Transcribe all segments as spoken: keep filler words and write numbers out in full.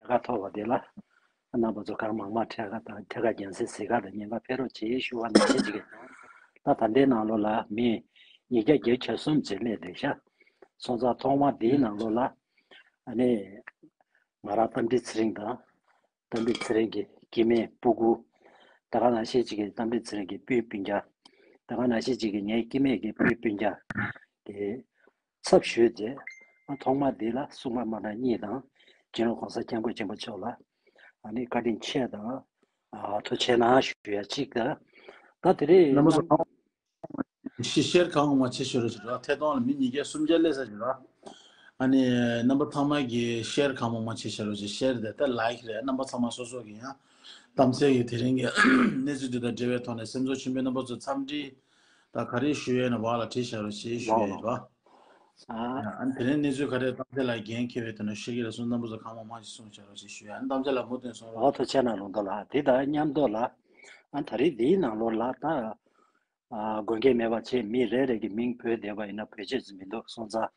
ཁ་ཐོབ་པ་དེ་ལ་རྣམ་པ་ཚོ་གང་མང་མང་འཕྲད་ཁ་དང་ཐད་ཀར་རྒྱང་སྲིང་གཟིགས་ཁ་དང་ཉེན་ཁ་ཕེབས་རོགས་བྱེད་ཞུ་བ་ནང་བཞིན་ཅིག་གི། ད་ད་ལྟའི་ནང་ལོགས་ལ་མི་ཉིས་བརྒྱ་བརྒྱད་ཅུ་གྱ་གསུམ་ཅིག་སླེབས་བསྡད་ཤག་སོང་ཙང་ཐོག་མ་འདིའི་ནང་ལོགས་ལ་ཨ་ནི་ང་རང་རྟ་མགྲིན་ཚེ་རིང་དང་། རྟ་མགྲིན་ཚེ་རིང་གི་སྐྱེ་དམན་སྤུ་གུ། ད་ག་ནང་བཞིན་ཅིག་གི་རྟ་མགྲིན་ཚེ་རིང་གི་སྤུན་སྤུན་ཀྱག་ད་ག་ནང་བཞིན་ཅིག་གི་ངའི་སྐྱེ་དམན་གྱི་སྤུན་སྤུན་ཀྱག་དེ་ཚབ་ཞུས་ཏེ། ཨ་ཐོག་མ་འདི་ལ་སྲུང་མ་མ་ཎི་གཉིས་དང་། སྤྱི་ནོར་༸གོང་ས་༸སྐྱབས་མགོན་ཆེན་པོ་མཆོག་ལ་ཨ་ནི་བཀའ་དྲིན་ཆེ་དང་། ཨ་ཐུགས་རྗེ་གནང་ཞུ་ཡ་གཅིག་དང་། ད་དེ་རིང་རྣམ་པ་ཚོ་གང་ཤི་ཤེར་གང་མང་བྱེད་ཤོར་རོགས་བྱེད་རོགས། ཐད་གཏོང་ལ་མི་ཉིས་བརྒྱ་སུམ་བརྒྱ་སླེབས་ས་བྱེད་རོགས། ཨ་ནི་རྣམ་པ་ཚང་མ་གིས་ཤེར་གང་མང་མང་བྱེད་ཤོར་རོགས་བྱེད། ཤེར་དེ་ད་ལའིག་རེད། རྣམ་པ་ཚང་མ་སོ་སོ་གིས་ཡང་གཏམ་ཚེ་གི་དེ་རིང་གི་གནས་ཚུལ་འདི་དང་འབྲེལ་བའི་ཐོག་ནས་སེམས་ཚོར་ཆེན་པོའི་རྣམ་པ་ཚོ་འཚམས་འདྲི་དང་ག་རེ་ཞུ་ཡས་ན་བར་ལ་བྲིས་བཞག་རོགས་བྱེད་ཞུ་ཡས་ཡིན་རོགས། ཨ་ཨ་ནི་དེ་རིང་གནས་ཚུལ་ག་རེ་གཏམ་ཚེ་ལ་འགན་འཁྱེར་བའི་དོན་ལ་ཤེར་གི་རེད་གསུངས། རྣམ་པ་ཚོ་གང་མང་མང་ཞིག་གསུངས་བཞག་རོགས་བྱེད་ཞུ་ཡས། ཨ་ནི་གཏམ་ཚེ་ལ་མུ་མཐུད་གསུང་རོགས། ཨོ་ཐུགས་རྗེ་གནང་ལུང་རྟོགས་ལགས། དེ་དང་མཉམ་དུ་ལ་ཨ་ད་རེས་འདིའི་ནང་ལོགས་ལ་ད། ཨ་དགོས་འགལ་མེད་པ་བྱས། མི་རེ་རེ་གི་མིང་བོས་བསྡད་པ་ཡིན་ན་བེད་སྤྱོད་ཅིག་མི་འདུག་སོང་ཙང་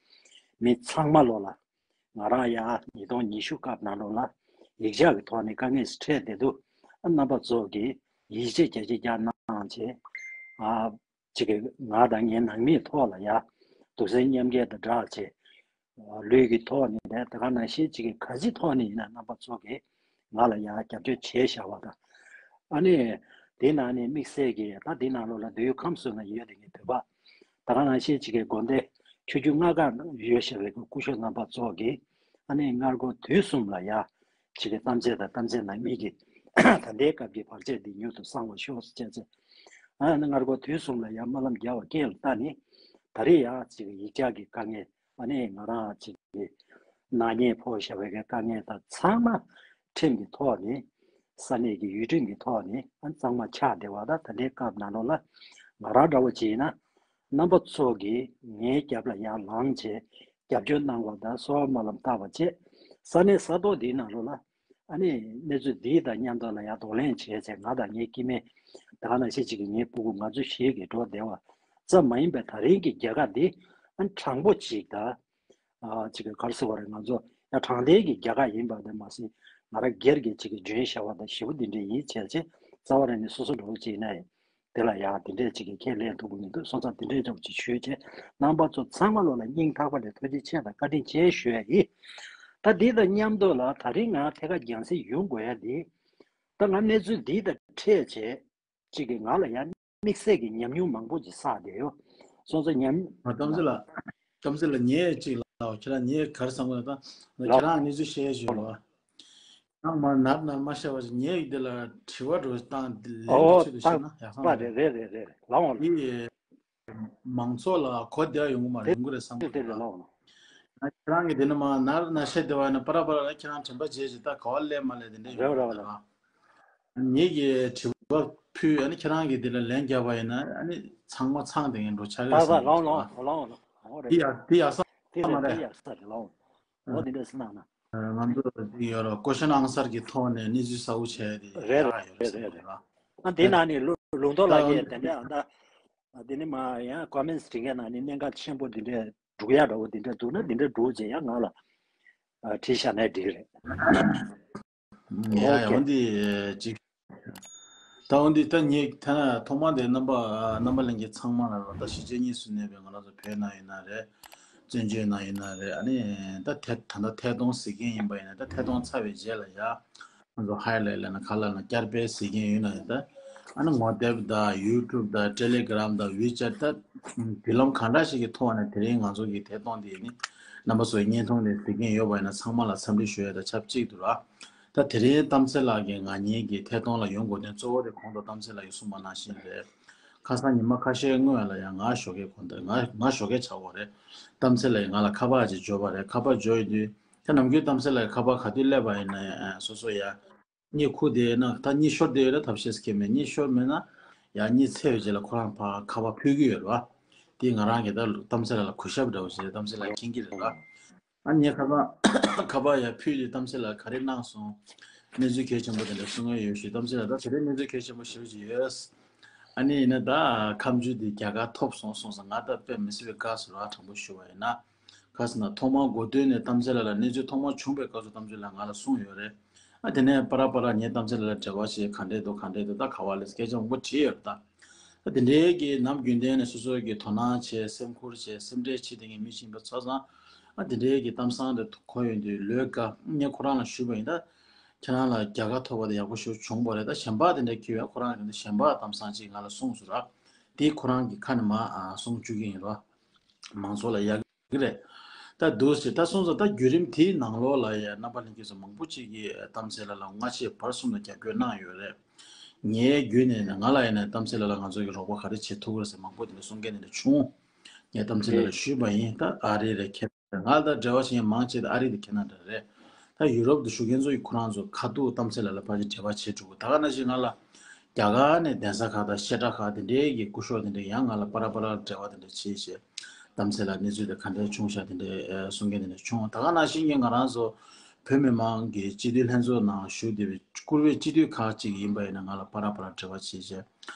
མི་ཚང་མ་ལོགས་ལ་ང་རང་ཡ་ཉིས་སྟོང་ཉི་ཤུ་སྐབས་ནང་ལོགས་ལ་ཡིག་ཆ་གི་ཐོག་ནས་དཀའ་ངལ་ཞིག་འཕྲད་བསྡད་འདུག་ཨ་རྣམ་པ་ཚོ་གིས་ཡིད་ཆེས་རྒྱ་ཆེ་རྒྱག་གནང་བྱས། ཨ་ཅིག་གི་ང་དང་ངའི་ནང་མིའི་ཐོག་ལ་ཡ་གདུང་སེམས་མཉམ་སྐྱེད་དང་སྦྲགས་བྱས། ལུས་ཀྱི་ཐོག་ནས་རེད། དེ་ག་ནང་བཞིན་ཅིག་གི་ག་ཅི་ཐོག་ནས་ཡིན་ན་རྣམ་པ་ཚོ་གིས་ང་ལ་ཡང་རྒྱབ་སྐྱོར་བྱས་བཞག་པ་དང་། ཨ་ནི་དེ་ནང་ནས་དམིགས་བསལ་གྱི་ད་དེ་ནང་ལོགས་ལ་འདོད་ཡོན་ཁམས་གསུམ་ན་ཡོད་དེ་ངའི་བོད་པ། དེ་ག་ནང་བཞིན་ཅིག་གི་དགོན་སྡེ་ཆོས་བརྒྱུད་ལྔ་ཀ་ཡོད་བཞག་པའི་སྐུ་ཞབས་རྣམ་པ་ཚོ་གིས་ཨ་ནི་སྔར་འགོ་དུས་གསུམ་ལ་ཡ་ཅིག་གི་གཏམ་ཚེ་དང་གཏམ་ཚེ་ནང་མི་གི་ད་ལྟའི་སྐབས་ཀྱི་བར་ཆད་འདི་མྱུར་དུ་སངས་པར་ཤོག་ཅེས་ཚེ། ཨ་ནི་སྔར་འགོ་དུས་གསུམ་ལ་ཡ་སྨོན་ལམ་རྒྱལ་བ་རྐྱེན་ལ་བལྟ་ནི། ད་རེས་ཡ་ཅིག་གི་ཡིག་ཆ་གི་དཀའ་ངལ། ཨ་ནི་ང་རང་ཅིག་གི་ནག་ཉེས་ཕོག་བཞག་པའི་གི་དཀའ་ངལ་དང་ཚང་མ་ཁྲིམས་ཀྱི་ཐོག་ནས་ས་གནས་ཀྱི་ཡུལ་ཁྲིམས་ཀྱི་ཐོག་ནས་ཨ་གཙང་མ་ཆགས་བསྡད་པ་དང་། ད་ལྟའི་སྐབས་ནང་ལོགས་ལ་ང་རང་འདྲ་བོ་ཅིག་ཡིན་ན་རྣམ་པ་ཚོ་གིས་ངའི་རྒྱབ་ལ་ཡར་ལངས་བྱས་རྒྱབ་སྐྱོར་གནང་བ་དང་གསོལ་བ་སྨོན་ལམ་བཏབ་པ་བཅས་ས་གནས་ས་ཐོག་འདིའི་ནང་ལོགས་ལ་ཨ་ནི་གནས་ཚུལ་འདི་དང་མཉམ་དུ་ལ་ཡར་གདོང་ལེན་བྱས་ཚེ་ང་དང་ངའི་སྐྱེ་དམན་ད་ག་ནང་བཞིན་ཅིག་གི་ངའི་སྤུ་གུ་ང་ཚོ་ཞིག་གི་འགྲོ་བདེ་བ་ཙམ་མ་ཡིན་པའི་ད་རིང་གི་རྒྱལ་ཁ་འདི་ཨ་ནི་དྲང་པོ་ཅིག་དང་། ཨ་ཅིག་གི་ག་རེ་ཟེར་བ་རེད། ང་ཚོ་ཡང་དྲང་བདེན་གྱི་རྒྱལ་ཁབ་ཡིན་པ་དེ་མ་ཟད་ང་རང་སྒེར་གྱི་ཅིག་གི་འཇོན་ཤར་བ་དང་ཞེ་པོ་འདི་འདྲས་ཡིན་བྱས་ཚེ་རྩ་བ་རང་ནས་སོ་སོ་འགྲོ་བ་ཅིག་ཡིན་ན་ཡང་དེ་ལ་ཡང་འདི་འདྲས་ཅིག་གི་ཁས་ལེན་ཐུབ་ཀྱི་མི་འདུག་སོང་ཙང་འདི་འདྲས་ཅོག་ཅིག་ཞུས་བྱས་རྣམ་པ་ཚོ་ཚང་མ་ལོགས་ལ་སྙིང་ཐག་པ་ནས་ཐུགས་རྗེ་ཆེ་དང་བཀའ་དྲིན་ཆེ་ཞུ་ཡ་ཡིན། ད་འདི་དང་མཉམ་དུ་ལ་ད་རིང་ང་ཐད་ཀར་རྒྱང་སྲིང་ཡོང་དགོས་ཡ་འདི་ད་ང་གནས་ཚུལ་འདི་དང་འཕྲད་བྱས། གཅིག་གིས་ང་ལ་ཡང་དམིགས་བསལ་གྱི་ཉམས་མྱོང་མང་པོ་ཅིག་བསགས་བསྡད་ཡོད། སོང་ཙང་ཉམས། ཨ་གཏམ་ཚེ་ལགས། གཏམ་ཚེ་ལགས་ངས་ཅིག་ལབ། ཁྱེད་རང་ངས་ག་རེ་བསམ་གི་ལབ་ན་ཁྱེད་རང་གནས་ཚུལ་བཤད་ཞུ་ལ། ནང་མ་ནར་ནར་མ་བཤད་པ་ཞིག་ངས་འདི་ལ་དྲི་བ་འགྲོ་བཏང་འདི་ལན་འདི་ཨོ་ཆེད་དུ་བཤད་ན་ཡག་ས་མ་རེད། རེད་རེད་རེད་ལའོ། འདི་མང་ཚོགས་ལ་གོ་བདེ་བ་ཡོང་གི་མ་རེད། ཡོང་གི་རེད་བསམ་གི་འདུག་ལ། ཁྱེད་རང་གི་འདི་ནས་མ་ནར་ནར་བཤད་བདེ་བ་ཡིན་ན་པ་ར་པ་ར་ལ་ཁྱེད་རང་དྲན་པ་བརྗེད་ཅིག་ད་ག་བ་སླེབས་མ་སླེབས་འདི་འདྲས་ཡོང་གི་རེད་ལ། ངེད་ཀྱིས་དྲི་བ་ཕུལ། ཨ་ནི་ཁྱེད་རང་གིས་འདི་ལ་ལན་བརྒྱབ་པ་ཡིན་ན་ཨ་ནི་ཚང་མ་ཚང་བསྡད་མཁན་འགྲོ་ཆགས་ཀྱི་ལགས་ལགས་ལགས་ལགས་ལགས་ལགས་ལགས་རེད། འདི་ཡག་འདི་ཡག་ས་དེ་མ་རེད། རེད། འདི་ཡག་ས་རེད་ལགས། འོ་འདི་འདྲས་སེ་གནང་ན། ང་ཚོ་འདི་ཡོད་ར་ཀོ་ཤན་ཨང་སར་གྱི་ཐོག་ནས་གནས་ཚུལ་གསལ་བོ་བྱས་ཏེ་རེད་ཡག་ཡོད་རེད་རེད་བསམ་གྱི་རེད། ལགས། ཨ་འདི་ནང་ནས་ལུ་ལུང་རྟོགས་ལགས་ཀྱིས་དེ་འདྲས་ཨ་ད་འདི་ནི་མ་ཡང་ཀོ་མེན་ཊི་བྲིས་མཁན་ནང་ནས་གནད་འགག་ཆེན་པོ་འདི་འདྲས་སྒྲུག་ཡག་འདྲ་བོ་འདི་འདྲས་འདུག་ན་འདི་འདྲས་སྒྲུག་བྱས་ཡང་ང་ལ་བྲིས་བཞག་ན་འགྲིག་རེད། ཡ་ཡ་འོ་འདི་ཅིག་ད་འོ་འདི་ད་ངས་ཐ་ན་ཐོག་མ་དེ་རྣམ་པ་རྣམ་པ་ལྷན་རྒྱས་ཚང་མ་ལ་རོགས་ད་གཞིས་བྱེས་གཉིས་སུ་གནས་པའི་ང་རང་ཚོ་བོད་ནང་ཡིན་ན་རེད། བཙན་བྱོལ་ནང་ཡིན་ན་རེད། ཨ་ནི་ད་ཐད་ད་ལྟ་ཐད་གཏོང་ཟེར་མཁན་ཡིན་པ་ཡིན་ན་ད་ཐད་གཏོང་ཚར་བའི་རྗེས་ལ་ཡ་ང་ཚོ་ཧའི་ལས་ལས་ན་ག་ལ་ན་བསྐྱར་སྤེལ་ཟེར་མཁན་ཡོད་ན་ཡིན་ད། ཨ་ནི་ངོ་དེབ་དང་ཡུ་ཊུབ་དང་ཊེ་ལེ་གྷི་རམ་དང་ཝི་ཅེཊ་ད་བརྒྱུད་ལམ་གང་འདྲ་ཞིག་གི་ཐོག་ནས་དེ་རིང་ང་ཚོ་གི་ཐད་གཏོང་དེ་ནི་རྣམ་པ་ཚོའི་བརྙན་ཐུང་ལས་གཟིགས་མཁན་ཡོད་པ་ཡིན་ན་ཚང་མ་ལ་འཚམས་འདྲི་ཞུ་ཡ་དང་ཆབས་ཅིག་ཏུ་ར། ད་དེ་རིང་གཏམ་ཚེ་ལགས་ཀྱིས་ང་གཉིས་ཀྱི་ཐད་གཏོང་ལ་ཡོང་དགོས་དོན་གཙོ་བོ་དེ་གོང་དུ་གཏམ་ཚེ་ལགས་ཀྱིས་གསུངས་པ་ནང་བཞིན་རེད། ཁ་སང་ཉི་མ་ཁ་ཤས་སྔོན་ལ་ཡང་ང་ཞོགས་ཀས་གོ་འདི་ང་ང་ཞོགས་ཀས་ཆགས་པ་རེད། གཏམ་ཚེ་ལགས་ཀྱིས་ང་ལ་ཁ་པར་ཅིག་འབྱོར་བ་རེད། ཁ་པར་འབྱོར་ཡོད་དུས་ད་ནམ་རྒྱུན་གཏམ་ཚེ་ལགས་ཀྱིས་ཁ་པར་ག་དུས་སླེབས་པ་ཡིན་ན་སོ་སོ་ཡ། གཉིད་ཁུག་བསྡད་ཡོད་ན་ད་གཉིད་ཤོར་བསྡད་ཡོད་ན་ཐབས་ཤེས་སྐྱེ་མེད། གཉིད་ཤོར་མེད་ན་ཡང་གཉིད་ཚད་པའི་རྗེས་ལ་ཁོ་རང་ཕར་ཁ་པར་ཕུལ་གྱི་ཡོད་རེད་བ། དེ་ང་རང་གིས་ད་གཏམ་ཚེ་ལགས་ལ་གུས་ཞབས་འདྲ་བོ་བྱས་གཏམ་ཚེ་ལགས་མཁྱེན་གྱི་རེད་བ། ཨ་ངས་ཁ་པར་ཁ་པར་ཡར་ཕུལ་དུས་གཏམ་ཚེ་ལགས་ག་རེ་གནང་སོང་། གནས་ཚུལ་གལ་ཆེན་པོ་དེ་འདྲ་གསུང་གི་ཡོད་ཞུས། གཏམ་ཚེ་ལགས་ད་དེ་རིང་གནས་ཚུལ་གལ་ཆེན་པོ་ཞེ་པོ་ཅིག་ཡོད། ཨ་ནི་ཡིན་ན་ད་ཁ་མཆུ་དེ་རྒྱ་གར་ཐོབ་སོང་གསུངས་སོང་། ང་ད་དཔེ་མི་སྲིད་པའི་དགའ་སོང་ར། དྲང་པོ་ཞུ་བ་ཡིན་ན། ག་ཟེར་ན་ཐོག་མར་འགོ་སྟོད་ནས་གཏམ་ཚེ་ལགས་ལ་གནས་ཚུལ་ཐོག་མར་བྱུང་བའི་སྐབས་སུ་གཏམ་ཚེ་ལགས་ང་ལ་གསུངས་ཡོད་རེད། ཨ་དེ་ནས་པ་ར་པ་ར་ངས་གཏམ་ཚེ་ལགས་ལ་འབྲེལ་བ་བྱས་ག་འདྲས་འདུག་ག་འདྲས་འདུག་ད་ག་བ་ལས་སྐད་ཆ་མང་པོ་དྲིས་ཡོད་རེད་ད། ད་དེ་འདྲའི་གི་ནམ་རྒྱུན་ལྡན་ནས་སོ་སོའི་གི་དོ་སྣང་བྱས་སེམས་ཁུར་བྱས་སེམས་ཁྲལ་བྱེད་བསྡད་མཁན་མི་ཞིག་ཡིན་པ་ཚོ་ཚང་། ཨ་དེ་འདྲའི་གི་གཏམ་བཟང་དེ་གོ་ཡོང་དུས་ལོས་དགའ། ངས་ཁོ་རང་ལ་ཞུས་པ་ཡིན་ད། ཁྱེད་རང་ལ་རྒྱལ་ཁ་ཐོབ་པ་དེ་ཡག་པོ་ཞིག་བྱུང་བ་རེད། ད་གཞན་པ་དེ་འདྲ་ཁྱེད་ཡོད་ཁོ་རང་གི་གཞན་པ་གཏམ་བཟང་ཅིག་ང་ལ་གསུངས་སོང་ར། དེ་ཁོ་རང་གི་ཁ་ནས་མ་ཨ་གསུང་བཅུག་གི་ཡིན་ར། མང་ཚོགས་ལ་ཡག་གི་རེད། ད་འདུག་ཟེར་ད་སོང་ཙང་ད་བརྒྱུད་རིམ་དེའི་ནང་ལོགས་ལ་ཡ་རྣམ་པ་ལྷན་རྒྱས་ཚོ་མང་པོ་ཅིག་གིས་གཏམ་ཚེ་ལགས་ལ་སྔ་ཕྱི་བར་གསུམ་ལ་རྒྱབ་སྐྱོར་གནང་ཡོད་རེད། ངའི་བརྒྱུད་ནས་ང་ལ་ཡིན་ན་གཏམ་ཚེ་ལགས་ལ་ང་ཚོ་གི་རོགས་པ་ག་རེ་བྱེད་ཐུབ་ཀྱི་རེད་ཟེར་མང་པོ་དེ་འདྲ་གསུང་མཁན་དེ་འདྲ་བྱུང་། ངས་གཏམ་ཚེ་ལགས་ལ་ཞུས་པ་ཡིན། ད་ཨ་རི་རེད་ཁྱེད་ང་ལ་ད་འབྲེལ་བ་བྱེད་མཁན་མང་ཆེ་ད་ཨ་རི་དེ་ཁྱེད་རང་འདྲ་རེད། ད་ཡུ་རོབ་དུ་བཞུགས་མཁན་ཚོ་ཡིས་ཁོ་རང་ཚོ་ཁ་ཐུག་གཏམ་ཚེ་ལགས་ལ་ཕར་ཅིག་འབྲེལ་བ་བྱེད་འགྲོ་གི། ད་ག་ནང་བཞིན་ང་ལ་རྒྱ་གར་ནས་གདན་ས་ཁག་དང་བཤད་གྲྭ་ཁག་དེ་འདྲའི་གི་སྐུ་ཞབས་དེ་འདྲ་ཡང་ང་ལ་པ་ར་པ་ར་འབྲེལ་བ་དེ་འདྲ་བྱེད་བྱེད། གཏམ་ཚེ་ལགས་གནས་ཚུལ་དེ་ག་འདྲ་བྱུང་ཤག་དེ་འདྲའི་གསུང་མཁན་དེ་འདྲ་བྱུང་། ད་ག་ནང་བཞིན་གྱི་ང་རང་ཚོ་བོད་མི་མང་གི་སྤྱི་འཐུས་ལྷན་ཚོགས་ནང་ཞུགས་བསྡད་པའི་བཀུར་འོས་སྤྱི་འཐུས་ཁག་ཅིག་ཡིན་པ་ཡིན་ན་ང་ལ་པ་ར་པ་ར་འབྲེལ་བ་བྱེད་བྱེད།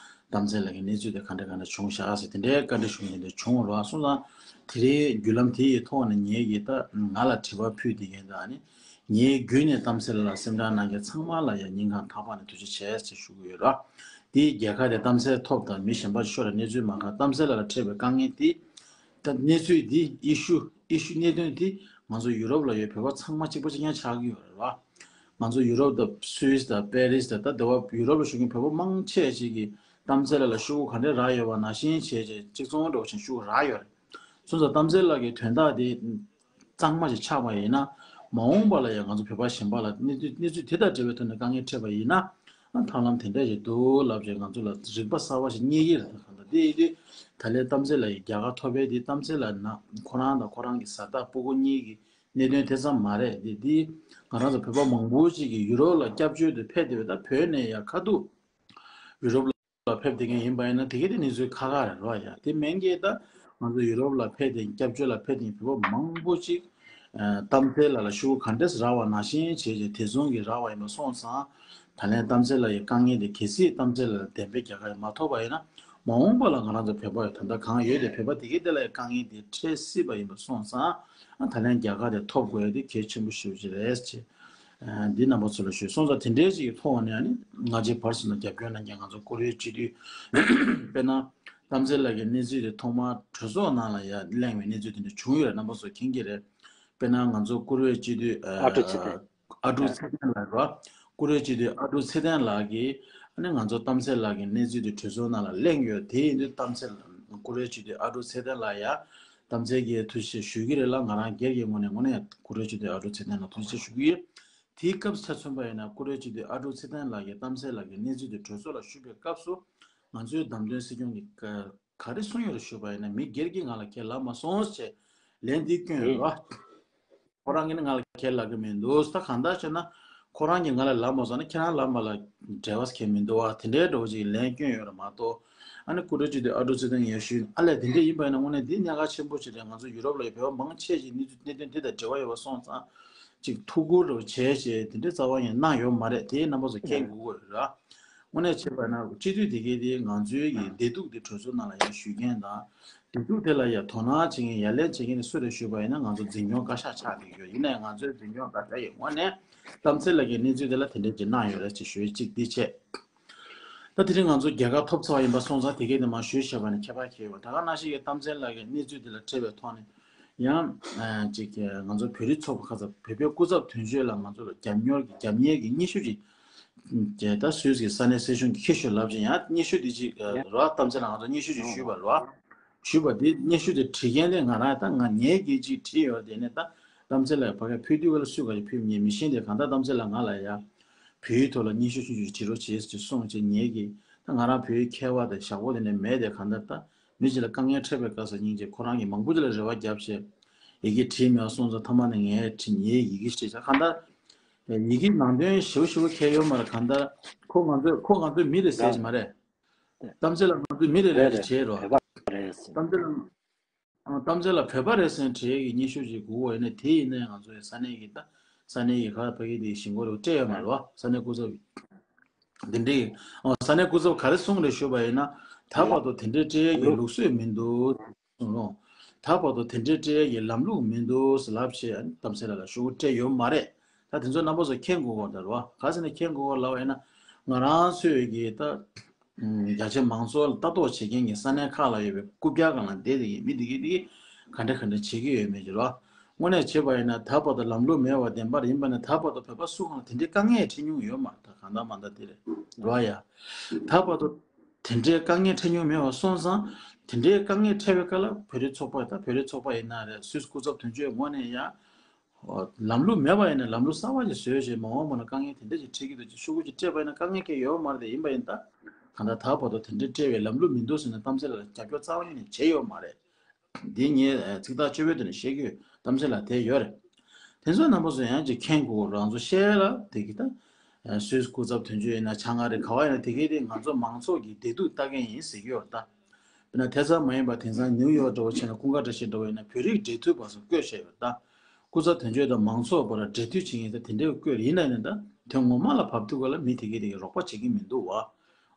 གཏམ་ཚེ་ལགས་ཀྱི་གནས་ཚུལ་དེ་ག་འདྲ་ག་འདྲ་བྱུང་ཤག་ཟེར་དེ་འདྲའི་བཀའ་འདྲི་ཞུ་མཁན་དེ་འདྲ་བྱུང་རོགས་སོང་ཙང་། དེ་རིང་བརྒྱུད་ལམ་དེ་ཡི་ཐོག་ནས་ངེད་ཀྱིས་ད་ང་ལ་དྲི་བ་ཕུལ་བསྡད་མཁན་དང་ནི། ངའི་བརྒྱུད་ནས་གཏམ་ཚེ་ལགས་ལ་སེམས་ཁྲལ་གནང་མཁན་ཚང་མ་ལ་ཡང་སྙིང་ཁོང་ཐག་པ་ནས་ཐུགས་རྗེ་ཆེ་ཞེས་ཞུ་གི་ཡོད་ར། དེའི་རྒྱལ་ཁ་དེ་གཏམ་ཚེ་ཐོབ་དང་མི་གཞན་པ་ཤོར་ལ་གནས་ཚུལ་མ་གང་གཏམ་ཚེ་ལགས་ལ་འཕྲད་པའི་དཀའ་ངལ་དེ། ད་གནས་ཚུལ་འདི་ཨི་ཤུ་ཨི་ཤུ་གནད་དོན་འདི་ང་ཚོ་ཡུ་རོབ་ལ་ཡོད་བོད་པ་ཚང་མ་གཅིག་པ་གཅིག་རྐྱང་ཆགས་ཀྱི་ཡོད་རེད་བ། ང་ཚོ་ཡུ་རོབ་དང་སུད་སི་དང་པེ་རིས་དང་ད་དེ་བ་ཡུ་རོབ་ལ་བཞུགས་མཁན་བོད་པ་མང་ཆེ་ཞིག་གིས་གཏམ་ཚེ་ལགས་ལ་ཤོག་གུ་ག་འདྲས་རག་ཡོད་པ་ནང་བཞིན་བྱས་བྱས་གཅིག་མཚུངས་འདྲ་བོ་ཞིག་ཤོག་གུ་རག་ཡོད་རེད། སོང་ཙང་གཏམ་ཚེ་ལགས་ཀྱི་དོན་དག་འདི་གཙང་མ་ཞིག་ཆགས་པ་ཡིན་ན། མ་འོངས་པ་ལ་ཡང་ང་ཚོ་བོད་པ་གཞན་པ་ལ་གནས་ཚུལ་གནས་ཚུལ་དེ་དང་འབྲེལ་བའི་ཐོག་ནས་དཀའ་ངལ་འཕྲད་པ་ཡིན་ན། ཨ་ཐབས་ལམ་དེ་འདྲ་ཞིག་འདུག་ལབ་བྱས་ང་ཚོ་ལ་རིག་པ་གསར་བ་ཞིག་རྙེད་ཀྱི་རེད། ད་གང་ལྟར་དེ་ཡིན་དུས་ད་ལན་གཏམ་ཚེ་ལགས་ཡི་རྒྱལ་ཁ་ཐོབ་པའི་དེ་གཏམ་ཚེ་ལགས་ན་ཁོ་རང་དང་ཁོ་རང་གི་བཟའ་ཟླ་སྤུ་གུ་གཉིས་ཀྱི་གནད་དོན་དེ་ཙམ་མ་རེད། དེ་དེ་ང་རང་ཚོ་བོད་པ་མང་པོ་ཞིག་གིས་ཡུ་རོབ་ལ་སྐྱབས་བཅོལ་དུ་ཕེབས་བསྡད་པའི་ད་བོད་ནས་ཡང་ཁ་ཐུག་ཡུ་རོབ་ལ་ཕེབས་བསྡད་མཁན་ཡིན་པ་ཡིན་ན་དེ་གའི་དེ་གནས་ཚུལ་ཁག་ཁག་རེད་རོགས་ཡ། དེ་མིན་གྱི་ད་ང་ཚོ་ཡུ་རོབ་ལ་ཕེབས་ཏེ་སྐྱབས་བཅོལ་ལ་ཕེབས་ཏེ་བོད་པ་མང་པོ་ཅིག་གཏམ་ཚེ་ལགས་ལ་ཤོག་གུ་ག་འདྲས་རག་པ་ནང་བཞིན་བྱས་བྱས་དེ་མཚུངས་ཀྱི་རག་པ་ཡིན་པ་སོང་ཙང་། ད་ལན་གཏམ་ཚེ་ལགས་ཡི་དཀའ་ངལ་དེ་གལ་སྲིད་གཏམ་ཚེ་ལགས་ལ་བདེན་པའི་རྒྱལ་ཁ་ཡང་མ་ཐོབ་པ་ཡིན་ན། མ་འོངས་པ་ལ་ང་རང་ཚོ་བོད་པ་ཡི་ད་ལྟ་གང་ཡོད་དེ་བོད་པ་དེ་གའི་དེ་ལ་ཡི་དཀའ་ངལ་དེ་འཕྲད་སྲིད་པ་ཡིན་པ་སོང་ཙང་། ད་ལན་རྒྱལ་ཁ་དེ་ཐོབ་དགོས་ཡ་དེ་གལ་ཆེན་པོ་ཞེ་པོ་ཅིག་རེད་ཅེས། འདི་རྣམ་པ་ཚོ་ལ་ཞུས་སོང་ཙང་དེ་འདྲའི་ཅིག་གི་ཐོག་ནས་ཨ་ནི་སྔ་རྗེས་བར་གསུམ་ལ་རྒྱབ་སྐྱོར་གནང་མཁན་ང་ཚོ་བཀུར་འོས་སྤྱི་འཐུས། དཔེར་ན། གཏམ་ཚེ་ལགས་ཀྱི་གནས་ཚུལ་དེ་ཐོག་མར་གྲོས་ཚོགས་ནང་ལ་ཡ་གླེང་བའི་གནས་ཚུལ་དེ་འདྲ་བྱུང་ཡོད་རེད། རྣམ་པ་ཚོ་མཁྱེན་གྱི་རེད། དཔེར་ན་ང་ཚོ་བཀུར་འོས་སྤྱི་འཐུས་ཨ་ཀྲུག་ཚེ་བརྟན། ཨ་ཀྲུག་ཚེ་བརྟན་ལགས་རོ། བཀུར་འོས་སྤྱི་འཐུས་ཨ་ཀྲུག་ཚེ་བརྟན་ལགས་ཀྱིས་ཨ་ནི་ང་ཚོ་གཏམ་ཚེ་ལགས་ཀྱི་གནས་ཚུལ་དེ་གྲོས་ཚོགས་ནང་ལ་གླེང་ཡོད། དེ་ཡིན་དུས་གཏམ་ཚེ་ལགས་བཀུར་འོས་སྤྱི་འཐུས་ཨ་ཀྲུག་ཚེ་བརྟན་ལགས་ཡ། གཏམ་ཚེ་གིས་ཐུགས་རྗེ་ཆེ་ཞུ་གི་རེད་ལ་ང་རང་སྒེར་གྱི་ངོས་ནས་དངོས་གནས་བཀུར་འོས་སྤྱི་འཐུས་ཨ་ཀྲུག་ཚེ་བརྟན་ལ་ཐུགས་རྗེ་ཆེ་ཞུ་གི་ཡོད། དེའི་སྐབས་ཆ་མཚོན་པ་ཡིན་ན་བཀུར་འོས་སྤྱི་འཐུས་ཨ་ཀྲུག་ཚེ་བརྟན་ལགས་ཀྱིས་གཏམ་ཚེ་ལགས་ཀྱི་གནས་ཚུལ་དེ་གྲོས་ཚོགས་ལ་ཞུས་པའི་སྐབས་སུ། ང་ཚོའི་བདམས་ཐོན་སྲིད་སྐྱོང་གིས་ག་རེ་གསུངས་ཡོད་རེད་ཞུས་པ་ཡིན་ན་མི་སྒེར་གྱིས་ང་ལ་ཁས་ལབ་མ་སོང་ཞེས་ལན་འདི་བསྐྱོན་ཡོད་རེད་བ། ཁོ་རང་གིས་ནི་ང་ལ་ཁས་ལབ་ཀྱི་མི་འདུག་ད་གང་ལྟར་བྱས་ན་ཁོ་རང་གིས་ང་ལ་ལབ་མ་སོང་ན་ཁྱེད་རང་ལབ་མ་ལབ་འབྲེལ་བ་གལ་མི་འདུག་བ། དེ་འདྲའི་འདྲ་བོ་ཅིག་ལན་བསྐྱོན་ཡོད་རེད་མ་གཏོགས། ཨ་ནི་བཀུར་འོས་སྤྱི་འཐུས་ཨ་ཀྲུག་ཚེ་བརྟན་ཡར་ཞུས་ཨ་ལས་དེ་འདྲ་ཡིན་པ་ཡིན་ན་དངོས་གནས་འདི་གནད་འགག་ཆེན་པོ་ཞིག་རེད། ང་ཚོ་ཡུ་རོབ་ལ་ཡོད་བོད་པ་མང་ཆེ་ཞིག་གནད་དོན་འདི་དང་འབྲེལ་བ་ཡོད་པ་སོང་ཙང་། ཅིག་ཐུགས་ཁུར་རོ་བྱས་བྱས་དེ་འདྲའི་རྩ་བ་ཡང་གནང་ཡོད་མ་རེད། དེའི་རྣམ་པ་ཚོ་མཁྱེན་དགོས་ཀྱི་རེད་ར། དངོས་གནས་བྱས་པ་ན་སྤྱི་འཐུས་དེ་གའི་དེ་ང་ཚོའི་གི་བདེ་སྡུག་དེ་གྲོས་ཚོགས་ནང་ལ་ཡང་ཞུས་མཁན་དང་། བདེ་སྡུག་དེ་ལ་ཡང་དོ་སྣང་བྱེད་མཁན་ཡ་ལན་བྱེད་མཁན་དེ་སུ་རེད་ཞུས་པ་ཡིན་ན་ང་ཚོ་འཛིན་སྐྱོང་བཀའ་ཤག་ཆགས་བསྡད་ཡོད། ཡིན་ནའི་ང་ཚོའི་འཛིན་སྐྱོང་བཀའ་ཤག་ཡི་ངོས་ནས་གཏམ་ཚེ་ལགས་ཀྱི་གནས་ཚུལ་དེ་ལ་དེ་འདྲས་ཅིག་གནང་ཡོད་རེད་ཅེས་ཞུ་ཡི་གཅིག་འདི་བྱས། ད་དེ་རིང་ང་ཚོ་རྒྱལ་ཁ་ཐོབ་ཚར་བ་ཡིན་པ་སོང་ཙང་དེ་གས་དེ་མར་ཞུས་བྱས་པ་ནི་ཁྱད་པར་གལ་ཡོད་པ། ད་ག་ནང་བཞིན་གྱི་གཏམ་ཚེ་ལགས་ཀྱི་གནས་ཚུལ་དེ་ལ་འཕྲད་པའི་ཐོག་ནས་ཡང་ཅིག་ང་ཚོ་བོད་རིགས་ཚོགས་པ་ཁ་ཚ་བོད་པའི་སྐུ་ཚབ་དོན་གཅོད་ལ་ང་ཚོ་ལ་རྒྱབ་སྐྱོར་གྱི་རྒྱབ་གཉེར་གྱི་སྙན་ཞུ་ཅིག་ད་སུད་སི་གི་ས་གནས་སྲིད་གཞུང་གི་ཁྱེར་ཤོག་ལབ་ཅིག་ཡང་སྙན་ཞུ་དེ་ཅིག་རོགས་གཏམ་ཚེ་ལགས་ང་ཚོ་སྙན་ཞུ་ཅིག་ཞུས་པ་རོགས་ཞུས་པ་དེ་སྙན་ཞུ་དེ་བྲིས་མཁན་དེ་ང་རང་ད་ང་ངས་སྐད་ཅིག་བྲིས་ཡོད། དེ་ནས་ད་གཏམ་ཚེ་ལགས་ཕ་གིར་ཕུལ་དུས་ག་ལ་སུས་ག་ཅིག་ཕུལ་མཁན་མི་ཤེས། དེ་གང་ལྟར་གཏམ་ཚེ་ལགས་ང་ལ་ཡ་བོད་ཡིག་ཐོག་ལ་སྙན་ཞུ་ཆུང་ཆུང་ཞིག་བྲིས་རོགས་བྱེད་ཅེས་གསུངས་བྱས། ངེད་ཀྱིས་ད་ང་རང་བོད་ཡིག་མཁས་པ་དང་ཞག་པོ་དེ་ནས་མེད་དེ་གང་ལྟར་ད་མི་གཅིག་ལ་དཀའ་ངལ་འཕྲད་པའི་སྐབས་སུ་སྙིང་རྗེ་ཁོ་རང་གིས་མང་པོ་ཅིག་ལ་རེ་བ་བརྒྱབ་བྱས་ཡི་གེ་བྲིས་མེད་པ་སོང་ཙང་ཐ་མ་ནས་ངས་བྲིས་ངས་ཡི་གེ་བྲིས་བྱས་གང་ལྟར་ཡི་གེ་ནང་དོན་ཞིབ་ཞིབ་མཁས་ཡོད་མ་རེད། གང་ལྟར་ཁོ་ང་ཚོས་ཁོ་ང་ཚོའི་མི་རེད་ཟེར་གྱི་མ་རེད། གཏམ་ཚེ་ལགས་ང་ཚོའི་མི་རེད་རེད་རེད་ཅེས་བྲིས་རོགས། རེད་རེད། གཏམ་ཚེ་ལགས། ཨ་གཏམ་ཚེ་ལགས་བོད་པ་རེད་ཟེར་བྲིས་ཀྱི་སྙན་ཞུ་ཅིག་དགོས་པ་ཡིན་ན་དེ་ཡིན་ན་ང་ཚོའི་ས་གནས་ཀྱི་ད་ས་གནས་ཀྱི་ཁ་ཕ་གི་དེ་ཞིང་ཁོ་རུ་སྤྲད་ཡོད་མ་རེད་བ། ས་གནས་སྐུ་ཚབ་དེ་འདྲའི་ཨ་ས་གནས་སྐུ་ཚབ་ག་རེ་གསུངས་རེད་ཞུས་པ་ཡིན་ན་ད་བར་དུ་དེ་འདྲའི་སྤྲད་ཡས་ཀྱི་ལུགས་སྲོལ་མི་འདུག་གསུངས་རོགས། ད་བར་དུ་དེ་འདྲའི་སྤྲད་ཡ་གི་ལམ་ལུགས་མི་འདུག་ཟེར་ལབ་བྱས་གཏམ་ཚེ་ལགས་ལ་ཤོག་བུ་སྤྲད་ཡོད་མ་རེད། ད་དེ་ཚོ་རྣམ་པ་ཚོ་མཁྱེན་དགོས་ཀྱི་རེད་བ། ག་ཟེར་ན་མཁྱེན་དགོས་ཀྱི་ལབ་པ་ཡིན་ན། ང་རང་ཚོས་ཀྱི་ད་རྒྱ་ཆེ་མང་ཚོགས་ལ་ལྟ་རྟོག་བྱེད་མཁན་གྱི་ས་གནས་ཁག་ལ་ཡོད་པའི་རྐུབ་བཀྱག་སྒང་ལ་བསྡད་དེ་གི་མི་དེ་གི་དེ་གི་ག་འདྲ་ག་འདྲ་བྱེད་ཀྱི་ཡོད་མེད་ཀྱི་རེད་བ། དངོས་གནས་བྱས་པ་ཡིན་ན་ད་བར་དུ་ལམ་ལུགས་མེད་པ་བདེན་པ་རེད། ཡིན་པ་ན་ད་བར་དུ་བོད་པ་སུ་གང་ལ་དེ་འདྲའི་དཀའ་ངལ་འཕྲད་མྱོང་ཡོད་མ་རེད། ད་གང་ལྟར་མ་ལྟར་དེ་རེད་རེད་བ་ཡ། ད་བར་དུ་དེ་འདྲའི་དཀའ་ངལ་འཕྲད་མྱོང་མེད་པ་སོང་ཙང་། དེ་འདྲའི་དཀའ་ངལ་འཕྲད་པའི་སྐབས་ལ་བོད་རིགས་ཚོགས་པ་ད་བོད་རིགས་ཚོགས་པ་ཡིན་ན་རེད། སུད་སི་སྐུ་ཚབ་དོན་གཅོད་ངོས་ནས་ཡ། ལམ་ལུགས་མེད་པ་ཡིན་ན་ལམ་ལུགས་གསར་པ་ཞིག་བཟོས་བྱས་མ་འོངས་པ་ན་དཀའ་ངལ་དེ་འདྲ་ཞིག་འཕྲད་ཀྱི་འདུག་ཅེས་ཤོག་གུ་ཅིག་སྤྲད་པ་ཡིན་ན་དཀའ་ངལ་གང་ཡང་ཡོད་མ་རེད་དེ། ཡིན་པ་ཡིན་ད། གང་ལྟར་ད་བར་དུ་དེ་འདྲ་སྤྲད་པའི་ལམ་ལུགས་མི་འདུག་ཟེར་ནས་གཏམ་ཚེ་ལགས་ལ་རྒྱབ་སྐྱོར་རྩ་བ་ཉིད་ནས་བྱས་ཡོད་མ་རེད། འདི་ངས་ཚིག་ཐག་ཆོད་པོའི་ཐོག་ནས་བཤད་ཀྱི་ཡོད། གཏམ་ཚེ་ལགས་དེ་ཡོད་རེད། དེ་ཚོ་རྣམ་པ་ཚོ་ཡང་ཅིག་མཁྱེན་དགོས། རང་ཚོ་ཤེས་ལ་དེ་གི་ད། སུད་སི་སྐུ་ཚབ་དོན་གཅོད་ཡིན་ན་ཆང་ང་རེད། ག་བ་ཡིན་ན་དེ་གི་དེ་ང་ཚོ་མང་ཚོགས་ཀྱི་བདེ་སྡུག་ལྟ་མཁན་ཡིན་ཟེར་གྱི་ཡོད་རེད་ད། དཔེར་ན་དེ་ཙམ་མ་ཡིན་པར་དེང་སང་ནིའུ་ཡོག་འདྲ་བོ་ཕྱིན་ན་ཀུན་དགའ་བཀྲ་ཤིས་འདྲ་བོ་ཡིན་ན་བོད་རིགས་འབྲེལ་མཐུད་པ་ཚོ་བསྐོས་བཞག་ཡོད་རེད་ད། སྐུ་ཚབ་དོན་གཅོད་དང་མང་ཚོགས་བར་འབྲེལ་མཐུད་བྱེད་མཁན་ད་དེ་འདྲའི་བསྐོས་ཡིན་ན་ཡིན་ན་ད་དོན་ངོ་མ་ལ་བབས་དུས་ག་ལ་མི་དེ་གས་དེ་གས་རོགས་པ་བྱེད་ཀྱི་མི་འདུག་བ།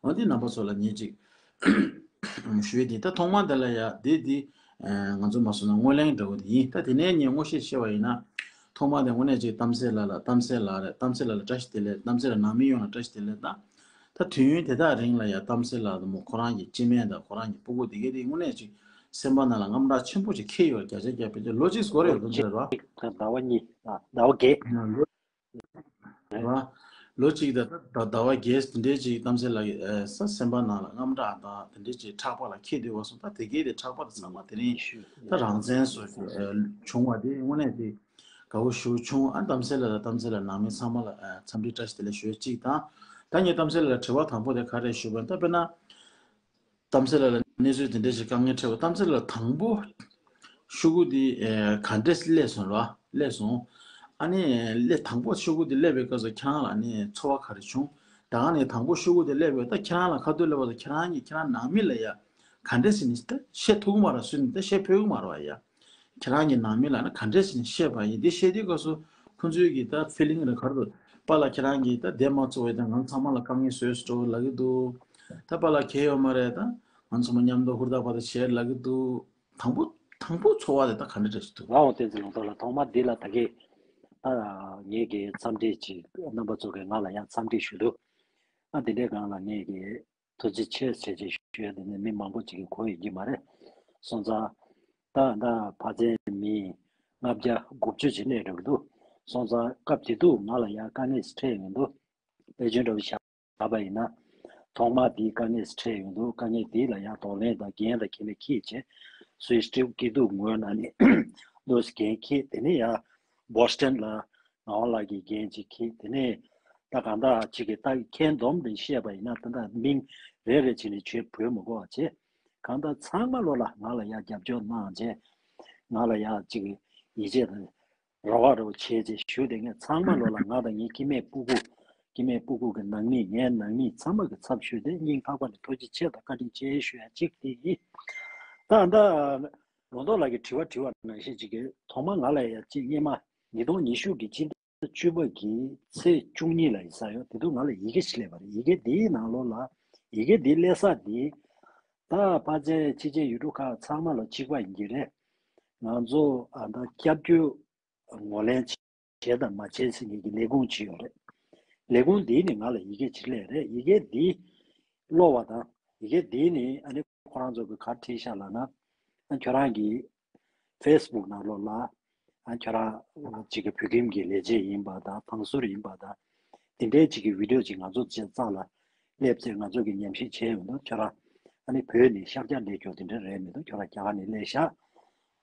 འོ་དེ་རྣམ་པ་ཚོ་ལ་ངས་ཅིག་ཞུ་ཡས་དེ་ད་ཐོག་མ་དེ་ལ་ཡ་དེ་དེ་ང་ཚོ་མ་སོང་ན་སྔོན་གླེང་འདྲ་བོ་དེ་ཡིན། ད་དེ་ནས་ངས་ངོ་ཤེས་བྱས་པ་ཡིན་ན། ཐོག་མ་དེ་དངོས་གནས་ཅིག་གཏམ་ཚེ་ལགས་ལ་གཏམ་ཚེ་ལགས་རེད། གཏམ་ཚེ་ལགས་ལ་བཀྲ་ཤིས་བདེ་ལེགས། གཏམ་ཚེ་ལགས་ནང་མི་ཡོངས་ལ་བཀྲ་ཤིས་བདེ་ལེགས་དང་། ད་དུས་ཡུན་དེ་དག་རིང་ལ་ཡ་གཏམ་ཚེ་ལགས་དང་མོ་ཁོ་རང་གི་སྤྱི་སྨན་དང་ཁོ་རང་གི་སྤུ་གུ་དེ་གས་དེ་དངོས་གནས་ཅིག་སེམས་པ་ནང་ལ་དངངས་སྐྲག་ཆེན་པོ་ཅིག་འཁྱེར་ཡོད། བརྒྱ་ཆ་བརྒྱ་ཕལ་ཆེར་ལོ་གཅིག་འགོར་ཡོད་དོན་ཚེ་རེད་བ། ཟླ་བ་གཉིས་ཨ་ཟླ་བ་བརྒྱད། ལོ་རེད་བ། ལོ་གཅིག་དང་ད་ཟླ་བ་བརྒྱད་དེ་འདྲའི་ཅིག་གཏམ་ཚེ་ལགས་ཀྱི་ས་སེམས་པ་ནང་ལ་དངངས་སྐྲག་དང་དེ་འདྲའི་ཅིག་ཕྲག་པ་ལ་འཁྱེར་བསྡད་པ་སོང་། ད་དེ་གས་དེ་ཕྲག་པ་དེ་ཚང་མ་དེ་རིང་ད་རང་བཙན་སོགས་ཀྱི་བྱུང་བ་དེ་དངོས་གནས་དེ། དགའ་བོ་ཞེ་པོ་བྱུང་། ཨ་གཏམ་ཚེ་ལགས་དང་གཏམ་ཚེ་ལགས་ནང་མི་ཚང་མ་ལ་ཨ་འཚམས་འདྲི་བཀྲ་ཤིས་བདེ་ལེགས་ཞུ་ཡས་གཅིག་དང་། ད་ངས་གཏམ་ཚེ་ལགས་ལ་དྲི་བ་དང་པོ་དེ་ག་རེ་ཞུས་པ་ཡིན་ད། དཔེར་ན། གཏམ་ཚེ་ལགས་ལ་གནས་ཚུལ་དེ་འདྲ་ཞིག་དཀའ་ངལ་འཕྲད་པ། གཏམ་ཚེ་ལགས་དང་པོ་ཤོག་གུ་དེ་ཨེ་ག་འདྲས་སླེབས་སོང་ར། སླེབས་སོང་། ཨ་ནི་སླེབས་དང་པོ་ཤོག་གུ་དེ་སླེབས་པའི་སྐབས་སུ་ཁྱེད་རང་ལ་ནི་ཚོར་བ་ག་རེ་བྱུང་། ད་ག་ནས་དང་པོ་ཤོག་གུ་དེ་སླེབས་པའི་ད་ཁྱེད་རང་ལ་ཁ་ཐུག་སླེབས་པ་དང་ཁྱེད་རང་གིས་ཁྱེད་རང་ནང་མི་ལ་ཡ་ག་འདྲས་ཟེར་ནས་ད་བཤད་ཐུབ་ཀྱི་མ་རེད། སུས་ནི་ད་བཤད་ཕོད་ཀྱི་མ་རེད་བ་ཡ། ཁྱེད་རང་གི་ནང་མི་ལ་ནི་ག་འདྲས་ཟེར་ནས་བཤད་པ་ཡིན། དེ་བཤད་དུས་སྐབས་སུ་ཁོང་ཚོའི་གི་ད་ཕི་ལིང་རེད་ག་རེ་འདུག་པཱ་ལགས་ཁྱེད་རང་གིས་ད་འདས་མ་ཚོར་བའི་ད་ང་ཚང་མ་ལ་དཀའ་ངལ་བཟོས་སུ་འགྲོ་གི་ལབ་ཀྱི་འདུག་ད་པཱ་ལགས་གལ་ཡོད་མ་རེད། ད་ང་ཚང་མ་མཉམ་དུ་ཧུར་ཐག་པ་ད་བྱས་ལབ་ཀྱི་འདུག་དང་པོ་དང་པོ་ཚོར་བ་དེ་ད་ག་འདྲ་འདྲ་ཞིག་འདུག་ལའོ་བསྟན་འཛིན་ལུང་རྟོགས་ལགས། ཐོག་མ་འདི་ལ་ད་གིན་ད་ངེད་ཀྱི་འཚམས་འདྲི་ཅིག་རྣམ་པ་ཚོ་གིས་ང་ལ་ཡང་འཚམས་འདྲི་ཞུ་འདུག་ཨ་དེ་འདྲའི་སྒང་ལ་ངེད་ཀྱིས་ཐུགས་རྗེ་ཆེ་ཟེར་ཅིག་ཞུ་ཡ་དེ་ནི་མི་མང་པོ་ཅིག་གིས་གོ་ཡོད་ཀྱི་མ་རེད། སོང་ཙང་ད་ད་ཕལ་ཆེར་མི་ལྔ་བརྒྱ་དགུ་བཅུ་ཅིག་སླེབས་འགྲོ་གི་འདུག་སོང་ཙང་སྐབས་དེ་དུས་ང་ལ་ཡང་དཀའ་ངལ་འཕྲད་ཡོང་འདུག་དཔེ་ཆ་འདྲ་བོ་བཞག་བཞག་པ་ཡིན་ན། ཐོག་མར་དེའི་དཀའ་ངལ་འཕྲད་ཡོང་འདུག་དཀའ་ངལ་དེ་ལ་ཡང་གདོང་ལེན་དང་འགན་དང་ཁྱེད་ལ་འཁྱེར་བྱས། སུའི་སྤྲེའུ་སྐྱིད་སྡུག་ངོས་ནས་ནི་ལོས་འགན་འཁྱེར། དེ་ནས་ཡང་བོ་སི་ཊོན་ལ་ངག་དབང་ལགས་ཀྱིས་འགན་ཅིག་འཁྱེར། དེ་ནས་ད་གང་ལྟར་ཅིག་གི་ད་ཁྱེད་བསྡོམས་ནས་བཤད་པ་ཡིན་ན་ད་ལྟ་མིང་རེ་རེ་བྱས་ནས་བརྗོད་འབོད་མི་དགོས་པ་བྱས། གང་ལྟར་ཚང་མ་ལོ་ལ་ང་ལ་ཡང་རྒྱབ་སྐྱོར་གནང་བྱས། ང་ལ་ཡང་ཅིག་ཡིད་ཆེས་དང་། རོགས་པ་རོགས་བྱས་རྗེས་ཞུ་དེ་ངས་ཚང་མ་ལོ་ལ་ང་དང་ངའི་སྐྱེ་དམན་སྤུ་གུ། སྐྱེ་དམན་སྤུ་གུ་གི་ནང་མི། ངའི་ནང་མི་ཚང་མ་གི་ཚབ་ཞུས་ཏེ་སྙིང་ཐག་པ་ནས་ཐུགས་རྗེ་ཆེ་དང་བཀའ་དྲིན་ཆེ་ཞུ་ཡ་གཅིག་དེ་ཡིན། ད་ད་ལུང་རྟོགས་ལགས་ཀྱིས་དྲི་བ་དྲི་བ་ནང་བཞིན་གཅིག་གི་ཐོག་མ་ང་ལ་ཡ་གཅིག་སྔོན་མ་ཉིས་སྟོང་ཉི་ཤུ་གི་སྤྱི་ཟླ་བཅུ་པ་གི་ཚེས་བཅུ་གཉིས་ལ་ཡིན་ས་ཡོད། དེ་དུས་ང་ལ་ཡི་གེ་ཞིག་སླེབས་པ་རེད། ཡི་གེ་དེའི་ནང་ལོགས་ལ་ཡི་གེ་དེའི་སླེབས་ས་དེ་ད་ཕལ་ཆེར་ཕྱི་རྒྱལ་ཡུལ་གྲུ་ཁག་ཚང་མ་ལ་གཅིག་པ་ཡིན་གྱི་རེད། ང་ཚོ་ཨ་ད་སྐྱབས་བཅོལ་ངོས་ལེན་བྱས་དང་མ་བྱས་ཟེར་མཁན་གྱི་ལས་ཁུངས་ཅིག་ཡོད་རེད། ལས་ཁུངས་འདིས་ནི་ང་ལ་ཡི་གེ་ཅིག་སླེབས་རེད། ཡི་གེ་འདི་ཀློག་པ་དང་ཡི་གེ་འདིས་ནི་ཨ་ནི་ཁོ་རང་ཚོ་གིས་ག་རེ་བྲིས་ཤག་ལབ་ན། ཨ་ཁྱོད་རང་གི་ཕེ་སི་བུག་ནང་ལོགས་ལ་ཨ་ཁྱོད་རང་ཅིག་གི་བོད་ཁྱིམ་གྱི་ལས་བྱེད་ཡིན་པ་དང་བང་སོར་ཡིན་པ་དང་དེ་འདྲའི་ཅིག་གི་བི་ཌི་ཡོ་ཅིག་ང་ཚོ་རྩ་ལ་སླེབས་ཚེ་ང་ཚོ་གིས་ཉམས་ཞིབ་བྱས་ཡོང་དུས་ཁྱོད་རང་ཨ་ནི་བོད་ནས་ཤར་རྒྱག་སླེབས་ཀྱོག་དེ་འདྲ་རེད་མི་འདུག་ཁྱོད་རང་རྒྱ་གར་ནས་སླེབས་ཤག་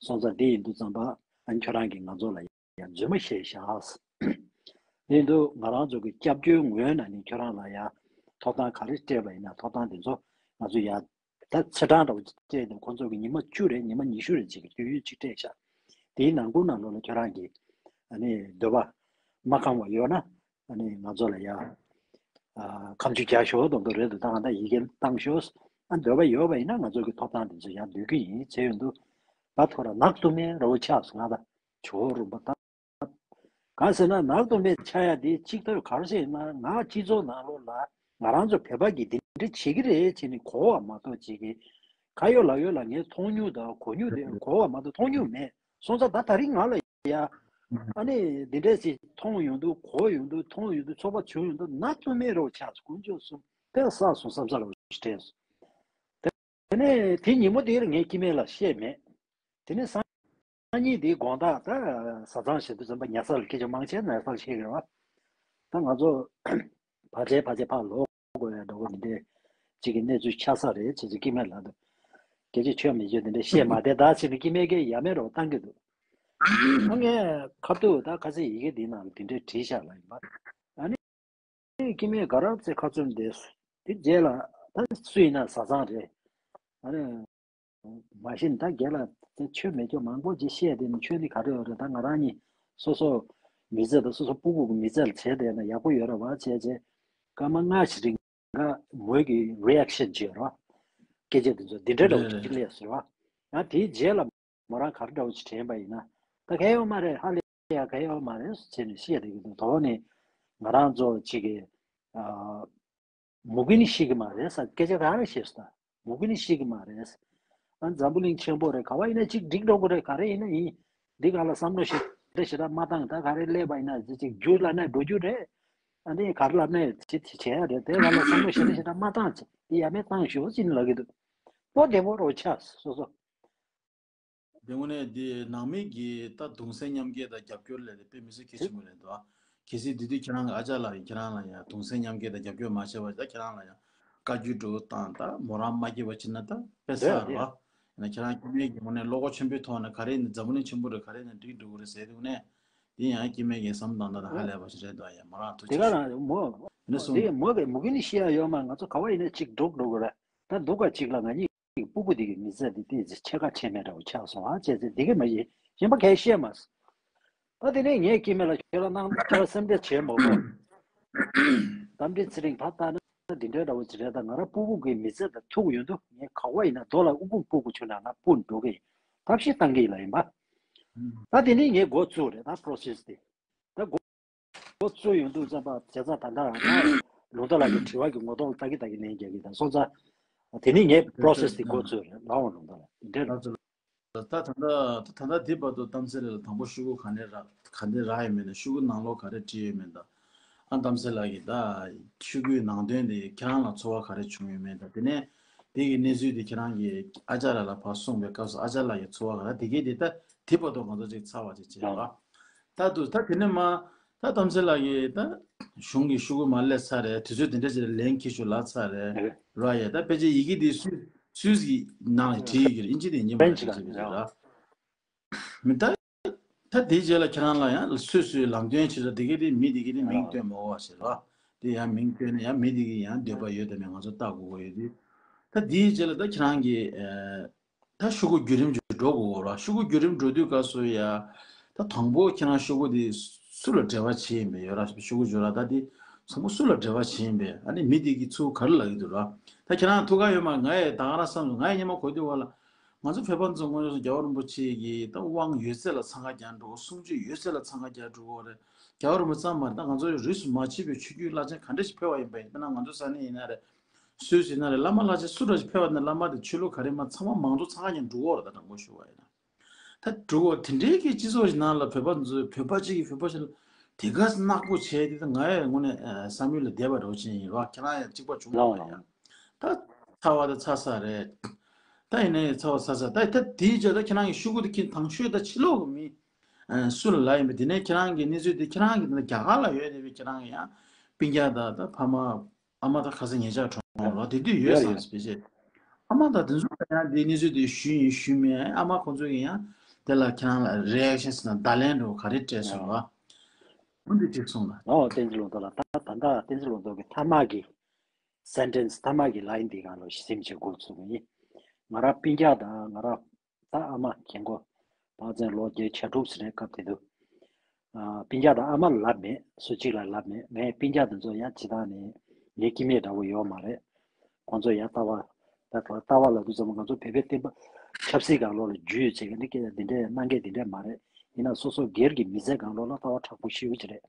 སོང་ཙང་འདི་ཡིན་དུས་ཙམ་པ་ཨ་ནི་ཁྱོད་རང་གིས་ང་ཚོ་ལ་ཡང་རྫུན་མ་བཤད་བཞག་དེ་ཡིན་དུས་ང་རང་ཚོ་གི་སྐྱབས་བཅོལ་ངོས་ནས་ནི་ཁྱོད་རང་ལ་ཡང་ཐོབ་ཐང་ག་རེ་སྤྲད་པ་ཡིན་ན་ཐོབ་ཐང་དེ་ཚོ་ང་ཚོ་ཡང་ད་ཚེས་གྲངས་འདྲ་བོ་སྤྲད་དུས་ཁོང་ཚོ་གི་ཉི་མ་བཅུ་རེད་ཉི་མ་ཉི་ཤུ་རེད་ཅིག་གི་དུས་ཡུན་ཅིག་སྤྲད་ཤག་དེའི་ནང་ཁུལ་ནང་ལོགས་ལ་ཁྱོད་རང་གི་ཨ་ནི་འདོད་པ་མ་ཁེངས་པ་ཡོད་ན། ཨ་ནི་ང་ཚོ་ལ་ཡ། ཨ་ཁ་མཆུ་རྒྱག་ཤོག་མདོག་མདོག་རེད་འདུག་ད་ང་ད་ཡི་གེ་བཏང་ཤོག་ཨ་འདོད་པ་ཡོད་པ་ཡིན་ན་ང་ཚོ་གི་ཐོབ་ཐང་དེ་ཚོ་ཡང་འདོད་ཀྱི་ཡིན་ཟེར་ཡོང་དུས། ད་ཐོ་ར་ནག་ཏུ་མེ་ར་བོ་ཆགས་སོང་ང་ད། ཇོ་བོ་རུམ་པ་ད། གང་ཟེར་ན་ནག་ཏུ་མེ་ཆགས་ཡ་དེ་གཅིག་ལྟ་བུ་ག་རེ་ཟེར་ན་ང་སྤྱི་ཚོགས་ནང་ལོགས་ལ་ང་རང་ཚོ་བོད་པ་གི་འདི་འདྲ་བྱེད་ཀྱི་རེད་ཟེར་ནས་གོ་བ་མ་གཏོགས་ཅིག་གི་ཁ་ཡོད་ལག་ཡོད་ལ་ངས་མཐོང་མྱོང་དང་གོ་མྱོང་དེ་གོ་བ་མ་གཏོགས་མཐོང་མྱོང་མེད། སོང་ཙང་ད་ད་རིང་ང་ལ་ཡ། ཨ་ནི་འདི་འདྲས་ཞིག་མཐོང་ཡོང་དུས་གོ་ཡོང་དུས་མཐོང་ཡོང་དུས་ཚོར་བ་བྱུང་ཡོང་དུས་ན་ཐུ་མེད་རོ་ཆགས་སོང་། དཀོན་མཆོག་གསུམ་དཔེ་བསགས་སོང་བསམ་ས་རོ་དྲན་སོང་། དེ་ནས་དེ་ཉིན་མོ་དེར་ངས་སྐྱེ་དམན་ལ་བཤད་མེད། དེ་ནས་སང་ཉིན་དེའི་དགོང་དག་ད་བཟའ་ཚང་ཞིག་ཏུ་འཛོམས་པ་ཉལ་ས་ལ་སྐད་ཆ་མང་ཆེ་ཉལ་ས་ལ་བཤད་ཀྱི་རེད་བ། ད་ང་ཚོ་ཕལ་ཆེར་ཕལ་ཆེར་ཕར་ལོག་དགོས་ཡ་འགྲོ་གི་མི་འདུག་གཅིག་གི་གནས་ཚུལ་ཆགས་ས་རེད་བྱས་ཙང་སྐྱེ་དམན་ལ་འདུག་སྐད་ཆ་ཆོད་མི་ཆོད་དེ་འདྲ་བཤད་མ་བསྡད་ད་ཟེར་ནས་སྐྱེ་དམན་གྱིས་ཡ་མེད་རོགས་བཏང་གི་འདུག་ཨ་ངས་ཁ་ཐུག་ད་ཁ་སང་ཡི་གེ་འདིའི་ནང་ལ་དེ་འདྲའི་བྲིས་བཞག་ལ་ཡིན་པ། ཨ་ནི་སྐྱེ་དམན་དགའ་རབ་ཚེ་ཁ་བཙུམ་བསྡད་སོང་། དེ་རྗེས་ལ་ད་སུ་ཡིན་ན་བཟའ་ཚང་རེད། ཨ་ནི་མ་གཞི་ནས་ད་རྒན་ལགས་དེ་ཆོས་མེད་ཅོག་མང་པོ་ཅིག་བཤད་དེ་ནི་ཆོས་འདི་ག་རེ་ཡོད་རེད། ད་ང་རང་གཉིས་སོ་སོ་མི་ཚེ་དང་སོ་སོ་སྤུ་གུ་གི་མི་ཚེ་ལ་བྱས་བསྡད་ན་ཡག་པོ་ཡོད་རེད་བ་བྱས་རྗེས་སྐར་མ་ལྔ་ཞིག་རིང་ག་མོས་ཀྱི་རི་ཨེག་ཤན་བྱེད་རོགས། སྐད་ཆ་དེ་ཚོ་འདི་འདྲ་འདྲ་བོ་ཅིག་སླེབས་སོང་བ། ང་དེའི་རྗེས་ལ་མོ་རང་ག་རེ་འདྲ་བོ་ཅིག་དྲན་པ་ཡིན་ན་ད་ག་ཡོད་མ་རེད། ཧ་ལས་ཡ་ག་ཡོད་མ་རེད་ཟེར་ནས་བཤད་བསྡད་ཀྱི་འདུག་དོ་ནི་ང་རང་ཚོ་གཅིག་གི་ཨ། མུ་གེ་ནི་ཤི་གི་མ་རེད་ས། སྐད་ཆ་ག་རེ་བཤད་སོང་ད། མུ་གེ་ནི་ཤི་གི་མ་རེད། ཨ་འཛམ་བུ་གླིང་ཆེན་པོ་རེད། ག་བ་ཡིན་ན་གཅིག་འགྲིག་འགྲོ་གི་རེད། ག་རེ་ཡིན་ན་ཡིན། འདི་ག་ལ་བསམ་བློ་ཞེ་དྲག་ཞེ་དྲག་མ་བཏང་། ད་ག་རེ་སླེབས་པ་ཡིན་ན་ཅིག་རྒྱུ་ལ་ནས་འགྲོ་རྒྱུ་རེད། ཨ་འདི་ག་རེ་ལབ་ནས་ཅི་བྱེད་ཡ་རེད། དེ་ག་ལ་བསམ་བློ་ཞེ་དྲག་ཞེ་དྲག་མ་བཏང་ཅིག་འདི་ཡ་མེད་བཏང་ཞོག་ཅིག་ལབ་ཀྱི་འདུག་པོ་བདེ་པོ་རོ་ཆགས་སོ་སོ། དེ་དངོས་གནས་འདི་ནང་མི་གི་ད་གདུང་སེམས་མཉམ་སྐྱེད་དང་རྒྱབ་སྐྱོར་ལས་དེ་དཔེ་མི་སྲིད་གལ་ཆེན་པོ་རེད་འདུག་གལ་སྲིད་འདི་དུས་ཁྱེད་རང་གི་ཨ་ཅག་ལགས་ཡིན་ཁྱེད་རང་ལ་ཡང་གདུང་སེམས་མཉམ་སྐྱེད་དང་རྒྱབ་སྐྱོར་མ་བྱས་པ་ད་ཁྱེད་རང་ལ་ཡང་བཀའ་བཀྱོན་འགྲོ་བཏང་ད་མོ་རང་མ་སྐྱེས་པ་ཕྱིན་ན་ད་དཔེ་ཟ་རེད་བ། ཡིན་ན་ཁྱེད་རང་སྐྱེ་དམན་གྱི་ངོ་ནས་བློ་ཁོག་ཆེན་པོའི་ཐོག་ནས་ག་རེ་ཡིན་ན་འཛམ་བུ་གླིང་ཆེན་པོ་རེད། ག་རེ་ཡིན་ན་འགྲིག་འགྲོ་གི་རེད་ཟེར་དུས་ནས་འདི་ཡང་སྐྱེ་དམན་གྱི་བསམ་སྟངས་ད་ད་ཧ་ལས་པ་ཞིག་རེད་འདུག་ཡ་མོ་རང་ཐུགས་དེ་ག་རྗེ་ཆེ། རང་མོ་ཡིན་ན་གསུངས་དེ་མོ་གི་མུ་གེ་ནི་ཤི་ཡ་ཡོད་མ། ང་ཚོ་ག་བ་ཡིན་ན་གཅིག་འགྲོ་འགྲོ་གི་རེད། ད་འདུག་ག་གཅིག་ལ་ང་གཉིས་ཀྱི་སྤུ་གུ་དེ་གི་མི་ཚེ་དེ་ཏོག་ཙམ་ཕྱེད་ཀ་ཕྱེད་མེད་འདྲ་བོ་ཆགས་སོང་ཨ་བྱས་ཚེ་དེ་གི་མ་ཡིན་གཞན་པ་གས་བཤད་མ་སོང་། ད་དེ་ནས་ངས་སྐྱེ་དམན་ལ་ཁྱོད་རང་གནང་ཁྱོད་རང་སེམས་ཁྲལ་བྱེད་མ་དགོས། རྟ་མགྲིན་ཚེ་རིང་ཕར་བལྟས་ན་འདི་འདྲའི་འདྲ་བོ་ཅིག་རེད། ད་ང་རང་སྤུ་གུ་གི་མི་ཚེ་དང་ཐུག་ཡོང་དུས་ངས་ག་བ་ཡིན་ན་རྡོ་ལ་ཨུ་ཁུག་སྤུ་གུ་བྱུང་ན་ང་སྤུན་འགྲོ་གི་ཡིན། ཐབས་ཤེས་བཏང་གི་ཡིན་ལ་ཡིན་པ། ད་དེ་ནས་ངས་འགོ་བཙུགས་རེད་ད་པོ་རོ་སེ་སི་དེ། ད་འགོ་འགོ་བཙུགས་ཡོང་དུས་ཙམ་པ་བྱས་ཙང་ད་ལྟ་ང་ལུང་རྟ་ལགས་ཀྱི་དྲི་བ་གི་ངོ་ཐོག་ལ་ལྟ་གི་ལྟ་གི་ལན་རྒྱག་གི་ད་སོང་ཙང་། དེ་ནས་ངས་པོ་རོ་སེ་སི་དེ་འགོ་བཙུགས་རེད་ལའོ་ལུང་རྟ་ལགས་འདི་འདྲ་རེད། ད་ད་ལྟ་ད་ལྟ་འདི་བར་དུ་གཏམ་ཚེ་ལགས་ལ་དང་པོ་ཤོག་གུ་ག་ནས་རག་ག་འདི་རག་ཡོད་མེད་དང་ཤོག་གུ་ནང་ལོགས་ག་རེ་བྲིས་ཡོད་མེད་དང་། ཨ་གཏམ་ཚེ་ལགས་ཀྱིས་ད་ཤོག་གུའི་ནང་དོན་དེ་ཁྱེད་རང་ལ་ཚོར་བ་ག་རེ་བྱུང་ཡོད་མེད་དང་དེ་ནས་དེ་གི་གནས་ཚུལ་དེ་ཁྱེད་རང་གིས་ཨ་ཅག་ལགས་ལ་ཕར་གསུངས་པའི་སྐབས་སུ་ཨ་ཅག་ལགས་ཀྱི་ཚོར་བ་ག་རེ་དེ་གས་དེ་ད་དེ་བར་དུ་ང་ཚོ་ཅིག་ཚར་བ་ཅིག་བྱས་པ། ད་དུ་ད་དེ་ནས་མ་ད་གཏམ་ཚེ་ལགས་ཀྱིས་ད་གཞུང་གི་ཤོག་གུ་མ་སླེབས་ཚར་རེད། དུས་ཚོད་དེ་འདྲ་ཅིག་ལ་ལན་ཁྱེར་ཤོག་ལབ་ཚར་རེད་ར་ཡ། ད་ཕལ་ཆེར་ཡི་གེ་དེ་སུད་སུད་ཀྱི་ནང་ལ་བྲིས་ཡོད་ཀྱི་རེད། ཨིན་ཇི་དེ་ཉིན་པ་རེད་ཅེས་པ་ཅིག་ར། མི་ད་ད་དེའི་རྗེས་ལ་ཁྱེད་རང་ལ་ཡང་སོ་སོའི་ལམ་སྟོན་བྱེད་ས་དེ་ག་དེ་མི་དེ་ག་དེ་མིང་སྟོན་མ་དགོས་པ་ཟེར་བ། དེ་ཡང་མིང་སྟོན་ན་ཡང་མི་དེ་ག་ཡང་འདོད་པ་ཡོད་དམ་མེད་ང་ཚོ་བལྟ་དགོས་ཀྱི་ཡོད་དུས། ད་དེའི་རྗེས་ལ་ད་ཁྱེད་རང་གིས་ད་ཤོག་གུ་བརྒྱུད་རིམ་ཅིག་འགྲོ་དགོས་ཀྱི་རེད། ཤོག་གུ་བརྒྱུད་རིམ་འགྲོ་དུས་སྐབས་སུ་ཡ་ད་དང་པོ་ཁྱེད་རང་ཤོག་གུ་དེ་སུ་ལ་འབྲེལ་བ་བྱེད་ཡིན་པས་ཡོད་ར། ཤོག་གུ་བརྗོད་ར་ད་དེ་ཚང་མ་སུ་ལ་འབྲེལ་བ་བྱེད་ཡིན་པས། ཨ་ནི་མི་དེ་གིས་ཚུར་ག་རེ་ལབ་ཀྱི་འདུག་ར། ད་ཁྱེད་རང་ཐུགས་ཁག་ཡོད་མ་ང་ཡི་ད་ག་རང་བསམ་སོང་། ང་ཡི་སྙན་མ་གོ་དུས་བ་ལ། ང་ཚོ་བོད་པ་ཚོ་དངོས་གནས་སུ་རྒྱལ་བ་རིན་པོ་ཆེ་གི་ད་དབང་ཡོད་ཚད་ལ་འཚང་ཁ་རྒྱག་འགྲོ་གི། གསུང་ཆོས་ཡོད་ཚད་ལ་འཚང་ཁ་རྒྱག་འགྲོ་གི་རེད། རྒྱལ་བ་རིན་པོ་ཆེ་ཙམ་མ་རེད། ད་ང་ཚོ་རིས་སུ་མ་ཆད་པའི་ཆོས་བརྒྱུད་བླ་ཆེན་ག་འདྲ་ཞིག་ཕེབས་པ་ཡིན་པས། དཔེར་ན་ང་ཚོ་ས་གནས་ཡིན་ན་རེད། སུད་སི་ཡིན་ན་རེད། བླ་མ་བླ་ཆེན་སུ་འདྲ་ཞིག་ཕེབས་པ་ན་བླ་མ་དེ་ཆོས་ལུགས་ག་རེ་མ་ཚང་མ་མང་གཙོ་འཚང་ཁ་རྒྱག་འགྲོ་གི་རེད། ད་དྲང་པོ་ཞུ་བ་ཡིན་ན། ད་འགྲོ་གི་དེ་འདྲའི་གི་སྤྱི་ཚོགས་ཤིག་ནང་ལ་བོད་པ་ཚོས་བོད་པ་གཅིག་གིས་བོད་པ་ཞིག་ལ་དེ་ག་ནག་པོ་བྱས་དེ་ད་ང་ཡང་དངོས་གནས་བསམ་ཡུལ་ལས་འདས་པ་འདྲ་བོ་ཅིག་ཡིན་རོགས། ཁྱེད་རང་ཡང་གཅིག་པ་བྱུང་ལ་ཡ། ད་ཚར་བ་དེ་ཚར་ས་རེད། ད་ཡིན་ནའི་ཚར་བ་ཚར་ས་ད་ད་དེའི་རྗེས་ད་ཁྱེད་རང་གི་ཤོག་གུ་དེ་ཁྱེད་དང་ཤོས་ད་ཕྱི་ལོགས་གི་མི་སུ་ལ་ལབ་ཡིན་པས། དེ་ནས་ཁྱེད་རང་གི་གནས་ཚུལ་དེ་ཁྱེད་རང་གི་དེ་ནས་རྒྱ་གར་ལ་ཡོད་དེ་བས་ཁྱེད་རང་གི་ཡང་སྤུན་ཀྱག་དང་ད་ཕ་མ་ཨ་མ་ད་ཁ་སང་ཉེ་ཆར་གྲོངས་རོགས་དེ་དུས་ཡོད་ཡོད་ས་ཡོད། སྤེ་ཆེ་ཨ་མ་དང་དེ་ཚོ་ལ་ཡང་དེ་གནས་ཚུལ་དེ་ཞུས་ཡིན་ཞུས་མེད། ཨ་མ་ཁོང་ཚོ་གི་ཡང་དེ་ལ་ཁྱེད་རང་ལ་རི་ཨེག་ཤན་ཟེར་ན་བརྡ་ལན་འདྲ་བོ་ག་རེ་སྤྲད་སོང་བ། འོ་འདི་གཅིག་གསུངས་ལ། ཨོ་བསྟན་འཛིན་ལུང་རྟོགས་ལགས། ད་ད་ལྟ་བསྟན་འཛིན་ལུང་རྟོགས་ཀྱི་མཐའ་མ་གི་སེན་ཊེན་སི་མཐའ་མ་གི་ལའིན་འདི་སྒང་ལ་སེམས་ཆེ་འགོ་ཚུགས་པ་ཡིན། ང་རང་སྤུན་ཀྱག་དང་ང་རང་ད་ཨ་མ་རྒན་གོག་ཕར་ཚུར་ལོ་བརྒྱད་ཅུ་གྱ་དྲུག་ཟེར་བའི་སྐབས་དེ་དུས། ཨ་སྤུན་ཀྱག་དང་ཨ་མ་ལ་ལབ་མེད། སུ་གཅིག་ལ་ལབ་མེད། ངའི་སྤུན་ཀྱག་དེ་ཚོ་ཡང་སྤྱིར་བཏང་ནས་ངའི་སྐྱེ་དམན་འདྲ་བོ་ཡོད་མ་རེད། ཁོང་ཚོ་ཡང་ལྟ་བ་ད་ལྟ་བ་ལབ་དུས་ཙམ་པ་ང་ཚོ་བོད་པའི་བསྟན་པ་ཆབ་སྲིད་སྒང་ལོགས་ལ་རྒྱུས་ཡོད་བྱེད་མཁན་ནི་སྐད་ཆ་འདི་འདྲས་གནང་མཁན་འདི་འདྲས་མ་རེད། ཡིན་ན་སོ་སོ་སྒེར་གྱི་མི་ཚེ་སྒང་ལོགས་ལ་ལྟ་བ་དྲག་པོ་ཞེ་པོ་ཅིག་རེད།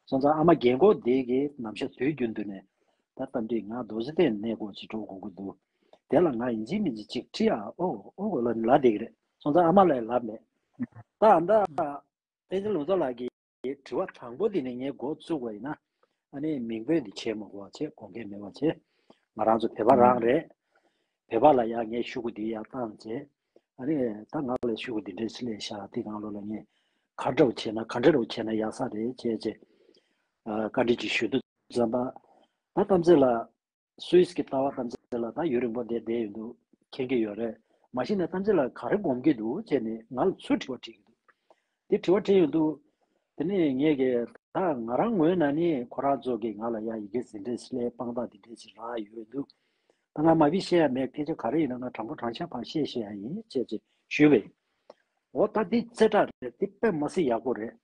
སོང་ཙང་ཨ་མ་རྒན་གོག་འདི་གིས་ནམ་ཞག་དུས་རྒྱུན་དུ་ནས་ད་ལྟ་འདི་ང་རྡོ་རྗེ་གདན་གནས་སྐོར་ཅིག་འགྲོ་དགོས་ཀྱི་འདུག་དེ་ལ་ང་ཡིན་གཅིག་མིན་གཅིག་ཅིག་བྲིས་ཨ། ཨོ་ཨོ་གོ་ལ་ལ་བསྡད་ཀྱི་རེད། སོང་ཙང་ཨ་མ་ལ་ལབ་མེད། ད་ཨ་མདའ་བསྟན་འཛིན་ལུང་རྟོགས་ལགས་ཀྱིས་དྲི་བ་དང་པོ་དེ་ནས་ངས་འགོ་བཙུགས་པ་ཡིན་ན། ཨ་ནི་མིང་འབོད་འདི་བྱེད་མ་དགོས་པ་བྱེད། དགོངས་འགལ་མེད་པ་བྱེད། ང་རང་ཚོ་བོད་པ་རང་རེད། བོད་པ་ལ་ཡང་ངས་ཤོག་གུ་འདི་ཡར་བཏང་བྱས། ཨ་ནི་ད་ང་ལ་ཤོག་གུ་འདི་འདྲས་སླེབས་ཤག་དེ་གང་ལོ་ལ་ངས་ག་འདྲ་བོ་བྱས་ན་ག་འདྲ་བོ་བྱས་ན་ཡག་ས་རེད་བྱས་བྱས། ཨ་བཀའ་འདྲི་ཅིག་ཞུ་དུས་ཙམ་པ། ད་གཏམ་ཚེ་ལགས། སུད་སི་གི་ལྟ་བ་གཏམ་ཚེ་ལགས་ད་ཡུན་རིང་པོ་འདིར་བསྡད་ཡོད་འདུག་མཁྱེན་གྱི་ཡོད་རེད། མ་གཞི་ནས་གཏམ་ཚེ་ལགས་ག་རེ་སྒོམ་གྱི་འདུག་བྱས་ནས་ང་ལ་ཚུར་དྲི་བ་དྲིས་ཀྱི་འདུག་དེ་དྲི་བ་དྲིས་ཡོང་དུས། དེ་ནས་ངས་ཀྱི་ད་ང་རང་ངོས་ནས་ནི་ཁོ་རང་ཚོ་གིས་ང་ལ་ཡ་ཡི་གེ་ཟིན་བྲིས་སླེབས་དཔང་རྟགས་འདི་འདྲས་ཞིག་རག་ཡོད་འདུག་ད་ང་མ་བི་བཤད་ཡ་མེད། སྐད་ཆ་ག་རེ་ཡིན་ན་ང་དྲང་པོ་དྲང་བཞག་ཕར་བཤད་བཤད་ཡ་ཡིན་བྱས་ཅེས་ཞུས་པས། འོ་ད་འདི་རྩེ་གྲ་རེད། འདི་དཔེ་མ་སྲིད་ཡག་པོ་རེད།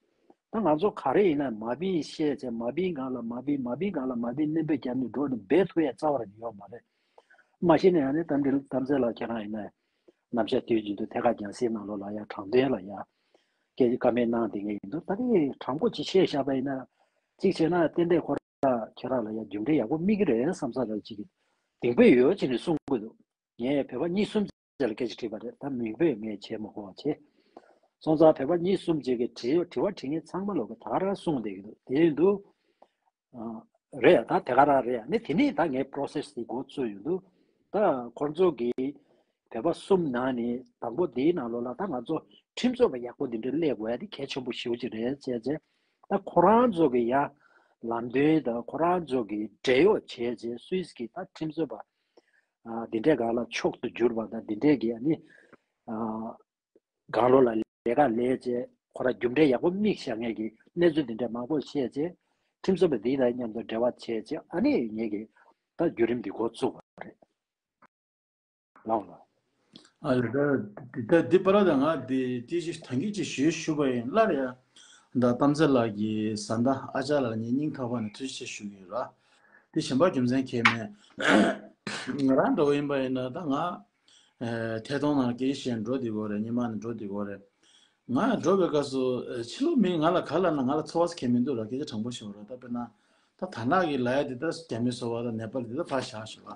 ད་ང་ཚོ་ག་རེ་ཡིན་ན་མ་བི་བཤད་བྱས་མ་བིའི་སྒང་ལ་མ་བི་མ་བིའི་སྒང་ལ་མ་བི་སྣོན་པ་བརྒྱབ་ནས་འགྲོ་ནས་འབད་ཐུབ་ཡ་རྩ་བ་རེ་ཡོད་མ་རེད། མ་གཞི་ནས་ཨ་ནི་གཏམ་འདི་གཏམ་ཚེ་ལགས་ཁྱེད་རང་ཡིན་ན། ནམ་ཞག་དུས་རྒྱུན་དུ་ཐད་ཀར་རྒྱང་སྲིང་ནང་ལོགས་ལ་ཡ་དྲང་དོན་ལ་ཡ། སྐད་ཆ་བཀའ་མོལ་གནང་བསྡད་མཁན་ཡིན་འདུག་ད་ནི་དྲང་པོ་ཅིག་བཤད་བཞག་པ་ཡིན་ན། གཅིག་བྱས་ན་ཏན་ཏན་ཁོ་རང་ཁྱེད་རང་ལ་ཡ་རྒྱུ་འབྲས་ཡག་པོ་སྨིན་གྱི་རེད་བསམ་ས་ར་ཅིག་གི་གདེང་སྤོབས་ཡོད་ཅེས་ནས་གསུང་གི་འདུག་ངས་བོད་པ་གཉིས་གསུམ་ཅིག་ལ་སྐད་ཆ་དྲིས་པ་རེད། ད་མིང་འབོད་ངས་བྱས་མ་དགོས་པ་བྱས། སོང་ཙང་བོད་པ་གཉིས་གསུམ་ཅིག་གིས་དྲི་དྲི་བ་དྲི་མཁན་ཚང་མ་ལོག་གི་ད་ག་རང་གསུངས་བསྡད་ཀྱི་འདུག་དེ་ཡིན་དུས། ཨ། རེད་ད་དེ་ག་རང་རེད། ནི་དེ་ནས་ད་ངས་པོ་རོ་སེ་སི་དེ་འགོ་བཙུགས་ཡོང་དུས། ད་ཁོང་ཚོ་གིས་བོད་པ་གསུམ་ནང་ནས་དང་པོ་དེའི་ནང་ལོགས་ལ་ད་ང་ཚོ་ཁྲིམས་རྩོད་པ་ཡག་པོ་དེ་འདྲ་སླེབས་དགོས་ཡ་དེ་གལ་ཆེན་པོ་ཞེ་པོ་ཅིག་རེད་བྱས་རྗེས། ད་ཁོ་རང་ཚོ་གི་ཡ་ལམ་སྟོན་དང་ཁོ་རང་ཚོ་གི་འབྲེལ་ཡོད་བྱས་རྗེས་སུད་སི་གི་ད་ཁྲིམས་རྩོད་པ། ཨ། དེ་འདྲའི་སྒང་ལ་མཆོག་ཏུ་གྱུར་པ་དང་དེ་འདྲའི་གི་ཨ་ནི། ཨ། སྒང་ལོགས་ལ་ལས་ཀ་ལས་བྱས་ཁོ་རང་རྒྱུ་འབྲས་ཡག་པོ་མིག་བཞག་མཁན་གྱི་གནས་ཚུལ་འདི་འདྲ་མང་པོ་བཤད་བྱས། ཁྲིམས་རྩོད་པ་འདི་དང་མཉམ་དུ་འབྲེལ་བ་བྱས་བྱས་ཨ་ནི་ངེད་ཀྱིས་ད་བརྒྱུད་རིམ་འདི་འགོ་བཙུགས་པ་རེད། ལགས་ལགས། ཨ་ལས་ད་འདི་ད་འདི་པར་ད་ང་འདི་ཏི་ཞིག་ཐང་གི་ཅིག་ཞུས་ཞུ་བ་ཡིན་སླར་ཡ། ད་གཏམ་ཚེ་ལགས་ཀྱི་བཟའ་ཟླ་ཨ་ཅག་ལགས་ངའི་སྙིང་ཐག་པ་ནས་ཐུགས་རྗེ་ཆེ་ཞུ་གི་ཡོད་ར། དེ་གཞན་པ་རྒྱུ་མཚན་གང་ཡང་མེད། ང་རང་འདྲ་བོ་ཡིན་པ་ཡིན་ན་ད་ང་། ཨེ། ཐད་གཏོང་ནང་སྐད་ཆ་བཤད་འགྲོ་བསྡད་ཀྱི་ཡོད་རེད། སྔོན་མ་ནས་འགྲོ་བསྡད་ཀྱི་ཡོད་རེད། ང་འགྲོ་བའི་སྐབས་སུ་ཨེ། ཕྱི་ལོགས་མི་ང་ལ་ག་ལབ་ན་ང་ལ་ཚོར་བ་གང་ཡང་མི་འདུག་ར། སྐད་ཆ་དྲང་པོ་ཞུ་བ་ར། ད་དཔེར་ན་ད་ད་ནག་གི་ལ་ཡ་དེ་ད་རྒྱ་མི་སོ་པ་དང་ནེ་པ་ལི་དེ་ད་ཕར་བཞག་ཞུ་བ།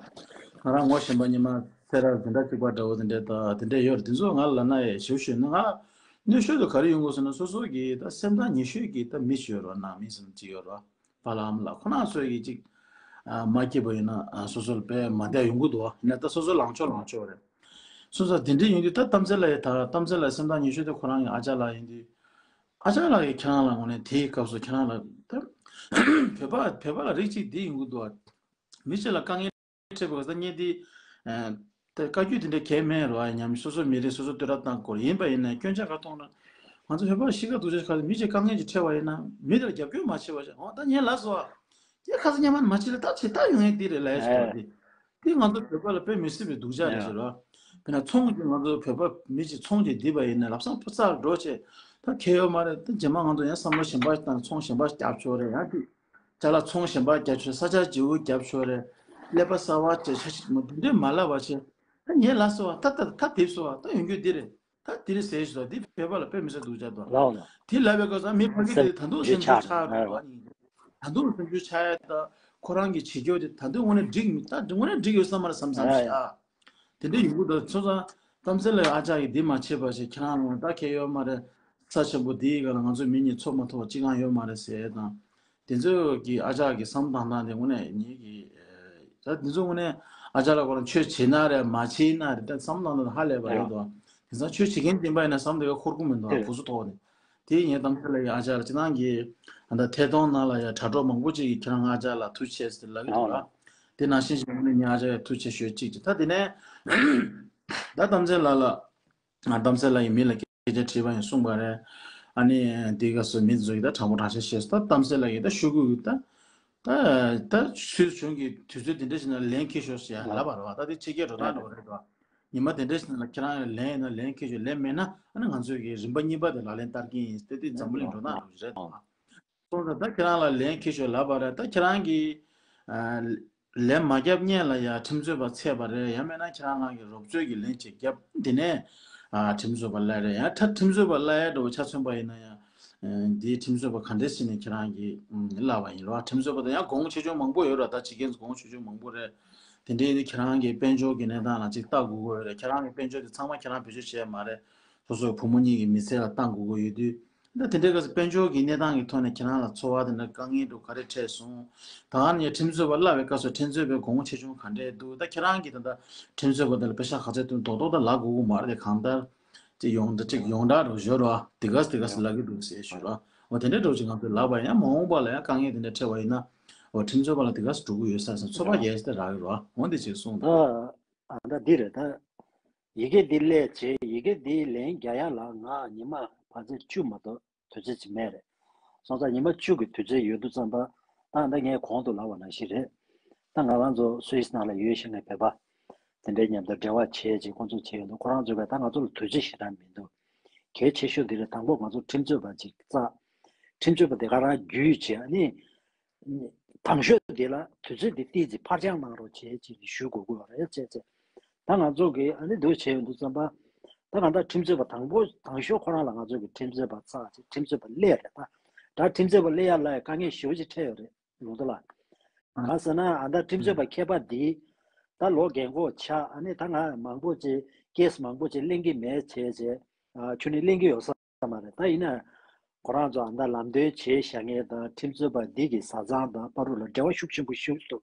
ང་རང་ངོ་ཤེས་པ་སྔོན་མ་སེ་ར་དེ་འདྲ་གཅིག་པ་འདྲ་བོ་དེ་འདྲ་ད་དེ་འདྲ་ཡོད་རེད། དེ་ཚོ་ང་ལ་ལབ་ན་ཡ་ཞུ་ཞུ་ན་ང་གནོད་ཤོས་དེ་ག་རེ་ཡོང་གི་ཡོད་ཟེར་ན་སོ་སོ་གི་ད་སེམས་ཐག་ཉེ་ཤོས་ཀྱི་ད་མི་ཞིག་ཡོད་ར། ནང་མི་ཟེར་ན་གཅིག་ཡོད་ར། པཱ་ལགས་ཨ་མ་ལགས་ཁོ་རང་ཚོས་ཀྱི་ཅིག་ཨ། མ་སྐྱིད་པ་ཡིན་ན་ཨ། སོ་སོ་ལ་དཔེ་མ་བདེ་ཡོང་གི་འདུག་ཨ། ཡིན་ན་ད་སོ་སོ་ལངས་ཕྱོགས་ལངས་ཕྱོགས་རེད། སོ་སོ་དེ་འདྲ་ཡོང་དུས་ད་གཏམ་ཚེ་ལགས་ཡི་ད་གཏམ་ཚེ་ལགས་སེམས་ཐག་ཉེ་ཤོས་དེ་ཁོ་རང་གི་ཨ་ཅག་ལགས་ཡིན་དུས། ཨ་ཅག་ལགས་ཀྱིས་ཁྱེད་རང་ལ་ངོ་ནས་དེའི་སྐབས་སུ་ཁྱེད་རང་ལ་ད་བོད་པ་བོད་པ་ལ་རིགས་གཅིག་འདི་ཡོང་གི་འདུག་ཨ། མི་གཅིག་ལ་དཀའ་ངལ་འཕྲད་པའི་སྐབས་སུ་ད་ངས་འདི། ཨ། ད་བཀའ་བཀྱོན་དེ་འདྲ་གང་ཡང་མེད་རོ། ཨ། ཉམས་སོ་སོ་མི་རིགས་སོ་སོ་བསྟོད་ར་བཏང་དགོས་རེད། ཡིན་པ་ཡིན་ན་སྐྱོན་ཆ་ག་མཐོང་ན། ང་ཚོ་བོད་པ་གཤིས་ཀ་སྡུག་ཅག་ཁ་ལ་མི་གཅིག་དཀའ་ངལ་ཅིག་འཕྲད་པ་ཡིན་ན་མི་དེར་རྒྱབ་སྐྱོར་མ་བྱེད་པ་བྱས། འོ་ད་ངས་ལབ་སོང་ཨ། ཁྱེད་ཁ་སང་སྔོན་མ་མ་བྱེད་ལ་ད་བྱེད་ད་ཡོང་ཡས་འདི་རེད་ལབ་ཡས་ཞིག་རེད། འདི་ང་ཚོ་བོད་པ་ལ་དཔེ་མི་སྲིད་པའི་སྡུག་ཅག་རེད་ཟེར་རོ། དཔེར་ན་ཚོང་གི་ང་ཚོ་བོད་པ་མི་གཅིག་ཚོང་གཅིག་བསྡད་པ་ཡིན་ན་ལམ་སང་ཕར་ཚུར་འགྲོ་བྱས། ད་ཁེ་ཡོད་མ་རེད། ད་རྗེས་མ་ང་ཚོ་ཡང་བསམ་བློ་གཞན་པ་ཞིག་བཏང་ཚོང་གཞན་པ་ཞིག་རྒྱབ་ཆོག་རེད། ཡང་འདི་ཅ་ལག་ཚོང་གཞན་པ་རྒྱབ་ཆོག་ས་ཆ་བརྗེ་པོ་རྒྱབ་ཆོག་རེད། ཀླད་པ་གསར་པ་བྱས་ཆ་ཞིག་མ་འདི་འདྲས་མ་ལབ་པ་བྱས། ད་ངས་ལབ་སོང་བ། ད་ད་ད་དེབ་སོང་བ། ད་ཡོང་རྒྱུ་འདི་རེད། ད་དེ་རིང་ཟེར་ཞིག་ལ་འདི་བོད་པ་ལ་དཔེ་མི་སྲིད་སྡུག་ཅག་འདུག་ལའོ་ལ། དེ་ལབ་པའི་སྐབས་སུ་མི་ཕ་གི་དེ་ད་དུང་སེམས་ཤུགས་ཆག་འགྲོ་བ་ཡིན། ད་དུང་སེམས་ཤུགས་ཆག་ཡ་ད་ཁོ་རང་གི་བྱེད་སྐྱོ་དེ་ད་དུང་དངོས་གནས་འགྲིག་མི་ད་དངོས་གནས་འགྲིག་ཡོད་བསམ་མ་རེད་བསམ་བསམ་ཞིག་ཨ། དེ་འདྲ་ཡོང་གི་འདུག་སོང་ཙང་གཏམ་ཚེ་ལགས་ཨ་ཅག་གིས་འདི་མ་བྱེད་པ་ཞིག་ཁྱེད་རང་ལ་ད་ཁེ་ཡོད་མ་རེད། ས་ཆེན་པོ་འདིའི་སྒང་ལ་ང་ཚོ་མི་གཉིས་ཚོགས་མ་ཐུབ་པ་ཅི་གང་ཡོད་མ་རེད་ཟེར་དང་། དེ་ཚོ་གི་ཨ་ཅག་གི་བསམ་བཏང་སྟངས་དེ་དངོས་གནས་ཉིད་ཀྱི། ད་དེ་ཚོ་དངོས་གནས་ཨ་ཅག་ལ་ཁོ་རང་ཆོས་བྱེད་ན་རེད་མ་བྱེད་ན་རེད། ད་བསམ་བཏང་སྟངས་ཧ་ལས་པ་རེད་དོ། དེང་སང་ཆོས་བྱེད་མཁན་ཡིན་པ་ཡིན་ན་བསམ་དེ་ག་འཁོར་གི་མི་འདུག་ཨ། གོ་ས་ཐོག་ནས། དེ་ངས་གཏམ་ཚེ་ལགས་ཀྱི་ཨ་ཅག་ལ་སྤྱིར་བཏང་གི་ཨ་ད་ཐད་གཏོང་ནང་ལ་ཡ་དྲ་གྲོགས་མང་པོ་ཅིག་གིས་ཁྱེད་རང་ཨ་ཅག་ལ་ཐུགས་རྗེ་ཆེ་ཟེར་ལབ་ཀྱི་འདུག་ཨ། དེ་ནང་བཞིན་ཞིག་ངས་ཨ་ཅག་ལ་ཐུགས་རྗེ་ཆེ་ཞུ་གཅིག་ཅིག་ད་དེ་ནས་ད་གཏམ་ཚེ་ལགས་ལ། ང་གཏམ་ཚེ་ལགས་ཀྱི་མིང་ལ་སྐད་ཆ་དྲིས་པ་ཡིན་གསུངས་པ་རེད། ཨ་ནི་འདི་ག་སོ་མི་ཚོ་ཡིས་ད་དྲང་པོ་དྲང་བཞག་བཤད་སོང་། ད་གཏམ་ཚེ་ལགས་ཀྱིས་ད་ཤོག་གུ་ད་ད་ད་སུད་སི་གཞུང་གིས་དུས་ཚོད་འདི་འདྲ་ཞིག་ན་ལན་འཁྱེར་ཤོག་ཟེར་ཡ་ལབ་པ་རེད་བ། ད་དེ་ཕྱི་རྒྱལ་འགྲོ་སྟངས་འདྲ་བོ་རེད་བ། ཉི་མ་དེ་འདྲ་ཞིག་ན་ཁྱེད་རང་ལན་ཡིན་ན་ལན་འཁྱེར་ཤོག་ལན་མེད་ན་ཨ་ནི་ང་ཚོས་ཀྱི་རིམ་པ་གཉིས་པ་དེ་ལག་ལེན་བསྟར་གྱི་ཡིན་ཟེར་ཏེ་འཛམ་བུ་གླིང་འགྲོ་སྟངས་འདྲ་བོ་ཞིག་རེད་བ། སོང་ཙང་ད་ཁྱེད་རང་ལ་ལན་འཁྱེར་ཤོག་ལབ་པ་རེད། ད་ཁྱེད་རང་གིས་ཨ་ལན་མ་བརྒྱབ་སྔོན་ལ་ཡ་ཁྲིམས་རྩོད་པ་ཚད་པ་རེད། ཡང་མིན་ན་ཁྱེད་རང་རང་གི་རོབ་ཚོད་ཀྱི་ལན་ཅིག་བརྒྱབ་འདི་ནས་ཨ་ཁྲིམས་རྩོད་པ་གླ་རེད། ཡང་ད་ཁྲིམས་རྩོད་པ་གླ་ཡ་འགྲོ་ཆ་མཚོན་པ་ཡིན་ན་ཡང་འདིའི་ཁྲིམས་རྩོད་པ་ག་འདྲས་ཟེར་ནས་ཁྱེད་རང་གིས་གླ་བ་ཡིན་རོ། ཁྲིམས་རྩོད་པ་དང་ཡང་གོང་ཆེ་ཆུང་མང་པོ་ཡོད་ར། ད་ཇི་གེན་གོང་ཆེ་ཆུང་མང་པོ་རེད། དེ་འདྲའི་ཁྱེད་རང་གི་དཔལ་འབྱོར་གྱི་གནས་སྟངས་ལ་ཅིག་ལྟ་དགོས་ཀྱི་ཡོད་རེད། ཁྱེད་རང་གི་དཔལ་འབྱོར་དེ་ཚང་མ་ཁྱེད་རང་བེད་སྤྱོད་བྱས་མ་རེད། སོ་སོའི་བུ་མོ་གཉིས་ཀྱི་མི་ཚེ་ལ་བཏང་དགོས་ཀྱི་ཡོད་དུས། ད་དེ་འདྲའི་སྐབས་སུ་དཔལ་འབྱོར་གྱི་གནས་སྟངས་ཀྱི་ཐོག་ནས་ཁྱེད་རང་ལ་ཚོར་བ་དེ་འདྲ་དཀའ་ངལ་འདྲ་ག་རེ་འཕྲད་སོང་། ད་ག་ནས་ཁྲིམས་རྩོད་པ་གླ་བའི་སྐབས་སུ་ཁྲིམས་རྩོད་པའི་དགོངས་པ་ཆེ་ཆུང་ག་འདྲས་འདུག་ད་ཁྱེད་རང་གིས་ད་ལྟ་ཁྲིམས་རྩོད་པ་དེ་ལ་པེ་ཤག་ག་ཚད་བཏོན་རྡོག་རྡོག་ད་ལབ་དགོས་ཀྱི་མ་རེད་དེ། གང་ལྟར་ཅིག་ཡོང་ད་ཅིག་ཡོངས་གྲགས་འདྲ་བོ་ཞོར་བ་དེ་ག་སེ་དེ་ག་སེ་ལབ་ཀྱི་འདུག་ཟེར་ཞུ་ར། འོ་དེ་འདྲའི་འདྲ་བོ་ཅིག་ང་ཚོས་ལབ་པ་ཡིན་ན། མ་འོངས་པ་ལ་ཡང་དཀའ་ངལ་དེ་འདྲ་འཕྲད་པ་ཡིན་ན། འོ་ཁྲིམས་རྩོད་པ་ལ་དེ་ག་སེ་འགྲོ་གི་ཡོད་ས་ཟེར་ཚོད་དཔག་རྒྱག་ཡས་དེ་རག་གི་ར། འོ་འདི་ཅིག་གསུངས་ད། ད་ཨ་ད་འདི་རེད་ད། ཡི་གེ་འདི་ཀླད་བྱས། ཡི་གེ་འདིའི་ལན་རྒྱག་ཡ་ལ་ང་ཉི་མ་བར་ཆད་བཅུ་མ་གཏོགས་དུས་ཚོད་ཅིག་མེད་རེད། སོང་ཙང་ཉི་མ་བཅུ་གི་དུས་ཚོད་ཡོད་དུས་ཙམ་པ། ད་ད་ངས་གོང་དུ་ལབ་པ་ནང་བཞིན་རེད། ད་ང་རང་ཚོ་སུད་སི་ནང་ལ་ཡོད་བཞིན་ནས་བོད་པ་དེ་འདྲའི་མཉམ་དུ་འབྲེལ་བ་བྱས་བྱས་ཁོང་ཚོ་བྱས་ཡོད་འདུག་ཁོ་རང་ཚོས་ཀྱང་ད་ང་ཚོ་ལ་དུས་ཚོད་ཞེ་དྲག་མི་འདུག་གལ་ཆེ་ཤོས་འདི་རེད། དང་པོ་ང་ཚོ་ཁྲིམས་རྩོད་པ་ཅིག་བཙལ། ཁྲིམས་རྩོད་པ་དེ་ག་རང་བརྒྱུད་བྱས། ཨ་ནི། དང་ཤོས་དེ་ལ་དུས་ཚོད་འདི་ཏོག་ཙམ་ཕར་འགྱངས་གནང་རོགས་བྱེད་ཅེས་ཞུ་དགོས་ཀྱི་ཡོད་རེད་ཅེས་ཅེས། ད་ང་ཚོ་གིས་ཨ་ནི་འདུག་བྱས་ཡོང་དུས་ཙམ་པ། ད་གང་ལྟར་ཁྲིམས་རྩོད་པ་དང་པོ་དང་ཤོས་ཁོ་རང་ལ་ང་ཚོ་གིས་ཁྲིམས་རྩོད་པ་བཙལ་ཅིག་ཁྲིམས་རྩོད་པ་སླེབས་རེད་ད། ད་ཁྲིམས་རྩོད་པ་སླེབས་ཡ་ལ་ཡ་དཀའ་ངལ་ཞེ་པོ་ཅིག་འཕྲད་ཡོད་རེད་ལུང་རྟོགས་ལགས། གང་ཟེར་ན་ཨ་ད་ཁྲིམས་རྩོད་པ་མཁས་པ་འདི་ད་ལོ་རྒན་གོག་ཆགས། ཨ་ནི་ད་ང་མང་པོ་ཅིག་ཀེ་སི་མང་པོ་ཅིག་ལེན་གྱི་མེད་བྱས་བྱས། ཨ་ཁྱོད་ནི་ལེན་གྱི་ཡོད་ས་མ་རེད། ད་ཡིན་ན་ཁོ་རང་ཚོ་ཨ་ད་ལམ་སྟོན་བྱས་བཞག་མཁན་དང་ཁྲིམས་རྩོད་པ་འདི་གི་བཟའ་ཚང་དང་བར་དུ་ལ་འབྲེལ་བ་ཤུགས་ཆེན་པོ་ཞིག་འདུག་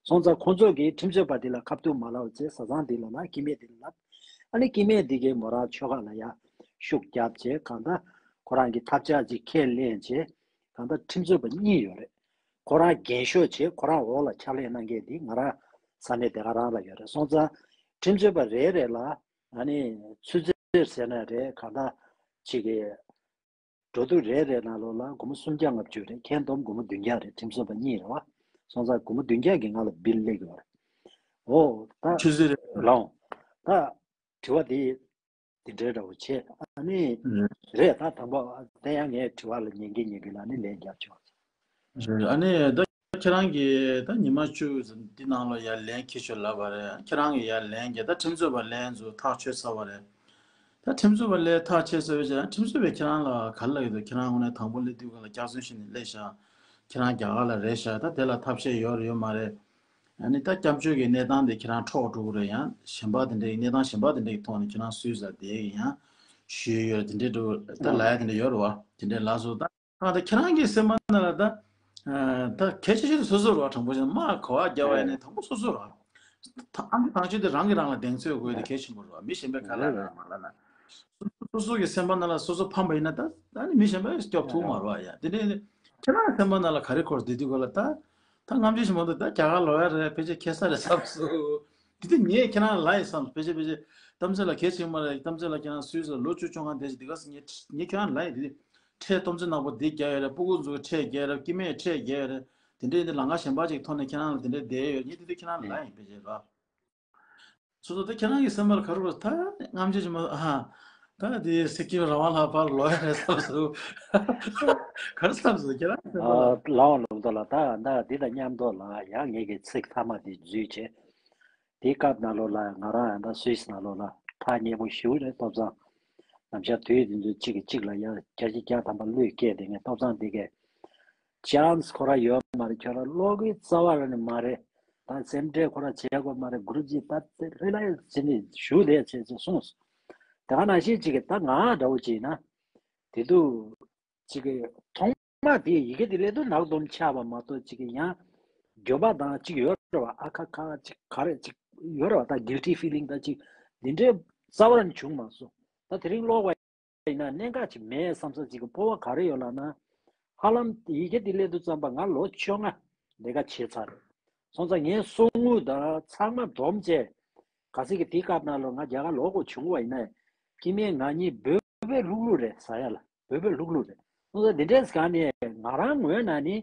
སོང་ཙང་ཁོང་ཚོ་གིས་ཁྲིམས་རྩོད་པ་འདི་ལ་ཁ་ཐུག་མ་ལབ་བྱས་བཟའ་ཚང་འདི་ལ་ལབ། སྐྱེ་དམན་འདི་ལ་ལབ། ཨ་ནི་སྐྱེ་དམན་འདི་གིས་མོ་རང་ཆོལ་ཁ་ལ་ཡ་ཤུགས་རྒྱབ་བྱས་གང་ལྟར་ཁོ་རང་གི་ཐབས་ཆག་ཅིག་ཁས་ལེན་བྱས་གང་ལྟར་ཁྲིམས་རྩོད་པ་གཉིས་ཡོད་རེད། ཁོ་རང་རྒན་ཤོས་བྱས་ཁོ་རང་འོག་ལ་ཕྱག་ལས་གནང་མཁན་འདི་ང་རང་ས་གནས་དེ་ག་རང་ལ་ཡོད་རེད། སོང་ཙང་ཁྲིམས་རྩོད་པ་རེ་རེ་ལ་ཨ་ནི་ཆུ་ཚོད་ཟེར་ན་རེད། གང་ལྟར་ཅིག་གི་འགྲོ་དུས་རེ་རེ་ནང་ལོགས་ལ་སྒོར་མོ་སུམ་བརྒྱ་ལྔ་བཅུ་རེད། ཁྱེད་བསྡོམས་སྒོར་མོ་བདུན་བརྒྱ་རེད། ཁྲིམས་རྩོད་པ་གཉིས་རེད་བ། སོང་ཙང་སྒོར་མོ་བདུན་བརྒྱ་གི་ང་ལ་བིལ་སླེབས་ཡོད་རེད། འོ་ད་ཆུ་ཚོད་རེད། ལའོ། ད་དྲི་བ་དེ་དེ་འདྲའི་འདྲ་བོ་བྱས། ཨ་ནི་རེད། ད་དང་པོ་དེ་ཡང་ངས་དྲི་བ་ལ་ཉན་གི་ཉན་གི་ལ་ནི་ལན་རྒྱབ་ཆོག་རེད། ཨ་ནི་ད་ཁྱེད་རང་གིས་ད་ཉི་མ་བཅུ་འདི་ནང་ལ་ཡར་ལན་འཁྱེར་ཤོག་ལབ་པ་རེད། ཁྱེད་རང་གིས་ཡར་ལན་རྒྱབ། ད་ཁྲིམས་རྩོད་པ་ལན་ཚོ་ཐག་ཆོད་ཚར་བ་རེད། ད་ཁྲིམས་རྩོད་པ་ལན་ཐག་ཆོད་ཚར་བའི་རྗེས་ཁྲིམས་རྩོད་པས་ཁྱེད་རང་ལ་ག་རེ་ལབ་ཀྱི་འདུག་ཁྱེད་རང་དངོས་གནས་དང་པོ་སླེབས་དུས་སྒང་ལ་སྐྱག་རྫུན་བཤད་ནས་སླེབས་ཤག་ཁྱེད་རང་རྒྱ་གར་ལ་རེད་ཤག་ད་དེ་ལ་ཐབས་ཤེས་ཡོད་རེད་ཡོད་མ་རེད། ཨ་ནི་ད་སྐྱབས་བཅོལ་གྱི་གནས་སྟངས་དེ་ཁྱེད་རང་འཕྲོག་འགྲོ་གི་རེད། ཡང་གཞན་པ་དེ་འདྲའི་གནས་སྟངས་གཞན་པ་དེ་འདྲའི་ཐོག་ནས་ཁྱེད་རང་སུད་སི་ལ་བསྡད་ཀྱི་ཡང་ཞུས་ཡོད་དེ་འདྲའི་འགྲོ་ད་ལབ་ཡ་དེ་འདྲ་ཡོད་རེད་བ། དེ་འདྲའི་ལབ་སོང་། ད་ད་ཁྱེད་རང་གི་སེམས་པ་ནང་ལ་ད་ད་གལ་ཆེ་ཤོས་དེ་སོ་སོ་རེད་བ། དྲང་པོ་བཤད་ན་དམག་ག་པར་རྒྱབ་པ་ཡིན་ནའི་དང་པོ་སོ་སོ་རེད་བ། ད་ཨ་མ་དང་ཆོས་དེ་རང་གིས་རང་ལ་གདེང་ཚོད་དགོས་དེ་གལ་ཆེན་པོ་རེད་བ། མི་གཞན་པས་ག་ལབ་ན་མ་ལབ་ན། སོ་སོ་གི་སེམས་པ་ནང་ལ་སོ་སོ་ཕམ་པ་ཡིན་ན་ད་ད་ནི་མི་གཞན་པས་སྐྱོབ་ཐུབ་མ་རེད་བ་ཡ། དེ་ནས་ཁྱེད་རང་སེམས་པ་ནང་ལ་ག་རེ་འཁོར་བསྡད་དུས་ག་ལ་ད་ད་རྔམ་བརྗིད་ཞིག་མ་འདུག་ད་རྒྱ་གར་ལོག་ཡ་རེད། ཕལ་ཆེར་ཁེ་ས་རེད་བསམ་སོང་། དེ་དུས་ངས་ཁྱེད་རང་ལ་ལབ་ཡིན་བསམ། ཕལ་ཆེར་ཕལ་ཆེར་གཏམ་ཚེ་ལ་གལ་ཆེན་མ་རེད། གཏམ་ཚེ་ལ་ཁྱེད་རང་སུད་སི་ལ་ལོ་བཅུ་བཅོ་ལྔ་བསྡད་ཅིག་དེ་ག་སེ་ངས་ངས་ཁྱེད་རང་ལ་ལབ་ཡིན། དེ་དུས་ཁྲལ་སྟོང་ཚོ་ནག་པོ་འདི་རྒྱག་ཡོད་རེད། སྤུ་གུ་ཚོ་ཁྲལ་རྒྱག་ཡོད་རེད། སྐྱེ་དམན་ཁྲལ་རྒྱག་ཡོད་རེད། དེ་འདྲའི་འདི་ལམ་ཁ་གཞན་པ་ཅིག་ཐོག་ནས་ཁྱེད་རང་ལ་དེ་འདྲའི་བསྡད་ཡོད། ངས་དེ་དུས་ཁྱེད་རང་ལ་ལབ་ཡིན་ཕལ་ཆེར་ར། སོ་སོ་ད་ཁྱེད་རང་གི་སེམས་པ་ལ་ག་རེ་བ། ད་རྔམ་བརྗིད་ཅིག་མ་ཨ། ད་དེ་སི་ཀིམ་རང་དབང་ལ་ཕར་ལོག་ཡ་རེད་བསམ་སོང་། ག་རེ་བསམ་སོང་ཁྱེད་རང་སེམས་པ་ལ། ལའོ་ལུང་རྟོགས་ལགས། ད་ད་འདི་དང་མཉམ་དུ་ལ་ཡང་ངེད་ཀྱི་ཚིག་མཐའ་མ་འདི་བརྗོད་བྱས། དེའི་སྐབས་ནང་ལོགས་ལ་ང་རང་ཡང་ད་སུད་སི་ནང་ལོགས་ལ་ཐག་ཉེ་པོ་ཞེ་པོ་རེད། ཐོབ་ཐང་ནམ་ཞག་དུས་དེ་ཚོའི་གཅིག་གིས་གཅིག་ལ་ཡང་བརྒྱ་ཆ་བརྒྱ་ཐམ་པ་བློས་བཀལ་ཏེ་ངས་ཐོབ་ཐང་འདི་གས་ཅཱནས་ཁོ་ར་ཡོད་མ་རེད། ཁྱོད་ར་ཀློག་གི་རྩ་བ་ར་ནས་མ་རེད། ད་སེམས་ཁྲལ་ཁོ་ར་བྱེད་དགོས་མ་རེད། གུ་རུ་ཇི་ད་དེ་རེ་ལ་ཡོད་ཟེར་ནས་ཞུ་བསྡད་བྱས་ཚེ་གསུངས་སོང་། དེ་ག་ནང་བཞིན་གཅིག་གིས་ད་ང་འདྲ་བོ་བྱས་ན་དེ་དུས་གཅིག་གིས་མཐོང་མ་དེ་ཡི་གེ་དེ་ལས་དུ་ནག་འདོམ་ཆགས་པ་མ་གཏོགས་གཅིག་གིས་ཡང་འགྱོད་པ་དང་གཅིག་ཡོད་རེད་བ། ཨ་ཁ་ཁ་གཅིག་ག་རེ་གཅིག་ཡོད་རེད་བ། ད་guilty feeling ད་གཅིག་འདི་འདྲའི་རྩ་བ་ར་ནས་བྱུང་མ་སོང་། ད་དེ་རིང་ཀློག་པ་ཡིན་ན་གནད་འགག་ཅིག་མེད་བསམ་ས་ཅིག་གི་སྤོབས་པ་ག་རེ་ཡོད་ལབ་ན། ཧ་ལམ་ཡི་གེ་འདི་སླེབས་དུས་ཙམ་པ་ང་ལོ་བཅོ་ལྔ་ལས་ཀ་བྱས་ཚར་རེད། སོང་ཙང་ངའི་གསོག་དངུལ་དང་ཚང་མ་བསྡོམས་བྱས། གལ་སྲིད་ཀྱི་དེའི་སྐབས་ནང་ལོ་ང་རྒྱ་གར་ལོག་དགོས་བྱུང་བ་ཡིན་ན། སྐྱེ་དམན་ང་གཉིས་འབོད་པས་ལྷུག་ལྷུག་རེད་ཟ་ཡ་ལ། འབོད་པས་ལྷུག་ལྷུག་རེད། སོང་ཙང་འདི་འདྲའི་སྒང་ནས་ང་རང་ངོས་ནས་ནི་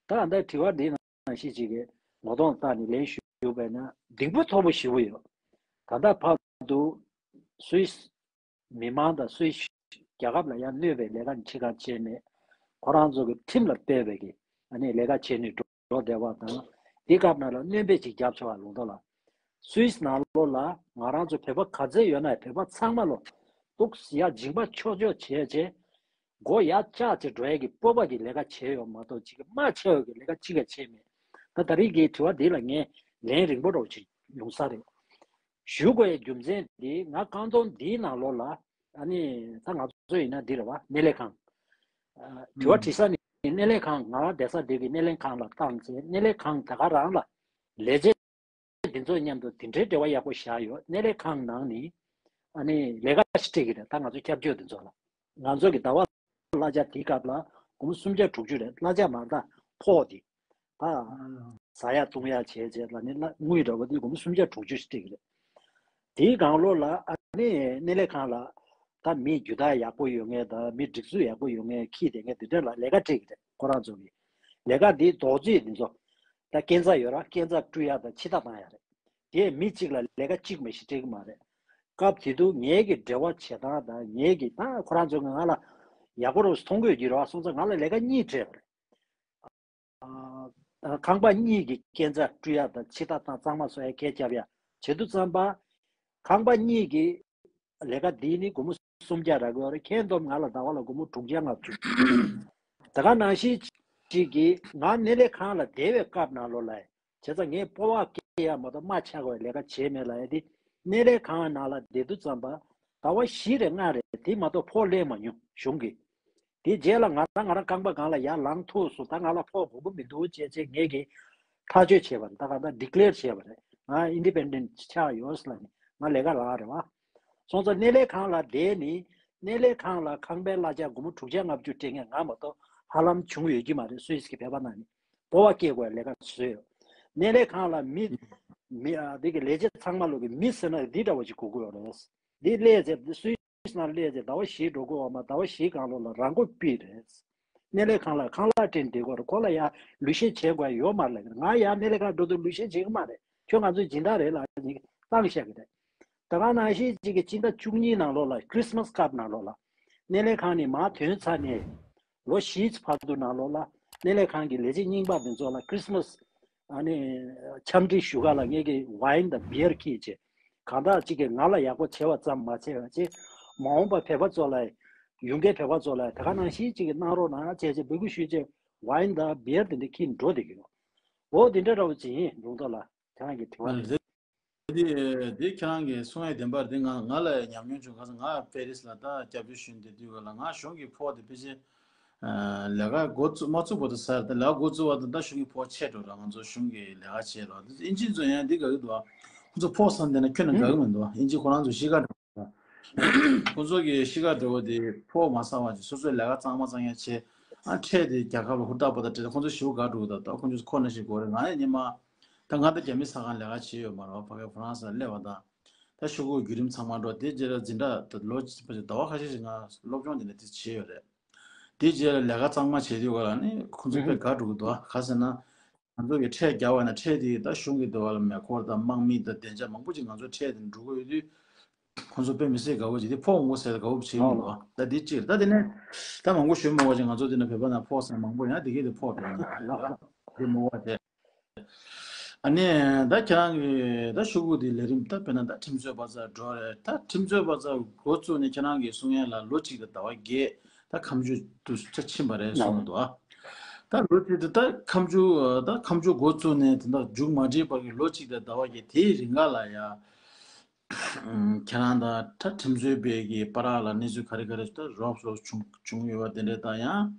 ད་ལྟ་དྲི་བ་འདི་ནང་བཞིན་ཅིག་གི་ངོ་གདོང་བལྟས་ནས་ལན་ཞུས་པ་ཡིན་ན་གདེང་སྤོབས་མཐོ་པོ་ཞེ་པོ་ཡོད། ད་ལྟ་བར་དུ་སུད་སི་མི་མང་དང་སུད་སི་རྒྱལ་ཁབ་ལ་ཡང་གནོད་པའི་ལས་ཀ་ཅི་གང་བྱས་མེད། ཁོ་རང་ཚོ་གི་ཁྲིམས་ལ་དཔག་པའི་གི་ཨ་ནི་ལས་ཀ་བྱས་ནས་འགྲོ་བསྡད་པ་དང་། དེ་སྐབས་ནང་ལ་སྣོན་པ་ཅིག་རྒྱབ་ཆོག་པ་ལུང་རྟོགས་ལགས། སུད་སི་ནང་ལོགས་ལ་ང་རང་ཚོ་བོད་པ་ག་ཚད་ཡོད་ན་བོད་པ་ཚང་མ་ལོ་ཏོག་ཙམ་ཡ་མཇིང་པ་ཆོག་ཆོག་བྱས་བྱས། མགོ་ཡར་བཀྱགས་བྱས་འགྲོ་ཡ་གི་སྤོབས་པ་གི་ལས་ཀ་བྱས་ཡོད་མ་གཏོགས་ཅིག་གི་དམག་ཆེ་བ་གི་ལས་ཀ་ཅི་ག་བྱས་མེད། ད་ད་རེས་ཀྱི་དྲི་བ་འདི་ལ་ངས་ ལན་རིང་པོ་རོ་ཅིག་ཡོང་ས་རེད། ཞུ་དགོས་ཡའི་རྒྱུ་མཚན་འདི་ང་རྐང་སྟོང་འདིའི་ནང་ལོགས་ལ་ཨ་ནི་ད་ང་ཚོ་ཡིན་ན་འདི་རེད་བ། སྣེ་ལེན་ཁང་། ཨ། དྲི་བ་དྲི་ས་ནི་སྣེ་ལེན་ཁང་། ང་བསྡད་ས་འདི་གི་སྣེ་ལེན་ཁང་ལ་བཏང་ཚེ་སྣེ་ལེན་ཁང་ད་ག་རང་ལ་ལས་བྱེད་འདི་ཚོ་མཉམ་དུ་དེ་འདྲའི་འབྲེལ་བ་ཡག་པོ་བཞག་ཡོད། སྣེ་ལེན་ཁང་ནང་ནི་ཨ་ནི་ལས་ཀ་ཞིག་སྤྲད་ཀྱི་རེད། ད་ང་ཚོ་སྐྱབས་བཅོལ་འདི་ཚོ་ལ་ང་ཚོ་གི་ཟླ་བ་གླ་ཆ་དེའི་སྐབས་ལ་སྒོར་མོ་སུམ་བརྒྱ་དྲུག་ཅུ་རེད། གླ་ཆ་མ་རེད། ད་ཕོགས་དེ་ད་ཟ་ཡ་བཏུང་ཡ་བྱས་བྱས་ལ་ནི་གླ་དངུལ་འདྲ་པོ་དེ་སྒོར་མོ་སུམ་བརྒྱ་དྲུག་ཅུ་ཞིག་སྤྲད་ཀྱི་རེད། དེའི་སྒང་ལོགས་ལ་ཨ་ནི་སྣེ་ལེན་ཁང་ལ་ད་མི་རྒྱུ་དག་ཡག་པོ་ཡོད་མཁན་དང་མི་སྒྲིག་འཛུགས་ཡག་པོ་ཡོད་མཁན་ཁྱི་དེ་མཁན་དེ་འདྲ་ལ་ལས་ཀ་སྤྲད་ཀྱི་རེད། ཁོ་རང་ཚོ་གི་ལས་ཀ་འདི་རྡོག་རྫིས་འདི་ཚོ་ད་སྐས་འཛེག་ཡོད་ར། སྐས་འཛེག་བཀྲུ་ཡ་དང་ཕྱི་ཐག་བཏང་ཡ་རེད། དེ་མི་གཅིག་ལ་ལས་ཀ་གཅིག་མ་ཞིག་སྤྲད་ཀྱི་མ་རེད། སྐབས་དེ་དུས་ངེད་ཀྱི་འབྲེལ་བ་བྱེད་སྟངས་དང་ངེད་ཀྱི་ད་ཁོ་རང་ཚོ་ང་ལ་ཡག་པོ་རོགས་མཐོང་གི་ཡོད་ཀྱི་རེད་བ། སོང་ཙང་ང་ལ་ལས་ཀ་གཉིས་སྤྲད་པ་རེད། ཨ། ཁང་པ་གཉིས་ཀྱི་སྐས་འཛེག་བཀྲུ་ཡ་དང་ཕྱི་ཐག་དང་གཙང་མ་བཟོ་ཡ་སྐད་རྒྱབ་ཡ་བྱེད་དུས་ཙམ་པ། ཁང་པ་གཉིས་ཀྱི་ལས་ཀ་འདི་ནི་སྒོར་མོ་སུམ་བརྒྱ་རག་གི་ཡོད་རེད། ཁྱེད་བསྡོམས་ང་ལ་ཟླ་བ་ལ་སྒོར་མོ་དྲུག་བརྒྱ་ལྔ་བཅུ། ད་ག་ནང་བཞིན་ཅིག་གིས་ང་སྣེ་ལེན་ཁང་ལ་བསྡད་པའི་སྐབས་ནང་ལོགས་ལ་བྱས་ཙང་ངས་སྤོབས་པ་སྐྱེ་ཡ་མ་གཏོགས་དམག་ཆགས་པའི་ལས་ཀ་བྱས་མེད་ལབ་ཡ་དེ། སྣེ་ལེན་ཁང་ནང་ལ་བསྡད་དུས་ཙམ་པ་ཟླ་བ་བཞི་རེ་ལྔ་རེ་དེ་མ་གཏོགས་ཕོགས་ལེན་མ་མྱོང་གཞུང་གིས། དེ་རྗེས་ལ་ང་རང་ང་རང་རྐང་པ་སྒང་ལ་ཡར་ལངས་ཐུབ་སོང་། ད་ང་ལ་ཕོགས་དགོས་ཀྱི་མི་འདུག་ཅེས་ཅེས་ངེད་ཀྱིས་ཐག་གཅོད་བྱས་པ་རེད། ད་གང་ལྟར་ཌི་ཀི་ལེར་བྱས་པ་རེད། ང་ཨིན་ཌི་པེན་ཌེན་ཊི་ཆགས་ཡོད་ཟེར་ལབ་ནས་ང་ལས་ཀ་ལངས་རེད་བ། སོང་ཙང་སྣེ་ལེན་ཁང་ལ་བསྡད་ནི་སྣེ་ལེན་ཁང་ལ་ཁང་པའི་གླ་ཆ་སྒོར་མོ་དྲུག་བརྒྱ་ལྔ་བཅུ་སྤྲད་མཁན་ང་མ་གཏོགས་ཧ་ལམ་བྱུང་ཡོད་ཀྱི་མ་རེད། སུད་སི་གི་བོད་པ་རྣམས་ནི་སྤོབས་པ་སྐྱེ་དགོས་ལས་ཀ་བཟོས་ཡོད། སྣེ་ལེན་ཁང་ལ་མི་མི་ཨ་འདི་གི་ལས་བྱེད་ཚང་མ་ལོག་གི་མི་ཟེར་ན་འདི་འདྲ་བ་ཞིག་དགོས་ཀྱི་ཡོད་རེད། འདི་སླེབས་ཚེ་སུད་སི་ནང་སླེབས་ཚེ་ཟླ་བ་བཞི་འགྲོ་དགོས་བ་མ། ཟླ་བ་བཞིའི་སྒང་ལོགས་ལ་རང་མགོ་པི་རེད། སྣེ་ལེན་ཁང་ལ་ཁང་གླ་སྤྲད་བསྡད་དགོས་རེད། ཁོ་ལ་ཡ་ལུས་ཤེད་བྱེད་དགོས་ཡ་ཡོད་མ་རེད། ང་ཡ་སྣེ་ལེན་ཁང་འགྲོ་དུས་ལུས་ཤེད་བྱེད་ཀྱི་མ་རེད། ཁྱོད་ང་ཚོའི་སྦྱིན་བདག་རེད་ལབ་ནས་བཏང་བཞག་གི་རེད། ད་ག་ནང་བཞིན་གཅིག་གི་སྤྱི་ཟླ་བཅུ་གཉིས་ནང་ལོགས་ལ་ཁྲི་སི་མ་སི་སྐབས་ནང་ལོགས་ལ་སྣེ་ལེན་ཁང་ནས་མར་ཐོན་ཚར་ནས་ལོ་བཞིའི་བར་དུ་ནང་ལོགས་ལ་སྣེ་ལེན་ཁང་གི་ལས་བྱེད་རྙིང་པ་འདི་ཚོ་ལ་ཁྲི་སི་མ་སི་ཨ་ནི་འཆམ་འདྲི་ཞུ་ག་ལ་ངེད་ཀྱིས་ཝའིན་དང་བི་ཡར་འཁྱེར་བྱས། གང་དག་ཅིག་གིས་ང་ལ་ཡག་པོ་བྱས་པ་ཙམ་མ་བྱས་པ་བྱས། མ་འོངས་པ་བོད་པ་ཚོ་ལ་ཡོང་མཁན་བོད་པ་ཚོ་ལ་ད་ག་ནང་བཞིན་ཅིག་གིས་གནང་རོགས་གནང་བྱས་བྱས་འབོད་སྐུལ་ཞུས་བྱས་ཝའིན་དང་བི་ཡར་དེ་འདྲ་འཁྱེར་འགྲོ་བསྡད་ཀྱི་ཡོད། འོ་དེ་འདྲ་འདྲ་བོ་ཅིག་ཡིན། ལུང་རྟོགས་ལགས་ཁྱེད་རང་གི་དྲི་བ་དེ། དེ་དེ་ཁྱེད་རང་གིས་གསུང་ཡས་བདེན་པར་དེ་ང་ང་ལ་ཉམས་མྱོང་བྱུང་། ཁ་སང་ང་པེ་རིས་ལ་ད་སྐྱབས་བཅོལ་ཞུ་ནས་བསྡད་དུས་སྐབས་ལ་ང་གཞུང་གི་ཕོགས་དེ་ཕལ་ཆེར་ལས་ཀ་འགོ་བཙུགས་མ་བཙུགས་བར་དུ་ཟེར་ཏེ། ལས་ཀ་འགོ་བཙུགས་བར་དུ་ད་གཞུང་གི་ཕོགས་ཆད་འགྲོ་ར། ང་ཚོ་གཞུང་གི་ལས་ཀ་བྱེད་རོགས་དེ་ཨིན་ཇི་ཚོ་ཡང་འདི་དགའ་གི་འདུག་ཁོ་ཚོ་ཕོགས་བསམ་བསྡད་ན་ཁྱོན་ནས་དགའ་གི་མི་འདུག་ཨིན་ཇི་ཁོ་རང་ཚོ་གཤིས་ཀ་འདྲ། ཁོ་ཚོ་གི་གཤིས་ཀ་འདྲ་བོ་དེ་ཕོགས་མ་བསམ་པ་ཅིག་སོ་སོའི་ལས་ཀ་གཙང་མ་གཙང་ཡ་བྱེད། ཨ་ཁྲལ་དེ་རྒྱལ་ཁབ་ལ་ཧུར་ཐག་པ་ཐག་སྤྲད་དེ་ཁོ་ཚོ་ཞེ་པོ་དགའ་འགྲོ་གི་འདུག་ད་ཁོ་ཚོ་ཁོ་ན་ཞིག་དགོས་རེད། ང་ཡང་སྔོན་མ་ད་ང་ད་རྒྱ་མི་ཟ་ཁང་ལས་ཀ་བྱེད་ཡོད་མ་རེད་བ། ཕ་གི་ཧྥ་རན་སི་ལ་སླེབས་པ་དང་ད་ཤོག་གུ་བརྒྱུད་རིམ་ཚང་མ་འགྲོ། དེ་རྗེས་ལ་འཛིན་གྲྭ་ད་ལོ་གཅིག་ཟླ་བ་ཁ་ཤས་ཤིག་ང་སློབ་སྦྱོང་དེ་འདྲ་དེ་བྱས་ཡོད་རེད། དེ་རྗེས་ལ་ལས་ཀ་གཙང་མ་བྱེད་དུས་སྐབས་ལ་ནི་ཁོང་ཚོ་དཔེ་དགའ་འགྲོ་གི་འདུག་ག་ཟེར་ན། ང་ཚོ་གི་ཁྲལ་རྒྱག་པ་ན་ཁྲལ་དེ་ད་གཞུང་གི་འདུག་ག་ལ་མེ་འཁོར་དང་དམག་མི་དང་བདེ་འཇགས་མང་པོ་ཅིག་ང་ཚོ་ཁྲལ་དེ་འགྲོ་གི་ཡོད་དུས། ཁོང་ཚོ་དཔེ་མི་སྲིད་དགའ་པོ་བྱེད་དེ། ཕོགས་མང་པོ་ཟེར་དགའ་པོ་བྱེད་མི་འདུག་ད་འདི་གཅིག་རེད། ད་དེ་ནས་ད་མང་པོ་ཞུ་མི་དགོས་ཅིག་ང་ཚོ་འདི་ན་བོད་པ་ན་ཕོགས་ཟེར་མང་པོ་ཡང་དེ་གས་དེ་ཕོགས་དེ་ཡང་དེ་མི་དགོས་པ་དེ། ཨ་ནི་ད་ཁྱེད་རང་གི་ད་ཤོག་གུ་དེ་ལས་རིམ་ད་དཔེར་ན་ད་ཁྲིམས་རྩོད་པ་ཚོ་འགྲོ་རེད། ད་ཁྲིམས་རྩོད་པ་ཚོ་འགོ་བཙུགས་ནས་ཁྱེད་རང་གི་གསུང་ཡན་ལ་ལོ་གཅིག་དང་ཟླ་བ་བརྒྱད་ད་ཁ་མཆུ་དུ་ཆ་ཕྱིན་པ་རེད་གསུངས་འདུག་ད་ལོ་གཅིག་དུ་ད་ཁ་མཆུ་ད་ཁ་མཆུ་འགོ་བཙུགས་ནས་དེ་འདྲ་མཇུག་མ་སྒྲིལ་བར་གྱི་ལོ་གཅིག་དང་ཟླ་བ་བརྒྱད་དེའི་རིང་ག་ལ་ཡ། ཁྱེད་རང་དང་ད་ཁྲིམས་རྩོད་པའི་གི་བར་ལ་གནས་ཚུལ་ག་རེ་ག་རེ་ད་རོབ་ཙམ་བྱུང་བྱུང་ཡོད་པ་དེ་འདྲ་དང་། ཡང་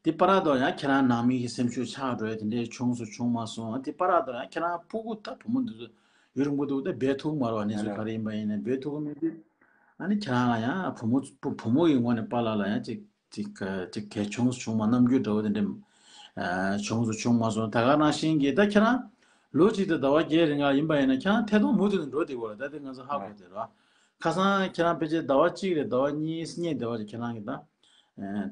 དེ་བར་དུ་ཡང་ཁྱེད་རང་ནང་མི་གི་སེམས་ཤུགས་ཆག་འགྲོ་ཡ་དེ་འདྲ་བྱུང་སོང་བྱུང་མ་སོང་། དེ་བར་དུ་ཡང་ཁྱེད་རང་ཕྲུ་གུ་ད་བུ་མོ་འདི་ཚོ་ཡུན་རིང་པོ་འདུག་ད་འབད་ཐུབ་མ་རེད་བ། གནས་ཚུལ་ག་རེ་ཡིན་པ་ཡིན་ནའི་འབད་ཐུབ་ཀྱི་མེད་དུས། ཨ་ནི་ཁྱེད་རང་ལ་ཡང་བུ་མོ་བུ་བུ་མོ་ཡི་ངོས་ནས་པཱ་ལགས་ལ་ཡང་ཅིག་ཅིག་ཅིག་གལ་བྱུང་བྱུང་མ་རྣམ་འགྱུར་འདྲ་བོ་དེ་འདྲ་བྱུང་སོང་བྱུང་མ་སོང་། ད་ག་ནང་བཞིན་གྱི་ད་ཁྱེད་རང་ལོ་གཅིག་དང་ཟླ་བ་བརྒྱད་རིང་ལ་ཡིན་པ་ཡིན་ན་ཁྱེད་རང་ཐད་གཏོང་མུ་མཐུད་ནས་འགྲོ་བསྡད་ཡོད་རེད། ད་དེ་ང་ཚོ་ཧ་གོ་བསྡད་རེད། ཁ་སང་ཁྱེད་རང་ཕལ་ཆེར་ཟླ་བ་གཅིག་རེད་ཟླ་བ་གཉིས་སྙེད་བསྡད་པ་ཅིག་ཁྱེད་རང་གིས་ད་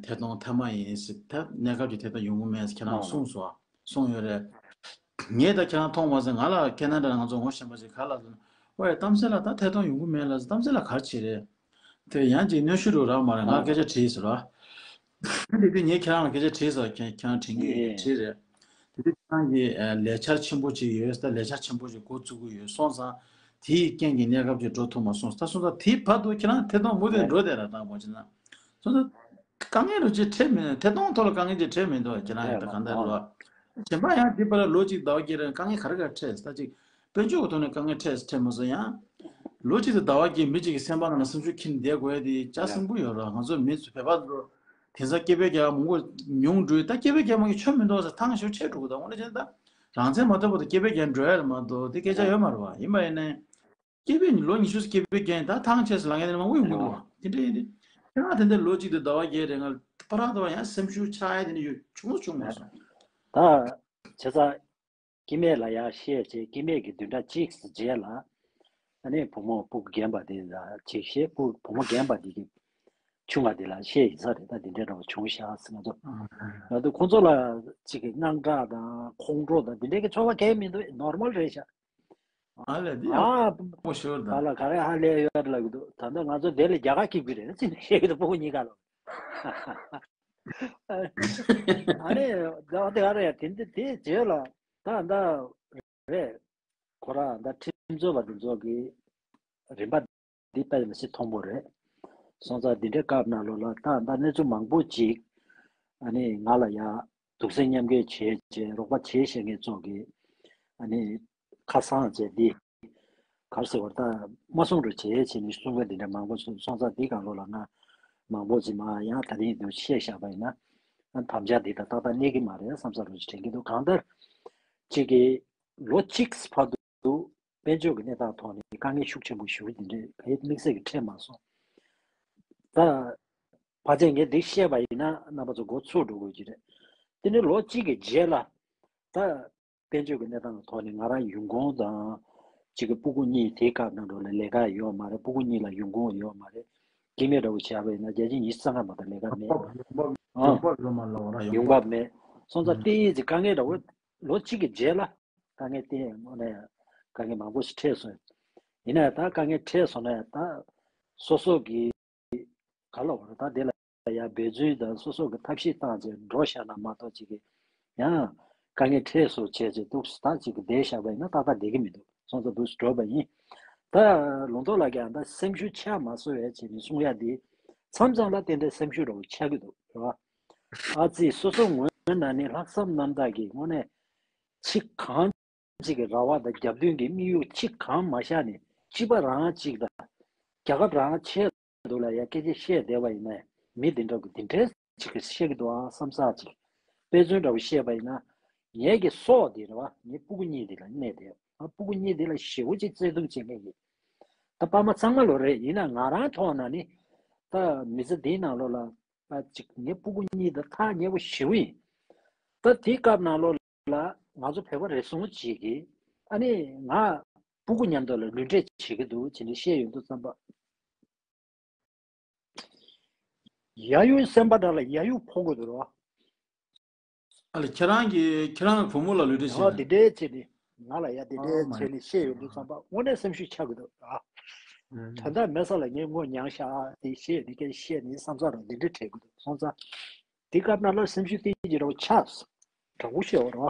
ཐད་གཏོང་ཐད་མ་ཡིན་ཟེར། ད་གནས་སྐབས་ཀྱི་ཐད་གཏོང་ཡོང་གི་མེད་ཟེར་ཁྱེད་རང་གསུངས་སོང་། གསུངས་ཡོད་རེད། ངས་ད་ཁྱེད་རང་མཐོང་བ་ཟེར་ང་ལ་ཁེ་ན་ཌ་ལ་ང་ཚོ་ངོ་ཤེས་པ་ཅིག་ག་ལ་ཟེར་ན། ཨོའི་གཏམ་སེ་ལ་ད་ཐད་གཏོང་ཡོང་གི་མེད་ལ་ཟེར། གཏམ་སེ་ལ་ག་རེ་བྱེད་རེད། དེ་ཡང་ཅིག་གནོན་ཤུགས་རུ་རག་མ་རེད། ང་སྐད་ཆ་དྲིས་ཟེར་བ། དེ་དུས་ངས་ཁྱེད་རང་ལ་སྐད་ཆ་དྲིས་ཟེར་བ། ཁྱེད་ཁྱེད་རང་དྲན་གི་ཡོད་དྲིས་རེད། དེ་དུས་ཁྱེད་རང་གིས་ལས་འཆར་ཆེན་པོ་ཅིག་ཡོད་ད་ལས་འཆར་ཆེན་པོ་ཅིག་འགོ་བཙུགས་ཀྱི་ཡོད་སོང་ཙང་། དེའི་རྐྱེན་གྱིས་གནས་སྐབས་ཅིག་འགྲོ་ཐུབ་མ་སོང་ད་སོང་ཙང་དེའི་བར་དུ་ཁྱེད་རང་ཐད་གཏོང་མུ་མཐུད་འགྲོ་བསྡད་ར་བཏང་བ་ཅིག་ན། སོང་ཙང་དཀའ་ངལ་རུ་ཅིག་འཕྲད་མེད། ཐད་གཏོང་ཐོག་ལ་དཀའ་ངལ་ཅིག་འཕྲད་མེད་འདུག་ཁྱེད་རང་ཡང་ད་གང་ལྟར་རུ་ གཞན་པ་ཡང་འདི་པར་ལོ་གཅིག་ཟླ་བ་བརྒྱད་རིང་དཀའ་ངལ་ག་རེ་ག་རེ་འཕྲད་ཟེར། ད་ཅིག་དཔལ་འབྱོར་གྱི་ཐོག་ནས་དཀའ་ངལ་འཕྲད་ཟེར་འཕྲད་མ་སོང་ཡང་། ལོ་གཅིག་དང་ཟླ་བ་བརྒྱད་མི་གཅིག་གི་སེམས་པ་ནང་ལ་སེམས་ཤུགས་ཁྱེར་ནས་བསྡད་དགོས་ཡ་དེ་ལྕགས་སྲིན་པོ་ཡོད་ར། ང་ཚོ་མི་ཚོ་བོད་པ་ཚོ་དེང་སང་སྐྱེ་འཕེལ་རྒྱལ་ཁ་མང་པོ་ཉུང་འགྲོ། ད་སྐྱེ་འཕེལ་རྒྱལ་མ་གི་ཆོ་མི་འདུག་ཟེར་ཐང་ཤོར་ཆེ་འགྲོ་གི་འདུག་དངོས་གནས་བྱས་ན་ད་རང་བཙན་མ་ཐོབ་བར་དུ་སྐྱེ་འཕེལ་རྒྱལ་འགྲོ་ཡ་རེད་མ་གཏོགས་དེ་སྐད་ཆ་ཡོད་མ་རེད་བ། ཡིན་པ་ཡིན་ནའི་སྐྱེ་འཕེལ་ལོ་ཉི་ཤུ་སྐྱེ་འཕེལ་རྒྱལ་ད་ཐང་ཆད་ཟེར་ལབ་མཁན་དེ་མང་པོ་ཡོང་གི་འདུག་བ། དེ་འདྲ་ཡིན་དུས་ཁྱེད་རང་དེ་འདྲ་ལོ་གཅིག་དང་ཟླ་བ་བརྒྱད་རིང་ལ་ཕར་ར་ད་བ་ཡང་སེམས་ཤུགས་ཆག་ཡ་དེ་འདྲ་ཡོད་བྱུང་བྱུང་མ་སོང་། ད་བྱས་ཙང་། སྐྱེ་དམན་ལ་ཡང་བཤད་བྱས། སྐྱེ་དམན་གྱི་བདུན་ཕྲག་གཅིག་རྗེས་ལ་ཨ་ནི་བུ་མོ་སྤུ་གུ་རྒན་པ་དེ་ལ་ཅིག་བཤད། སྤུ་བུ་མོ་རྒན་པ་དེ་གི་ཆུང་བ་དེ་ལ་བཤད་ཡིན་ས་རེད། ད་འདི་འདྲའི་འདྲ་བ་བྱུང་ཤག་ཟེར། ང་ཚོ་ང་ཚོ་ཁོང་ཚོ་ལ་ཅིག་གི་དངངས་སྐྲག་དང་ཁོང་ཁྲོ་དང་འདི་འདྲའི་གི་ཚོར་བ་གང་ཡང་མི་འདུག་ནོར་མལ་རེད་ཤག་ཨ་ལས་འདི་ཡང་ཨ་པོ་ཤོར་ད། ད་ལ་ག་རེ་ཧ་ལས་ཡོད་ལབ་གི་འདུག་ད་ལྟ་ང་ཚོ་དེ་ལས་རྒྱ་གར་སྐྱིད་པོ་རེད་ཟེར་ནས་བཤད་གི་འདུག་སྤུ་གུ་གཉིས་ཀ་ལ། ཨ་ནི་ད་དེ་ག་རེད། དེ་འདི་དེ་རྗེས་ལ་ད་ད་རེད། ཁོ་རང་ད་ཁྲིམས་རྩོད་པ་དེ་ཚོ་གི་རིམ་པ་འདི་དཔེ་མི་སྲིད་མཐོན་པོ་རེད། སོང་ཙང་འདི་འདྲའི་སྐབས་ནང་ལོགས་ལ་ད་ད་གནས་ཚུལ་མང་པོ་ཅིག་ཨ་ནི་ང་ལ་ཡ་གདུང་སེམས་མཉམ་སྐྱེད་བྱེད་བྱེད་རོགས་པ་བྱེད་ཤེས་མཁན་ཚོ་གི་ཨ་ནི་ཁ་སང་བྱས་འདི་གར་སེ་བར་ད་མ་སོང་རུ་བྱེད་བྱེད་ནས་གསུང་མཁན་འདི་འདྲ་མང་པོ་སོང་། སོང་ཙང་འདི་གང་ལོ་ལ་ང་མང་པོ་ཅིག་མ་ཡང་ད་རིང་འདུག་བཤད་བཞག་པ་ཡིན་ན་ཨ་དམ་བཅའ་འདི་ད་ཏག་ཏག་གནས་ཀྱི་མ་རེད་བསམ་ས་རུ་ཅིག་དྲན་གྱི་འདུག་གང་ལྟར་ཅིག་གི་ལོ་གཅིག་བར་དུ་དཔལ་འབྱོར་གྱི་གནས་སྟངས་ཐོག་ནས་དཀའ་ངལ་ཤུགས་ཆེན་པོ་ཞེ་པོ་འདི་འདྲའི་ག་ཡེ་དམིགས་བསལ་གྱི་འཕྲད་མ་སོང་། ད་ཕལ་ཆེར་ངས་འདི་བཤད་པ་ཡིན་ན་རྣམ་པ་ཚོ་མགོ་ཚོས་འགྲོ་དགོས་ཀྱི་རེད། དེ་ནས་ལོ་གཅིག་གི་རྗེས་ལ་ད་དཔལ་འབྱོར་གྱི་གནས་སྟངས་ཀྱི་ཐོག་ནས་ང་རང་ཡོང་ཁུངས་དང་གཅིག་གི་སྤུ་གུ་གཉིས་དེའི་སྐབས་ནང་འགྲོ་ལ་ལས་ཀ་ཡོད་མ་རེད། སྤུ་གུ་གཉིས་ལ་ཡོང་ཁུངས་ཡོད་མ་རེད། སྐྱེ་དམན་འདྲ་བོ་བྱས་པ་ཡིན་ན་བརྒྱ་ཆ་ཉི་ཤུ་རྩ་ལྔ་མ་གཏོགས་ལས་ཀ་མེད། ཡོང་འབབ་ཨ། ཡོང་འབབ་ཡོད་མ་ལབ་ར། ཡོང་ཡོང་འབབ་འབབ་མེད། སོང་ཙང་ཨུམ། དེ་ཡིན་ཙི་དཀའ་ངལ་འདྲ་བོ་ལོ་གཅིག་གི་རྗེས་ལ་དཀའ་ངལ་དེ་དངོས་གནས་དཀའ་ངལ་མང་པོ་ཞིག་འཕྲད་སོང་། ཡིན་ན་ད་དཀའ་ངལ་འཕྲད་སོང་ན་ད་སོ་སོ་གི་ག་ལ་བར་ད་དེ་ལ་ཡང་འབད་བརྩོན་དང་སོ་སོ་གི་ཐབས་ཤེས་བཏང་བྱས་འགྲོ་བཞག་ན་མ་གཏོགས་ཅིག་གི་ཡང་དཀའ་ངལ་འཕྲད་སོང་བྱས་བྱས་འདུག་ད་ཅིག་གི་བསྡད་བཞག་པ་ཡིན་ན་ཏག་ཏག་བསྡད་ཀྱི་མི་འདུག་སོང་ཙང་འདུག་སེ་འགྲོ་བ་ཡིན། ད་ལུང་རྟོགས་ལགས་ཀྱིས་ད་སེམས་ཤུགས་ཆག་མ་སོང་བའི་བྱས་ནས་གསུང་ཡ་འདི་མཚམས་མཚམས་ལ་ཏན་ཏན་སེམས་ཤུགས་འདྲ་བོ་ཆག་གི་འདུག་རེད་བ། ཨ་ཙི་སོ་སོ་ངོས་ནས་ནི་ལྷག་བསམ་རྣམ་དག་གིས་དངོས་གནས་ཕྱི་གང་ཅིག་གི་ར་བ་དང་རྒྱབ་མདུན་གྱི་དམིགས་ཡུལ་གཅིག་གང་མ་བཞག་ནས་སྤྱི་པ་རང་གཅིག་དང་རྒྱལ་ཁབ་རང་ཆེད་དུ་ལ་ཡ་སྐད་ཆ་བཤད་བསྡད་པ་ཡིན་ན་མི་འདི་འདྲ་གི་འདི་འདྲའི་ཅིག་གི་བཤད་ཀྱི་འདུག་ཨ་བསམ་ས་ཅིག་དཔེ་མཚོན་འདྲ་བོ་བཤད་པ་ཡིན་ན་ངེད་ཀྱི་སྲོག་འདི་རེད་བ། ངའི་སྤུ་གུ་གཉིས་འདི་ལ་གནས་བསྡད་ཨ། སྤུ་གུ་གཉིས་འདི་ལ་ཞེ་པོ་ཅིག་བརྩེ་དུང་བྱེད་མཁན་གྱི་ད་ཕ་མ་ཚང་མ་ལོ་རེད། ཡིན་ན་ང་རང་ཐོག་ན་ནི་ད་མི་ཚེ་འདིའི་ནང་ལོགས་ལ་ད་ཅིག་ངའི་སྤུ་གུ་གཉིས་ད་ཐག་ཉེ་པོ་ཞེ་པོ་ཡིན། ད་དེའི་སྐབས་ནང་ལོགས་ལ་ང་ཚོ་བོད་པ་རེ་ཟུང་ཅིག་གིས་ཨ་ནི་ང་སྤུ་གུ་མཉམ་དུ་ལ་ལུས་འབྲེལ་བྱེད་ཀྱི་འདུག་ཅེས་ནས་བཤད་ཡོང་དུས་ཙམ་པ། ཡ་ཡུ་སེམས་པ་འདྲ་ལ་ཡ་ཡུ་ཕོག་གི་འདུག་རོ། ཨ་ལ་ཁྱེད་རང་གི་ཁྱེད་རང་གི་བུ་མོ་ལ་ལུས་འབྲེལ་བྱས་ཨ་ནས། དེ་འདྲའི་བྱས་ནས་ང་ལ་ཡ་དེ་འདྲའི་ཨོ་མའི། བྱས་ནས་བཤད་ཡོང་དུས་ཙམ་པ་དངོས་གནས་སེམས་ཤུགས་ཆག་གི་འདུག་ཨ། ཨུམ། ད་ལྟ་མེད་ས་ལ་ངས་དངོས་མྱངས་ཤག་ཨ་དེ་བཤད་ནས་སྐད་བཤད་ནས་བསམ་ས་རང་དེ་འདྲ་དྲན་གི་འདུག་སོང་ཙང་། དེ་སྐབས་ན་ལ་སེམས་ཤུགས་ཏིག་ཅིག་རང་ཆག་དྲང་པོ་བཤད་འོ་རོ།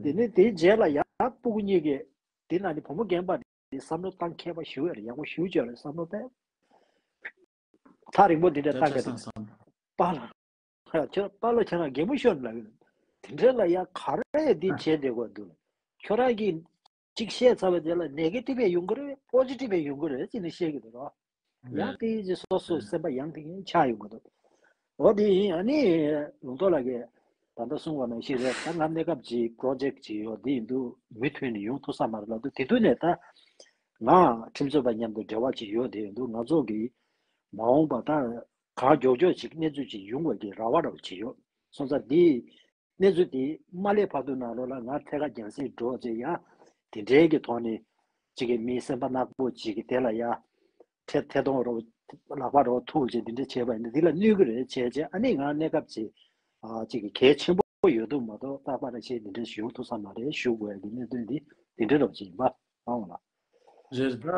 དེ་ནས་དེའི་རྗེས་ལ་ཡ་སྤུ་གུ་གཉིས་ཀྱིས་དེ་ན་ནི་བུ་མོ་རྒན་པ་དེ་བསམ་བློ་བཏང་མཁས་པ་ཞུ་ཡ་རེད། ཡག་པོ་ཞུ་བྱས་རེད་བསམ་བློ་བཏང་། ཐག་རིང་པོ་འདི་འདྲ་བཏང་གི་རེད། པཱ་ལགས། ཁྱོད་པཱ་ལགས་ཁྱེད་རང་རྒན་མོ་ཤོར་ལ་ཡོད། དེ་འདྲ་ལ་ཡ་ག་རེ་འདི་བྱས་བསྡད་དགོས་འདུག་ཁྱོད་རང་གིས་གཅིག་བཤད་ཚར་བ་དེ་ལ་ནེ་གེ་ཊིབ་ཡང་ཡོང་གི་རེད། པོ་ཟི་ཊིབ་ཡང་ཡོང་གི་རེད་ཅེས་ནས་བཤད་ཀྱི་འདུག་རོ། ཡང་དེ་ཡིན་ཅེས་སོ་སོ་སེམས་པ་ཡང་དེ་ཡིན་ཆགས་ཡོང་གི་འདུག་འོ་དེ་ཡིན། ཨ་ནི་ལུང་རྟོགས་ལགས་ཀྱིས་ད་ལྟ་གསུངས་པ་ནང་བཞིན་རེད། ད་ང་གནས་སྐབས་ཀྱི་པོ་རོ་ཇེག་ཅིག་ཡོད་དེ་ཡིན་དུས་མུ་མཐུད་ནས་ཡོང་ཐུབ་ས་མ་རེད་ལབ་དུས་དེ་དུས་ནས་ད་ང་ཁྲིམས་རྩོད་པ་མཉམ་དུ་འབྲེལ་བ་ཅིག་ཡོད་དེ་ཡིན་དུས་ང་ཚོ་གི་མ་འོངས་པ་ད་གང་མགྱོགས་མགྱོགས་ཅིག་གནས་ཚུལ་ཅིག་ཡོང་བའི་གི་རེ་བ་འདྲ་བོ་ཅིག་ཡོད། སོང་ཙང་འདི་གནས་ཚུལ་འདི་མ་སླེབས་བར་དུ་ནང་ལོགས་ལ་ང་ཐད་ཀར་རྒྱང་སྲིང་འགྲོ་ཅེས་ཡང་དེ་འདྲའི་གི་ཐོག་ནས་ཅིག་གི་མིའི་སེམས་པ་ནག་པོ་ཅིག་གི་དེ་ལ་ཡང་ཐེ་ཐེ་གཏོང་རོགས་ལག་པ་རོགས་ཐུག་ཅེས་འདི་འདྲ་བྱས་པ་ཡིན་ན་འདི་ལ་གནོད་གི་རེད་བྱས་བྱས། ཨ་ནི་ང་གནས་སྐབས་ཅིག་ཨ་ཅིག་གི་གལ་ཆེན་པོ་ཡོད་དུ་མ་གཏོགས་རྟག་པར་ཞེས་འདི་འདྲ་ཞུ་ཐུབ་ས་མ་རེད། ཞུ་དགོས་ཡ་གི་གནད་དོན་འདི་འདི་འདྲ་རོགས་ཅིག་ཡིན་པ་ཨང་ལ། རེད་ད།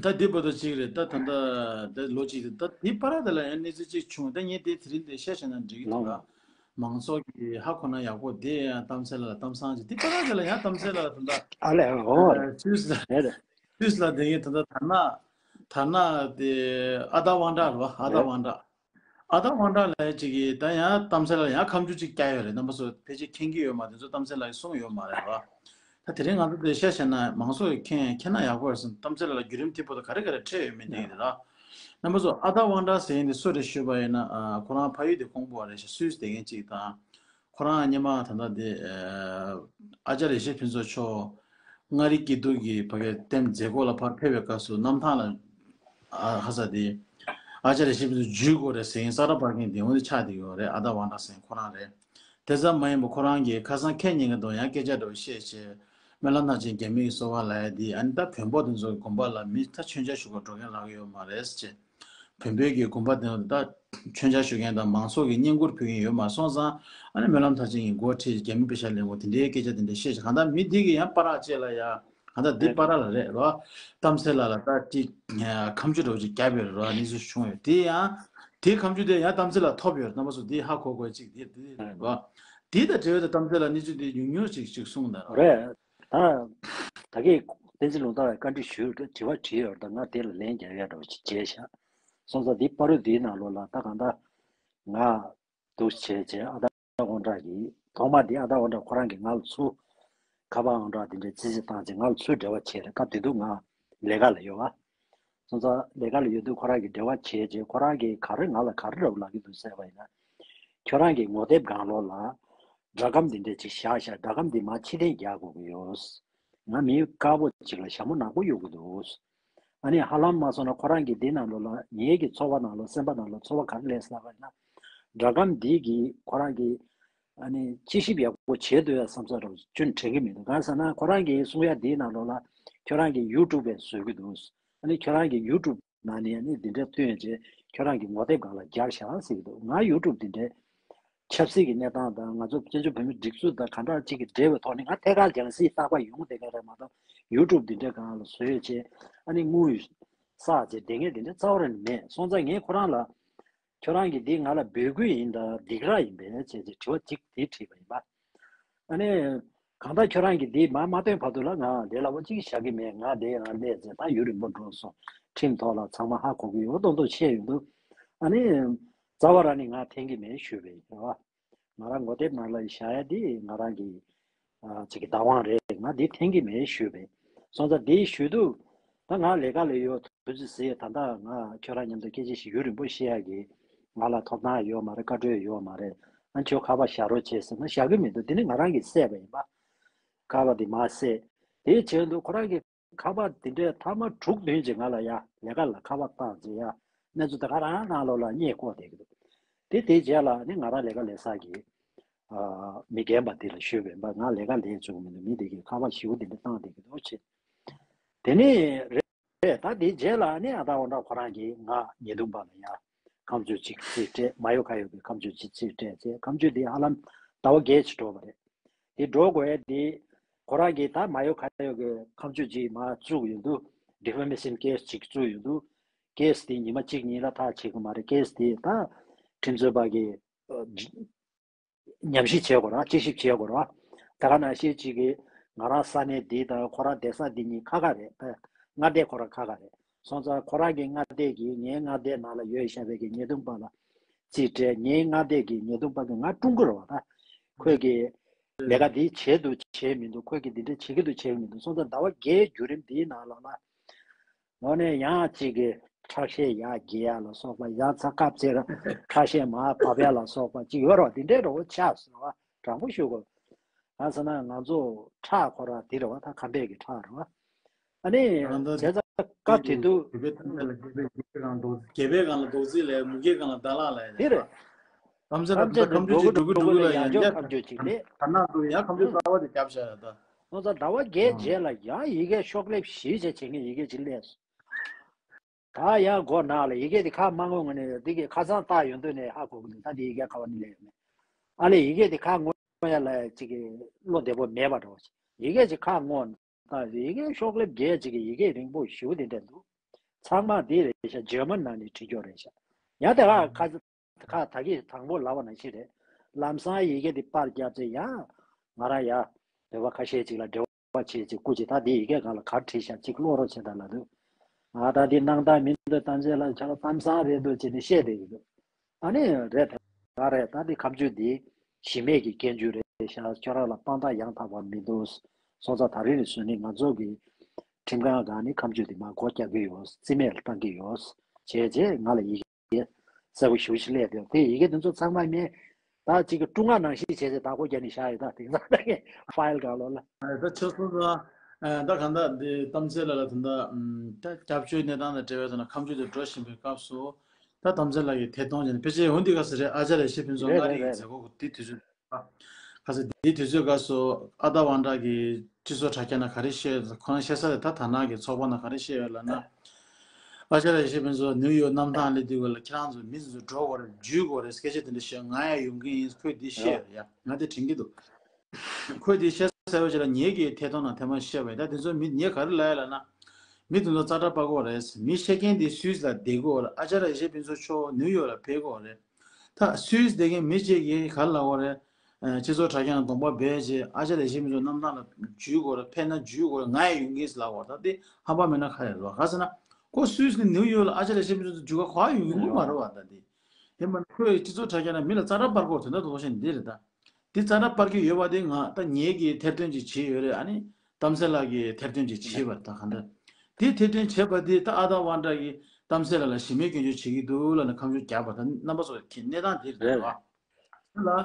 ད་འདི་བར་དུ་གཅིག་རེད། ད་ད་ད་ད་ལོ་གཅིག་རེད། ད་འདི་བར་དེ་ལ་ཡང་གནས་ཚུལ་གཅིག་བྱུང་། ད་ངས་དེ་དེ་རིང་དེ་བཤད་བྱས་ན་འགྲིག་གི་འདུག་ལ། མང་ཚོགས་ཀྱི་ཧ་གོ་ན་ཡག་པོ། དེ་ཡང་གཏམ་ཚེ་ལ་གཏམ་བཟང་ཅིག་འདི་བར་དེ་ལ་ཡང་གཏམ་ཚེ་ལ་ད་ད་ཨ་ལས་འོ་རེད། སུད་སི་ལ་རེད། སུད་སི་ལ་དེ་ངས་ད་ད་དར་ནག་དར་ནག་དེ་ཨ་ད་དབང་གྲགས་རེད་བ། ཨ་ད་རེད། དབང་གྲགས། ཨ་ད་དབང་གྲགས་ལགས་ཅིག་གིས་ད་ཡང་གཏམ་ཚེ་ལ་ཡང་ཁ་མཆུ་ཅིག་བཀྱག་ཡོད་རེད། རྣམ་པ་ཚོ་ཕལ་ཆེར་མཁྱེན་གྱི་ཡོད་མ་རེད། དེ་ཚོ་གཏམ་ཚེ་ལགས་ཀྱིས་གསུངས་ཡོད་མ་རེད་བ། ད་དེ་རིང་ང་ཚོ་འདིར་བཤད་བཤད་ན་མང་ཚོགས་ཀྱིས་མཁྱེན་མཁྱེན་ན་ཡག་པོ་རེད་བསམ། གཏམ་ཚེ་ལགས་ལ་བརྒྱུད་རིམ་ཐིག་པོ་དང་ག་རེ་ག་རེ་འཕྲད་ཡོད་མེད་འདི་ཡིན་ར། རྣམ་པ་ཚོ་ཨ་ད་དབང་གྲགས་ཟེར་མཁན་འདི་སུ་རེད་ཞུས་པ་ཡིན་ན། ཨ་ཁོ་རང་ཕ་ཡུལ་དེ་ཀོང་པོ་བ་རེད་ཤག་སུད་སི་བསྡད་མཁན་ཅིག་དང་། ཁོ་རང་སྔོན་མ་ད་ལྟ་དེ་ཨ་ཨ་ཅཱརྱ་ཡེ་ཤེས་ཕུན་ཚོགས་མཆོག་མངའ་རིས་སྐྱིད་སྡུག་གི་ཕ་གིར་རྟེན་མཛད་སྒོ་ལ་ཕར་ཕེབས་པའི་སྐབས་སུ་གནམ་ཐང་ལ་ཨ་ཧ་ས་དེ་ཨ་ཅཱརྱ་ཡེ་ཤེས་ཕུན་ཚོགས་འཇུས་དགོས་རེད་ཟེར་མཁན་ས་ར་པར་མཁན་དེ་འོང་དེ་ཆགས་བསྡད་ཡོད་རེད། ཨ་ད་དབང་གྲགས་ཟེར་མཁན་ཁོ་རང་རེད། དེ་ཙམ་མ་ཡིན་པར་ཁོ་རང་གིས་ཁ་སང་ཁེ་ཉིན་གྱི་དོན་ཡང་སྐད་ཆ་འདྲ་བོ་བཤད་བྱས། སྨོན་ལམ་ཐང་ཆེན་རྒྱ་མི་གི་གསོལ་བ་ལ་ཡ་དེ་ཨ་ནི་ད་བོན་པོ་དེ་ཚོ་དགོན་པ་ལ་མི་ད་མཆོད་མཇལ་ཞུ་ག་འགྲོ་མཁན་ལྷག་གི་ཡོད་མ་རེད་ཟེར་བྱས། བོན་པོའི་གི་དགོན་པ་དེ་ད་མཆོད་མཇལ་ཞུ་མཁན་དང་མང་ཚོགས་ཀྱིས་བསྙེན་བཀུར་ཕུལ་མཁན་ཡོད་མ་སོང་ཙང་། ཨ་ནི་སྨོན་ལམ་ཐང་ཆེན་གྱི་འགོ་ཁྲིད་རྒྱ་མི་པེ་ཤ་ལེན་གོ་དེ་འདྲའི་སྐད་ཆ་དེ་འདྲ་བཤད་བྱས། གང་ལྟར་མི་འདི་གིས་ཡང་པ་རག་ཅེས་ལ་ཡ། གང་ལྟར་འདི་པ་རག་ལ་རེད་རོ། གཏམ་ཚེ་ལགས་ལ་ད་ཅིག་ཁ་མཆུ་འདྲ་བོ་ཅིག་བརྒྱབ་ཡོད་རེད་རོ། གནས་ཚུལ་བྱུང་ཡོད་དེ། ཡང་དེ་ཁ་མཆུ་དེ་ཡང་གཏམ་ཚེ་ལགས་ཐོབ་ཡོད་རེད། རྣམ་པ་ཚོ་དེ་ཧ་གོ་དགོས་ཅིག་དེ་དེ་རེད་རོ། དེ་དང་འབྲེལ་བའི་གཏམ་ཚེ་ལགས་གནས་ཚུལ་དེ་ཉུང་ཉུང་ཅིག་ཅིག་གསུངས་དང་རོ། རེད། ད་ད་གིན་བསྟན་འཛིན་ལུང་རྟ་ལ་བཀའ་འདྲི་ཞུས། དྲི་བ་དྲིས་ཡོད་རེད། ད་ང་དེ་ལ་ལན་རྒྱག་ཡ་འདྲ་བོ་ཅིག་བྱས་ཤག་སོང་ཙང་འདི་བར་དུ་འདིའི་ནང་ལོགས་ལ་ད་གང་ལྟར་ང་འདུག་བྱས་བྱས་ཨ་ད་དབང་གྲགས་ཀྱིས་ཐོག་མ་འདི་ཨ་ད་དབང་གྲགས་ཁོ་རང་གིས་ང་ལ་ཚུར་ཁ་པར་ཨང་གྲངས་འདི་འདྲའི་རྩིས་རྩིས་བཏང་བྱས་ང་ལ་ཚུར་འབྲེལ་བ་བྱས་རེད། སྐབས་དེ་དུས་ང་ལས་ཀ་ལ་ཡོད་པ། སོང་ཙང་ལས་ཀ་ལ་ཡོད་དུས་ཁོ་རང་གིས་འབྲེལ་བ་བྱས་རྗེས་ཁོ་རང་གིས་ག་རེ་ང་ལ་ག་རེ་འདྲ་བོ་ལབ་ཀྱི་འདུག་ཟེར་བ་ཡིན་ན། ཁྱོད་རང་གི་ངོ་དེབ་སྒང་ལོགས་ལ་སྒྲ་སྒམ་འདི་འདྲ་ཅིག་བཞག་བཞག་སྒྲ་སྒམ་འདི་མར་ཕྱིར་འཐེན་རྒྱག་དགོས་ཀྱི་ཡོད། ང་མི་དཀར་པོ་ཅིག་ལ་ཞྭ་མོ་ནག་པོ་གཡུག་གི་འདུག་ཨ་ནི་ཧ་ལམ་མ་སོང་ན་ཁོ་རང་གིས་འདི་ནང་ལོགས་ལ་ངེད་ཀྱི་ཚོར་བ་ནང་ལོགས་སེམས་པ་ནང་ལོགས་ཚོར་བ་ག་རེ་སླེབས་ཟེར་བ་ཡིན་ན། སྒྲ་སྒམ་འདི་གིས་ཁོ་རང་གིས་ཨ་ནི་དཔྱད་ཞིབ་ཡག་པོ་བྱེད་འདོད་ཡ་བསམ་ས་རུ་ཅུང་དྲན་གྱི་མི་འདུག་གང་ཟེར་ན་ཁོ་རང་གིས་གསུང་ཡ་འདིའི་ནང་ལོགས་ལ་ཁྱོད་རང་གིས་ཡུ་ཊུབ་པས་བཟོ་གི་འདུག་ཨ་ནི་ཁྱོད་རང་གིས་ཡུ་ཊུབ་ནང་ནས་ཨ་ནི་འདི་འདྲ་བཏོན་རྗེས་ཁྱོད་རང་གི་ངོ་དེབ་སྒང་ལ་རྒྱག་བཞག་ཟེར་གྱི་འདུག་ང་ཡུ་ཊུབ་འདི་འདྲའི་ཆབ་སྲིད་ཀྱི་གནས་སྟངས་དང་ང་ཚོ་བཙན་བྱོལ་བོད་མིའི་སྒྲིག་འཛུགས་དང་ག་འདྲ་ཅིག་གི་འབྲེལ་བའི་ཐོག་ནས་ང་ཐད་ཀར་རྒྱང་སྲིང་རྟག་པར་ཡོང་བསྡད་མཁན་རེད་མ་གཏོགས། ཡུ་ཊུབ་འདི་འདྲའི་སྒང་ལ་བཟོས་བྱས་ཨ་ནི་དངུལ་བསགས་བྱས་བསྡད་མཁན་དེ་འདྲ་རྩ་བ་རང་མེད། སོང་ཙང་ངས་ཁོ་རང་ལ་ཁྱོད་རང་གིས་འདི་ང་ལ་འབོད་སྐུལ་ཡིན་ད་སྡིགས་ར་ཡིན་པས་བྱས་བྱས་དྲི་བ་གཅིག་དེ་དྲིས་པ་ཡིན་པ། ཨ་ནི་གང་ལྟར་ཁྱོད་རང་གིས་འདི་མ་མ་བཏོན་བར་དུ་ལ་ང་ལས་སླ་པོ་གཅིག་བཞག་གི་མེད། ང་འདི་ང་སླེབས་ཚེ་ད་ཡུན་རིང་པོ་འགྲོ་སོང་། ཁྲིམས་ཐོག་ལ་ཚང་མ་ཧ་གོ་གི་ཡོད་མདོག་མདོག་བཤད་ཡོང་དུས་ཨ་ནི་རྩ་བ་རང་ནས་ང་འཐེན་གི་མེད་ཞུས་པས་རེད་བ། ང་རང་ངོ་དེབ་ནང་ལ་བཞག་ཡ་འདི་ང་རང་གི་ཨ་ཅིག་གི་བདག་དབང་རེད། ང་འདི་འཐེན་གི་མེད་ཞུས་པས། སོང་ཙང་འདི་ཞུས་དུས་ད་ང་ལས་ཀ་ལས་ཡོད་དུས་ཚོད་ཟིན། ད་ལྟ་ང་ཁྱོད་རང་མཉམ་དུ་སྐད་ཆ་ཞིག་ཡུན་རིང་པོ་བཤད་ཡ་གི་ང་ལ་ཐོབ་ཐང་ཡོད་མ་རེད། བཀའ་འཁྲོལ་ཡོད་མ་རེད། ཨ་ཁྱོད་ཁ་པར་བཞག་རོགས་བྱེད་ཟེར་ན་བཞག་གི་མི་འདུག་དེ་ནི་ང་རང་གིས་བསད་པ་ཡིན་པ། ཁ་པར་དེ་མར་བསད། དེའི་རྗེས་སུ་ཁོ་རང་གིས་ཁ་པར་དེ་འདྲའི་ཐེངས་མ་དྲུག་བདུན་ཅིག་ང་ལ་ཡ་ལས་ཀ་ལ་ཁ་པར་བཏང་རྗེས་ཡ་གནས་ཚུལ་དེ་ག་རང་ནང་ལོགས་ལ་རྙེད་བཀོད་བསྡད་ཀྱི་འདུག་དེ་དེའི་རྗེས་ལ་ནི་ང་རང་ལས་ཀ་ལས་ས་གི་ཨ་མི་རྒན་པ་དེ་ལ་ཞུས་པ་ཡིན་པ། ང་ལས་ཀ་ལས་བཅུག་མི་འདུག་མི་དེ་གིས་ཁ་པར་ཞེ་པོ་དེ་འདྲ་བཏང་བསྡད་ཀྱི་འདུག་ཅེས། དེ་ནས་རེད། ད་དེའི་རྗེས་ལ་ནི་ཨ་ད་འོ་འདྲ་ཁོ་རང་གིས་ང་ཉེས་རྡུང་པ་ལ་ཡ་ཁ་མཆུ་གཅིག་རྩིས་སྤྲད། མ་ཡོ་ཁ་ཡོ་གི་ཁ་མཆུ་གཅིག་རྩིས་སྤྲད་བྱས། ཁ་མཆུ་དེ་ཧ་ལམ་ཟླ་བ་བརྒྱད་ཅིག་འགྲོ་བ་རེད། དེ་འགྲོ་དགོས་དེ་ཁོ་རང་གིས་ད་མ་ཡོ་ཁ་ཡོ་གི་ཁ་མཆུ་གཅིག་མར་བཙུགས་ཡོང་དུས་ཌི་ཕེ་མེ་ཤན་ཀེ་སི་གཅིག་བཙུགས་ཡོང་དུས་ཀེ་སི་དེ་ཉི་མ་གཅིག་གཉིས་ལ་ཐག་ཆད་ཀྱི་མ་རེད། ཀེ་སི་དེ་ད་ཁྲིམས་རྩོད་པ་གི་ཉམས་ཞིབ་བྱེད་དགོས་ར། དཔྱད་ཞིབ་བྱེད་དགོས་ར། ད་ག་ནང་བཞིན་གཅིག་གིས་ང་རང་ས་གནས་འདི་དང་ཁོ་རང་བསྡད་ས་འདི་གཉིས་ཁ་ཁ་རེད། མངའ་སྡེ་ཁོ་རང་ཁ་ཁ་རེད། སོང་ཙང་ཁོ་རང་གི་མངའ་སྡེ་གིས་ངའི་མངའ་སྡེ་ནང་ལ་ཡོད་བཞག་པའི་གི་ཉེས་རྡུང་པ་ལ་རྩིས་སྤྲད། ངའི་མངའ་སྡེ་གི་ཉེས་རྡུང་པ་གིས་ང་དཀྲུག་གི་རེད་བ། ད་ཁོས་གི་ལས་ཀ་འདི་བྱེད་འདུག་བྱེད་མི་འདུག་ཁོས་གི་འདི་འདྲ་བྱེད་ཀྱི་འདུག་བྱེད་ཀྱི་མི་འདུག་སོང་ཙང་ཟླ་བ་བརྒྱད་བརྒྱུད་རིམ་འདིའི་ནང་ལོགས་ལ། དངོས་གནས་ཡང་གཅིག་གིས་ཁྲག་ཤེད་ཡར་རྒྱས་ཡ་ལ་སོགས་པ། ཡང་ཚ་སྐབས་ཚེ་ར་ཁྲག་ཤེད་མར་བབས་ཡ་ལ་སོགས་པ་གཅིག་ཡོད་རེད་བ། དེ་འདྲའི་རེ་བ་ཆགས་སོང་བ། དྲང་པོ་ཞུ་དགོས། གང་ཟེར་ན་ང་ཚོ་ཁྲག་ཁོ་རང་དེ་རེད་བ། ད་ཁམས་པའི་གི་ཁྲག་རེད་བ། ཨ་ནི་རང་ད་བྱས་ཙང་སྐབས་དེ་དུས་རྒྱལ་པོའི་ཐང་ལ་རྒྱལ་པོའི་རྒྱལ་པོའི་སྒང་ལ་རྡོ་རྗེ། རྒྱལ་པོའི་སྒང་ལ་རྡོ་རྗེ་ལས་མུ་གེའི་སྒང་ལ་ཟླ་ལག་ལས་དེ་རེད། རེད་བ། ཁམས་ཚན་ལ་ཁམས་ཚན་ད་ཁམས་ཆུ་འགྲོ་གི་འགྲོ་གི་ལ་ཡང་བསྐྱར་ཁམས་ཆུ་གཅིག་ལས། ད་ནང་དུ་ཡང་ཁམས་ཆུ་རྩ་བ་དེ་བརྒྱབ་བཞག་ཡ་ད། ཁོང་ཚོ་ཟླ་བ་བརྒྱད་རྗེས་ལ་ཡང་ཡི་གེ་ཤོག་ལེབ་བཞི་བྱས་བྱེད་མཁན་ཡི་གེ་ཅིག་སླེབས་སོང་། ད་ཡང་མགོ་ནག་ལ་ཡི་གེ་དེ་ཁ་མ་ངོ་ངོ་ནས་འདི་གི་ཁ་སང་བཏགས་ཡོང་དུས་ནས་ཧ་གོ་གི་འདུག་ད་འདི་ཡི་གེ་ག་བ་ནས་སླེབས་ཡོད་མེད། ཨ་ལས་ཡི་གེ་དེ་ཁ་ངོ་ཡ་ལ་ཅིག་གི་བློ་བདེ་པོ་མེད་པ་འདྲ་བོ་ཞིག་ཡི་གེ་ཅིག་ཁ་ངོ་ད་ཡི་གེ་ཤོག་ལེབ་བརྒྱད་ཅིག་གི་ཡི་གེ་རིང་པོ་ཞེ་པོ་དེ་འདྲ་འདུག་ཚང་མ་འདི་རེད་ཤག་འཇར་མན་ནང་ནས་བྲིས་ཀྱོག་རེད་ཤག་ཡང་དེ་ཁ་ཁ་ཁ་ད་གིན་དང་པོ་ལབ་པ་ནང་བཞིན་རེད། ལམ་སང་ཡི་གེ་འདི་པར་བརྒྱབ་ཚེ་ཡང་ང་རང་ཡ་བོད་པ་ཁ་ཤས་ཅིག་ལ་འབྲེལ་བ་བྱེད་ཅིག་སྐུ་ཅིག་ད་འདི་ཡི་གེ་སྒང་ལ་ག་རེ་བྲིས་ཤག་ཅིག་ཀློག་རོགས་བྱེད་དང་ལབ་དུས། ང་ད་འདི་སྣང་དག་མི་འདུག་གཏམ་ཚེ་ལགས་ཁྱོད་ལ་གཏམ་བཟང་རེད་འདུག་ཅེས་ནས་བཤད་བསྡད་ཀྱི་འདུག་ཨ་ནི་རེད། ད་རེད། ད་འདི་ཁ་མཆུ་འདི་གཞི་མེད་ཀྱི་སྐྱོན་བརྗོད་རེད་ཤག་ཁྱོད་རང་ལ་དཔང་རྟགས་ཡང་དག་པ་མི་འདུག་སོང་ཙང་ད་རེས་ནས་བཟུང་ནས་ང་ཚོ་གི་ཁྲིམས་ཁང་སྒང་ནས་ཁ་མཆུ་འདི་མར་སྒོ་རྒྱག་གི་ཡོད། རྩིས་མེད་ལ་བཏང་གི་ཡོད། བྱས་རྗེས་ང་ལ་ཡི་གེ་གསལ་པོ་ཞེ་པོ་ཅིག་སླེབས་འདུག་དེ་ཡི་གེ་དེ་ཚོ་ཚང་མ་ངས་ད་ཅིག་གི་ཀྲུང་ང་ནང་བཞིན་བྱས་ཏེ་བདག་པོ་རྒྱག་ནས་བཞག་ཡོད། ད་དེང་སང་ད་ངས་ཕའིལ་སྒང་ལོགས་ལ། ད་ཆོས་སོང་ཙང་། ད་གང་ལྟར་འདི་གཏམ་ཚེ་ལགས་ལ་ད་ལྟ་ད་སྐྱབས་བཅོལ་གནས་སྟངས་དང་འབྲེལ་བའི་ཐོག་ན་ཁ་མཆུ་དེ་འགྲོ་བཞིན་པའི་སྐབས་སུ། ད་གཏམ་ཚེ་ལགས་ཀྱིས་ཐད་གཏོང་བྱས་ནས་ཕལ་ཆེར་འོན་ཏེ་ག་ས་རེད། ཨ་ཅཱརྱ་ཡེ་ཤེས་ཕུན་ཚོགས་རེད་མངའ་རིས་རེད་ཀྱི་རེད། མཛད་སྒོ་འདི་དུས་ཚོད། ཁ་ས་འདིའི་དུས་ཚོད་སྐབས་སུ་ཨ་ད་ཝང་ཀྲ་གི་སྤྱི་ཚོགས་དྲ་རྒྱ་ནང་ག་རེ་བཤད་ཡོད། ཁོ་རང་བཤད་ས་དེ་ད་ད་ནང་གི་ཚོགས་པ་ནང་ག་རེ་བཤད་ཡོད་ལབ་ན། ཨ་ཅཱརྱ་ཡེ་ཤེས་ཕུན་ཚོགས་ནིའུ་ཡོག་གནམ་ཐང་སླེབས་དུས་སྐབས་ལ་ཁྱེད་རང་ཚོ་མི་ཚོ་འགྲོ་དགོས་རེད། འཇུས་དགོས་རེད། སྐད་ཆ་དེ་འདྲ་བཤད། ང་ཡང་ཡོང་གི་ཡིན། ཁོས་འདི་བཤད་ཡོད་ཡ། ང་དེ་དྲན་གྱི་འདུག་ཁོས་འདི་བཤད་ས་བྱས་ལ་ངེད་ཀྱིས་ཐད་གཏོང་ནང་ཐེངས་མ་བཤད་པ་ཡིན། ད་དེ་ཚོ་མི་ངས་ག་རེ་ལབ་ཡ་ལབ་ན། མི་དེ་ཚོ་ཙག་སྒྲ་སྤར་དགོས་རེད། མི་བཤད་མཁན་དེ་སུད་སི་ལ་བསྡད་དགོས་རེད། ཨ་ཅཱརྱ་ཡེ་ཤེས་ཕུན་ཚོགས་མཆོག་ནིའུ་ཡོག་ལ་ཕེབས་དགོས་རེད། ད་སུད་སི་བསྡད་མཁན་མི་གཅིག་གིས་ག་རེ་ལབ་དགོས་རེད། སྤྱི་ཚོགས་དྲ་རྒྱ་ནང་གདོང་པ་སྦས་བྱས་ཨ་ཅཱརྱ་ཡེ་ཤེས་ཕུན་ཚོགས་གནམ་ཐང་ལ་འཇུས་དགོས་རེད། ཕེབས་ན་འཇུས་དགོས་རེད། ང་ཡང་ཡོང་གི་ཡིན་ལབ་དགོས་རེད། ད་དེ་ཧམ་པ་མེད་ན་ག་རེ་རེད་བ། ག་ཟེར་ན། ཁོ་སུད་སི་ནས་ནིའུ་ཡོག་ལ་ཨ་ཅཱརྱ་ཡེ་ཤེས་ཕུན་ཚོགས་འཇུས་ག་ག་ཡོང་གི་མ་རེད་བ། ད་དེ་དེ་མ་ཁོས་སྤྱི་ཚོགས་དྲ་རྒྱ་ནང་མི་ལ་ཙག་སྒྲ་སྤར་དགོས་དོན་དག་དོ་བཞིན་འདི་རེད་ད། དེ་ཙག་སྒྲ་སྤར་གྱི་ཡོད་པ་དེ་ང་ད་ངེད་ཀྱིས་ཐེར་འདོན་ཅིག་བྱས་ཡོད་རེད། ཨ་ནི་གཏམ་ཚེ་ལགས་ཀྱིས་ཐེར་འདོན་ཅིག་བྱས་པ་རེད། ད་ག་འདྲ་དེ་ཐེར་འདོན་བྱས་པ་དེ་ད་ཨ་ད་ཝང་ཀྲ་གིས་གཏམ་ཚེ་ལགས་ལ་གཞི་མེད་སྐྱོན་བརྗོད་བྱེད་ཀྱི་འདུག་ལབ་ནས་ཁ་མཆུ་བརྒྱབ་པ་ད་རྣམ་པ་ཚོ་གི་གནས་སྟངས་དེ་རེད་རེད། བ། དེ་ལ།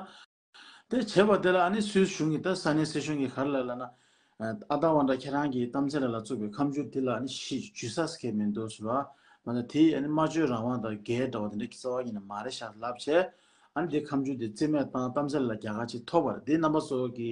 དེ་བྱས་པ་དེ་ལ་ཨ་ནི་སུད་སི་གཞུང་གིས་ད་ས་གནས་སྲིད་གཞུང་གིས་ག་རེ་ལབ་ལབ་ན། ཨ་ད་ཝང་ཀྲ་ཁྱེད་རང་གིས་གཏམ་ཚེ་ལགས་ལ་བཙུགས་པའི་ཁ་མཆུ་དེ་ལ་ཨ་ནི་ཞིས་འཇུས་ས་ཟེར་མཁན་མི་འདུག་ཟེར་བ། མ་ད་དེ་ཨ་ནི་སྨྲ་བརྗོད་རང་དབང་དང་འགལ་འདྲ་བ་དེ་འདྲ་གི་རྩ་བ་ཉིད་ནས་མ་རེད་ཤག་ལབ་བྱས། ཨ་ནི་དེ་ཁ་མཆུ་དེ་རྩིས་མེད་བཏང་། གཏམ་ཚེ་ལགས་ལ་རྒྱལ་ཁ་ཅིག་ཐོབ་པ་རེད། དེ་རྣམ་པ་ཚོ་གི་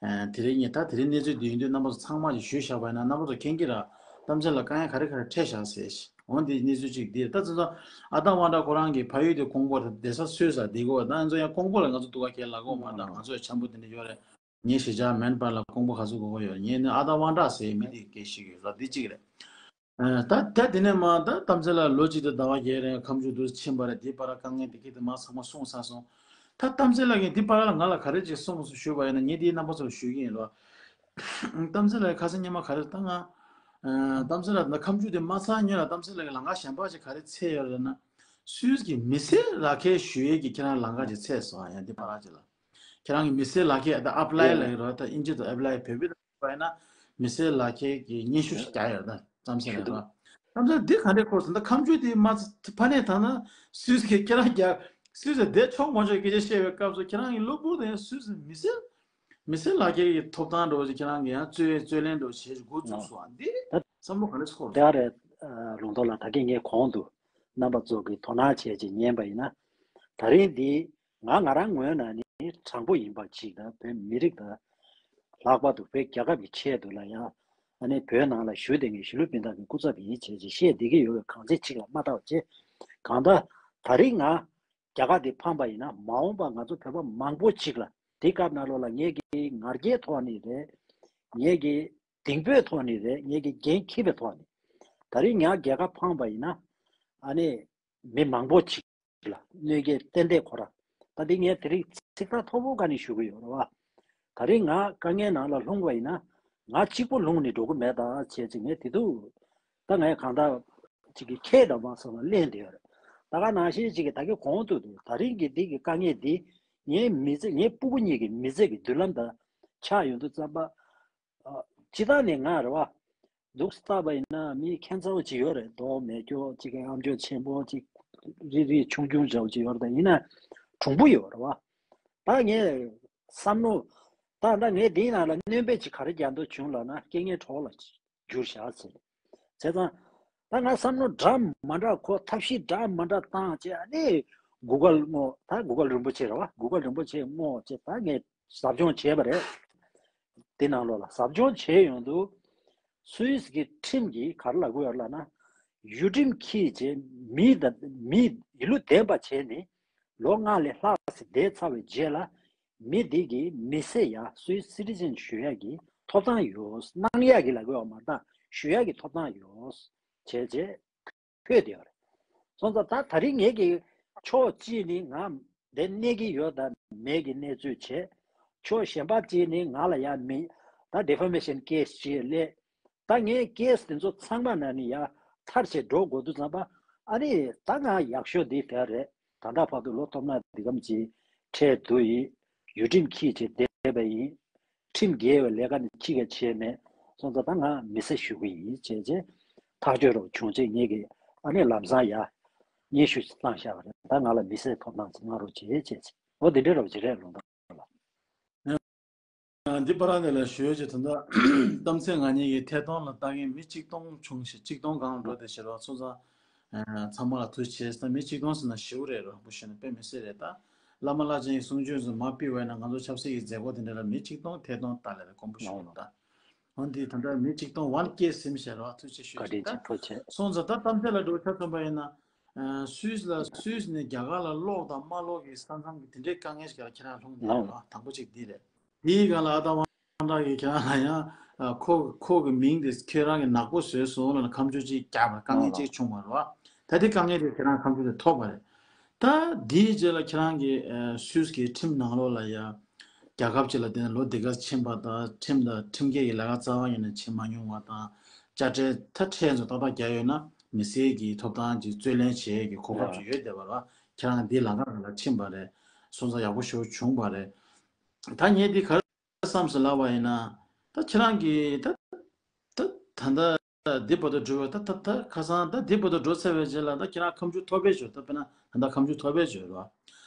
ཨ་དེ་རིང་ངས་ད་དེ་རིང་གནས་ཚུལ་འདི་ཡིན་དུས་རྣམ་པ་ཚོ་ཚང་མ་ལ་ཞུས་བཞག་པ་ཡིན་ན་རྣམ་པ་ཚོ་མཁྱེན་གྱི་རེད། གཏམ་ཚེ་ལགས་དཀའ་ངལ་ག་རེ་ག་རེ་འཕྲད་བཞག་ཟེར། འོ་འདི་གནས་ཚུལ་གཅིག་འདི་རེད། ད་ཚོ་ཚོ་ཨ་ད་ཝང་ཀྲ་ཁོ་རང་གི་ཕ་ཡུལ་དེ་ཀོང་པོ་རེད། བསྡད་ས་སུད་སི་ལ་བསྡད་དགོས་པ། ད་ང་ཚོ་ཡང་ཀོང་པོ་ལ་ང་ཚོ་འདུག་ག་གས་ལབ་དགོས་མ། ད་ང་ཚོ་ཡང་འཆམ་པོ་དེ་འདྲ་ཡོད་རེད། ངའི་གཞིས་ཆགས་མེན་པར་ལ་ཀོང་པོ་ག་ཚོད་དགོས་ཀྱི་ཡོད་རེད། ངས་ནི་ཨ་ད་ཝང་ཀྲ་ཟེར་མི་དེ་སྐད་ཤེས་ཀྱི་ཡོད་རེད། འདི་གཅིག་རེད། ཨ་ད་ད་དེ་ནས་མ་ད་གཏམ་ཚེ་ལགས་ལོ་གཅིག་དང་ཟླ་བ་བརྒྱད་རིང་ཁ་མཆུ་དུ་ཕྱིན་པ་རེད། དེའི་བར་ལ་དཀའ་ངལ་དེ་གི་དེ་མ་ཚང་མ་གསུངས་ཚར་སོང་། ད་གཏམ་ཚེ་ལགས་ཀྱིས་འདི་བར་ལ་ང་ལ་ག་རེ་ཅིག་གསུངས་སོང་ཞུས་པ་ཡིན་ན། ངས་འདིའི་རྣམ་པ་ཚོར་ཞུས་ཀྱི་ཡིན་ལོ། གཏམ་ཚེ་ལགས་ཁ་སང་ཉི་མ་ག་རེ་ད་ང་། ཨ་གཏམ་ཚེ་ལགས་ད་ཁ་མཆུ་དེ་མ་ཚར་སྔོན་ལ་གཏམ་ཚེ་ལགས་ཀྱིས་ལམ་ཁ་གཞན་པ་ཅིག་ག་རེ་འཚོལ་ཡོད་རེད་ན། སུད་སི་གི་མི་སེར་ལག་ཁྱེར་ཞུ་ཡས་ཀྱི་ཁྱེད་རང་ལམ་ཁ་ཅིག་འཚོལ་སོང་ཨ། ཡང་འདི་བར་ལ་ཅིག་ལ། ཁྱེད་རང་གི་མི་སེར་ལག་ཁྱེར་ད་ཨེབ་ལའི་ལབ་ཀྱི་རེད་བ། ད་དབྱིན་ཇི་དུ་ཨེབ་ལའི། བོད་པའི་ད་བ་ཡིན་ན་མི་སེར་ལག་ཁྱེར་གྱི་སྙན་ཞུ་ཞིག་རྒྱག་ཡོད་རེད། ད་གཏམ་ཚེ་ལགས་རེད་བ། གཏམ་ཚེ་འདི་ག་འདྲའི་སྐོར་ཟེར་ན། ཁ་མཆུ་དེ་མ་ཕ་ནས་ཐང་ན་སུད་སི་གི་ཁྱེད་རང་རྒྱ་སུད་སི་བསྡད་ཆོག་མ་ཆོག་སྐད་ཆ་བཤད་པའི་སྐབས་སུ་ཁྱེད་རང་གི་གློ་བུར་དུ་ཡང་སུད་སི་མི་སེར་མི་སེར་ལག་ཁྱེར་གྱི་ཐོབ་ཐང་འདྲ་བོ་ཞིག་ཁྱེད་རང་གི་ཡང་རྩོད་རྩོད་ལེན་འདྲ་བོ་བྱེད་འགོ་བཙུགས་སོང་ཨ། འདི་ད་བསམ་བློ་ག་རེ་འཁོར་དེ་རེད། ལུང་རྟོགས་ལགས་ད་གིན་ངས་གོང་དུ་རྣམ་པ་ཚོ་གི་དོ་སྣང་བྱས་ཅིག་ཉན་པ་ཡིན་ན། ད་རིང་འདི་ང་ང་རང་ངོས་ནས་ནི་དྲང་པོ་ཡིན་པ་ཅིག་དང་། བོད་མི་རིགས་དང་ལྷག་པར་དུ་བོད་རྒྱལ་ཁབ་ཀྱི་ཆེད་དུ་ལ་ཡང་ཨ་ནི་བོད་ནང་ལ་བཞུགས་བསྡད་མཁན་གཞིས་ལུས་སྤུན་ཟླ་གི་སྐུ་ཚབ་ཡིན་བྱས་ཅིག་བཤད་བསྡད་ཀྱི་ཡོད་པའི་གང་ཅི་ཅིག་ལ་མ་ལྟ་བ་བྱས། གང་ལྟར་ད་རིང་ང་རྒྱ་གར་འདི་འཕངས་པ་ཡིན་ན་མ་འོངས་པ་ང་ཚོ་བོད་པ་མང་པོ་ཅིག་ལ་དེ་སྐབས་ནང་ལོགས་ལ་ངེད་ཀྱི་ང་རྒྱལ་ཐོག་ནས་རེད། ངེད་ཀྱི་གདེང་སྤོས་ཐོག་ནས་རེད། ངེད་ཀྱི་འགན་འཁྱེར་བའི་ཐོག་ནས་ད་རིང་ང་རྒྱལ་ཁ་འཕངས་པ་ཡིན་ན་ཨ་ནི་མི་མང་པོ་ཅིག་ལ་གནོད་སྐྱེལ་ཏན་ཏན་ཁོ་ར། ད་འདི་ངས་དེ་རིང་ཚིག་ཐག་མཐོ་པོ་ག་ནས་ཞུ་གི་ཡོད་རེད་བ། ད་རིང་ང་དཀའ་ངལ་ནང་ལ་ལྷུང་བ་ཡིན་ན་ང་གཅིག་པོ་ལྷུང་ནས་འགྲོ་གི་མེད་ད་བྱས་ཅིག་ངས་དེ་དུས་ད་ངས་གང་ལྟར་ཅིག་གི་ཁྱད་དང་མ་སོང་ལ་གླེང་བསྡད་ཡོད་རེད། ད་ག་ནང་བཞིན་ཅིག་གི་ད་གི་གོང་དུ་ད་རིང་གི་འདི་གི་དཀའ་ངལ་འདི་ངའི་མི་ཚེ་ངའི་སྤུ་གུ་གཉིས་ཀྱི་མི་ཚེ་གི་མདུན་ལམ་དང་ཆགས་ཡོང་དུས་ཙམ་པ། ཨ། སྤྱིར་བཏང་ནས་ང་རེད་བ། འདུག་སེ་བལྟས་པ་ཡིན་ན་མི་ཁྱད་མཚར་པོ་ཅིག་ཡོད་རེད། མདོག་མེད་སྐྱོ་ཅིག་གི་ཨམ་ཅོག་ཆེན་པོ་ཅིག་རིལ་རིལ་ཆུང་ཆུང་འདྲ་བོ་ཅིག་ཡོད་རེད། ད་ཡིན་ན་གྲུང་པོ་ཡོད་རེད་བ། ད་ངས་བསམ་བློ། ད་ད་ངས་འདིའི་ནང་ལ་སྣོན་པ་ཅིག་ག་རེ་རྒྱག་འདོད་བྱུང་ལབ་ན་རྐྱེན་ངན་གྲོགས་ལ་འགྱུར་བཞག་ཟེར། བྱས་ཙང་། ད་ང་བསམ་བློ་འདྲ་མ་འདྲ་ཁོ་ཐབས་ཤེས་འདྲ་མ་འདྲ་བཏང་བྱས་ཨ་ནི་གུ་གལ་བསྔོགས། ད་གུ་གལ་རིན་པོ་ཆེ་རེད་བ། གུ་གལ་རིན་པོ་ཆེ་བསྔོགས་བྱས་ད་ངས་ཟབ་སྦྱོང་བྱས་པ་རེད། དེ་ནང་ལོགས་ལ་ཟབ་སྦྱོང་བྱས་ཡོང་དུས་སུད་སི་གི་ཁྲིམས་ཀྱིས་ག་རེ་ལབ་ཀྱི་ཡོད་ལབ་ན། ཡུལ་ཁྲིམས་འཁྱེར་བྱས་མི་དང་མི་ཡིན་ལུགས་ལྡན་པ་བྱས་ནས་ལོ་ལྔ་ལས་ལྷག་ཙམ་བསྡད་ཚར་བའི་རྗེས་ལ་མི་དེ་གིས་མི་སེར་ཡ་སུད་སི་སི་ཊི་ཛེན་ཞུ་ཡག་གི་ཐོབ་ཐང་ཡོད། གནང་ཡག་གི་ལབ་ཀྱི་ཡོད་མ་རེད། ད་ཞུ་ཡག་གི་ཐོབ་ཐང་ཡོད་བྱས་རྗེས། ཕུད་དེ་ཡོད་རེད། སོང་ཙང་ད་ད་རིང་ངེད་ཀྱི་ཕྱོགས་གཅིག་ནི་ང་འདིར་གནས་ཀྱི་ཡོད་དང་མེད་ཀྱི་གནས་ཚུལ་བྱས། ཕྱོགས་གཞན་པ་གཅིག་ནི་ང་ལ་ཡང་མི་ད་ཌི་ཕོ་མེ་ཤན་ཀེ་སི་ཅིག་སླེབས། ད་ངས་ཀེ་སི་དེ་ཚོ་ཚང་མ་ནང་ནས་ཡར་ཐར་བྱས་འགྲོ་དགོས་དུས་ཙམ་པ་ཨ་ནི་ད་ང་ཡག་ཤོས་འདི་དེ་རེད། ད་ལྟ་བར་དུ་ལོ་ཐོབ་ན་འདི་གམ་གྱི་འཕྲད་དུ་ཡིན། ཡུལ་ཁྲིམས་འཁྱིད་བྱས་བསྡད་པ་ཡིན། ཁྲིམས་འགལ་བའི་ལས་ཀ་ནི་ཅི་ག་བྱས་མེད། སོང་ཙང་ད་ང་མི་སེར་ཞུ་གི་ཡིན་བྱས་བྱས་ཐག་གཅོད་རོགས་བྱུང་བྱས་ངེད་ཀྱི་ཨ་ནི་ལམ་སང་ཡ་སྙན་ཞུ་བཏང་བཞག་པ་རེད། ད་ང་ལ་མི་སེར་ཐོབ་ཐང་ཅིག་གནང་རོགས་བྱས་བྱས་བྱས། འོ་འདི་འདྲའི་རོགས་ཅིག་རེད་ལུང་དང་། འདི་པ་ར་ནས་ལ་ཞུ་ཡོད་ཅེས་ད་ལྟ་གཏམ་ཚེ་ང་གཉིས་ཀྱི་ཐད་གཏོང་ལ་ལྟ་མཁན་མི་གཅིག་སྟོང་བྱུང་ཞེས་གཅིག་སྟོང་སྒང་ལ་འགྲོ་བསྡད་ཤེས་རོགས་ཚོ་ཚང་། ཚང་མ་ལ་ཐུགས་རྗེ་ཆེ། ད་མི་གཅིག་སྟོང་ཟེར་ན་ཞེ་པོ་རེད་རོགས་པོ་ཞུས་ན་དཔེ་མི་སྲིད་རེད་ད། བླ་མ་བླ་ཆེན་གྱི་གསུང་ཆོས་སུ་མ་ཕུལ་བས་ན་ང་ཚོ་ཆབ་སྲིད་ཀྱི་མཛད་སྒོ་དེ་འདྲ་ལ་མི་གཅིག་སྟོང་ཐད་གཏོང་ལྟ་ལས་རེད་དཀོན་པོ་ཞུ་རེད་ད། འོན་ཏེ་ད་ལྟ་མི་གཅིག་སྟོང་ཝན་ཀེ་ཟིན་ཤེས་རོགས་ཐུགས་རྗེ་ཆེ་ཞུ་བཀའ་ཞིག་དྲིན་ཆེ་ད། ཐུགས་རྗེ་ཆེ། སོང་ཙང་ད་གཏམ་ཚེ་ལ་འགྲོ་ཆ་མཚོན་པ་ཡིན་ན། སུད་སི་ལ་སུད་སི་ནས་རྒྱ་གར་ལ་གློག་དང་མ་གློག་གི་ས་མཚམས་ཀྱི་དེ་འདྲའི་དཀའ་ངལ་ཞིག་ལ་ཁྱེད་རང་ལྷུང་བསྡད་ཡོད་རོགས་དང་པོ་གཅིག་འདི་རེད། དེའི་སྒང་ལ་ཨ་ད་དབང་གྲགས་ཀྱིས་ཁྱེད་རང་ལ་ཡང་ཁོ་ཁོ་གི་མིང་དེ་ཁྱེད་རང་གི་ནག་པོ་བཟོས་སོང་ལབ་ནས་ཁ་མཆུ་གཅིག་བརྒྱབ་པ་དཀའ་ངལ་གཅིག་བྱུང་བ་རེད་བ། ད་དེ་དཀའ་ངལ་དེ་ཁྱེད་རང་ཁ་མཆུ་དེ་ཐོབ་པ་རེད། ད་དེའི་རྗེས་ལ་ཁྱེད་རང་གི་སུད་སི་གི་ཁྲིམས་ནང་ལོགས་ལ་ཡང་རྒྱལ་ཁབ་ཅིག་ལ་བསྡད་ནས་ལོ་འདི་ག་ཕྱིན་པ་དང་ཁྲིམས་དང་ཁྲིམས་འགལ་གྱི་ལས་ཀ་རྩ་བ་ཉིད་ནས་བྱེད་མ་མྱོང་བ་དང་དཔྱ་ཁྲལ་ཐ་ཁྲལ་ཚོ་ཏག་ཏག་རྒྱག་ཡོད་ན་མི་སེར་གྱི་ཐོབ་ཐང་གི་རྩོད་ལེན་བྱེད་ཡས་ཀྱི་གོ་སྐབས་ཅིག་ཡོད་བསྡད་པ་རེད་བ། ཁྱེད་རང་འདི་ལམ་ཁ་ནང་ལ་ཕྱིན་པ་རེད། སོང་ཙང་ཡག་པོ་ཞེ་པོ་བྱུང་བ་རེད། ད་ངས་འདི་ག་རེ་བསམ་སོང་ལབ་པ་ཡིན་ན། ད་ཁྱེད་རང་གིས་ད་ད་ད་ལྟ་འདི་བར་དུ་འགྲོ་བའི་ད་ད་ད་ཁ་སང་ད་འདི་བར་དུ་འགྲོ་ཚར་བའི་རྗེས་ལ་ད་ཁྱེད་རང་ཁ་མཆུ་ཐོབ་པའི་ཞོར་ད་དཔེར་ན་ད་ལྟ་ཁ་མཆུ་ཐོབ་པའི་ཞོར་རེད་བ།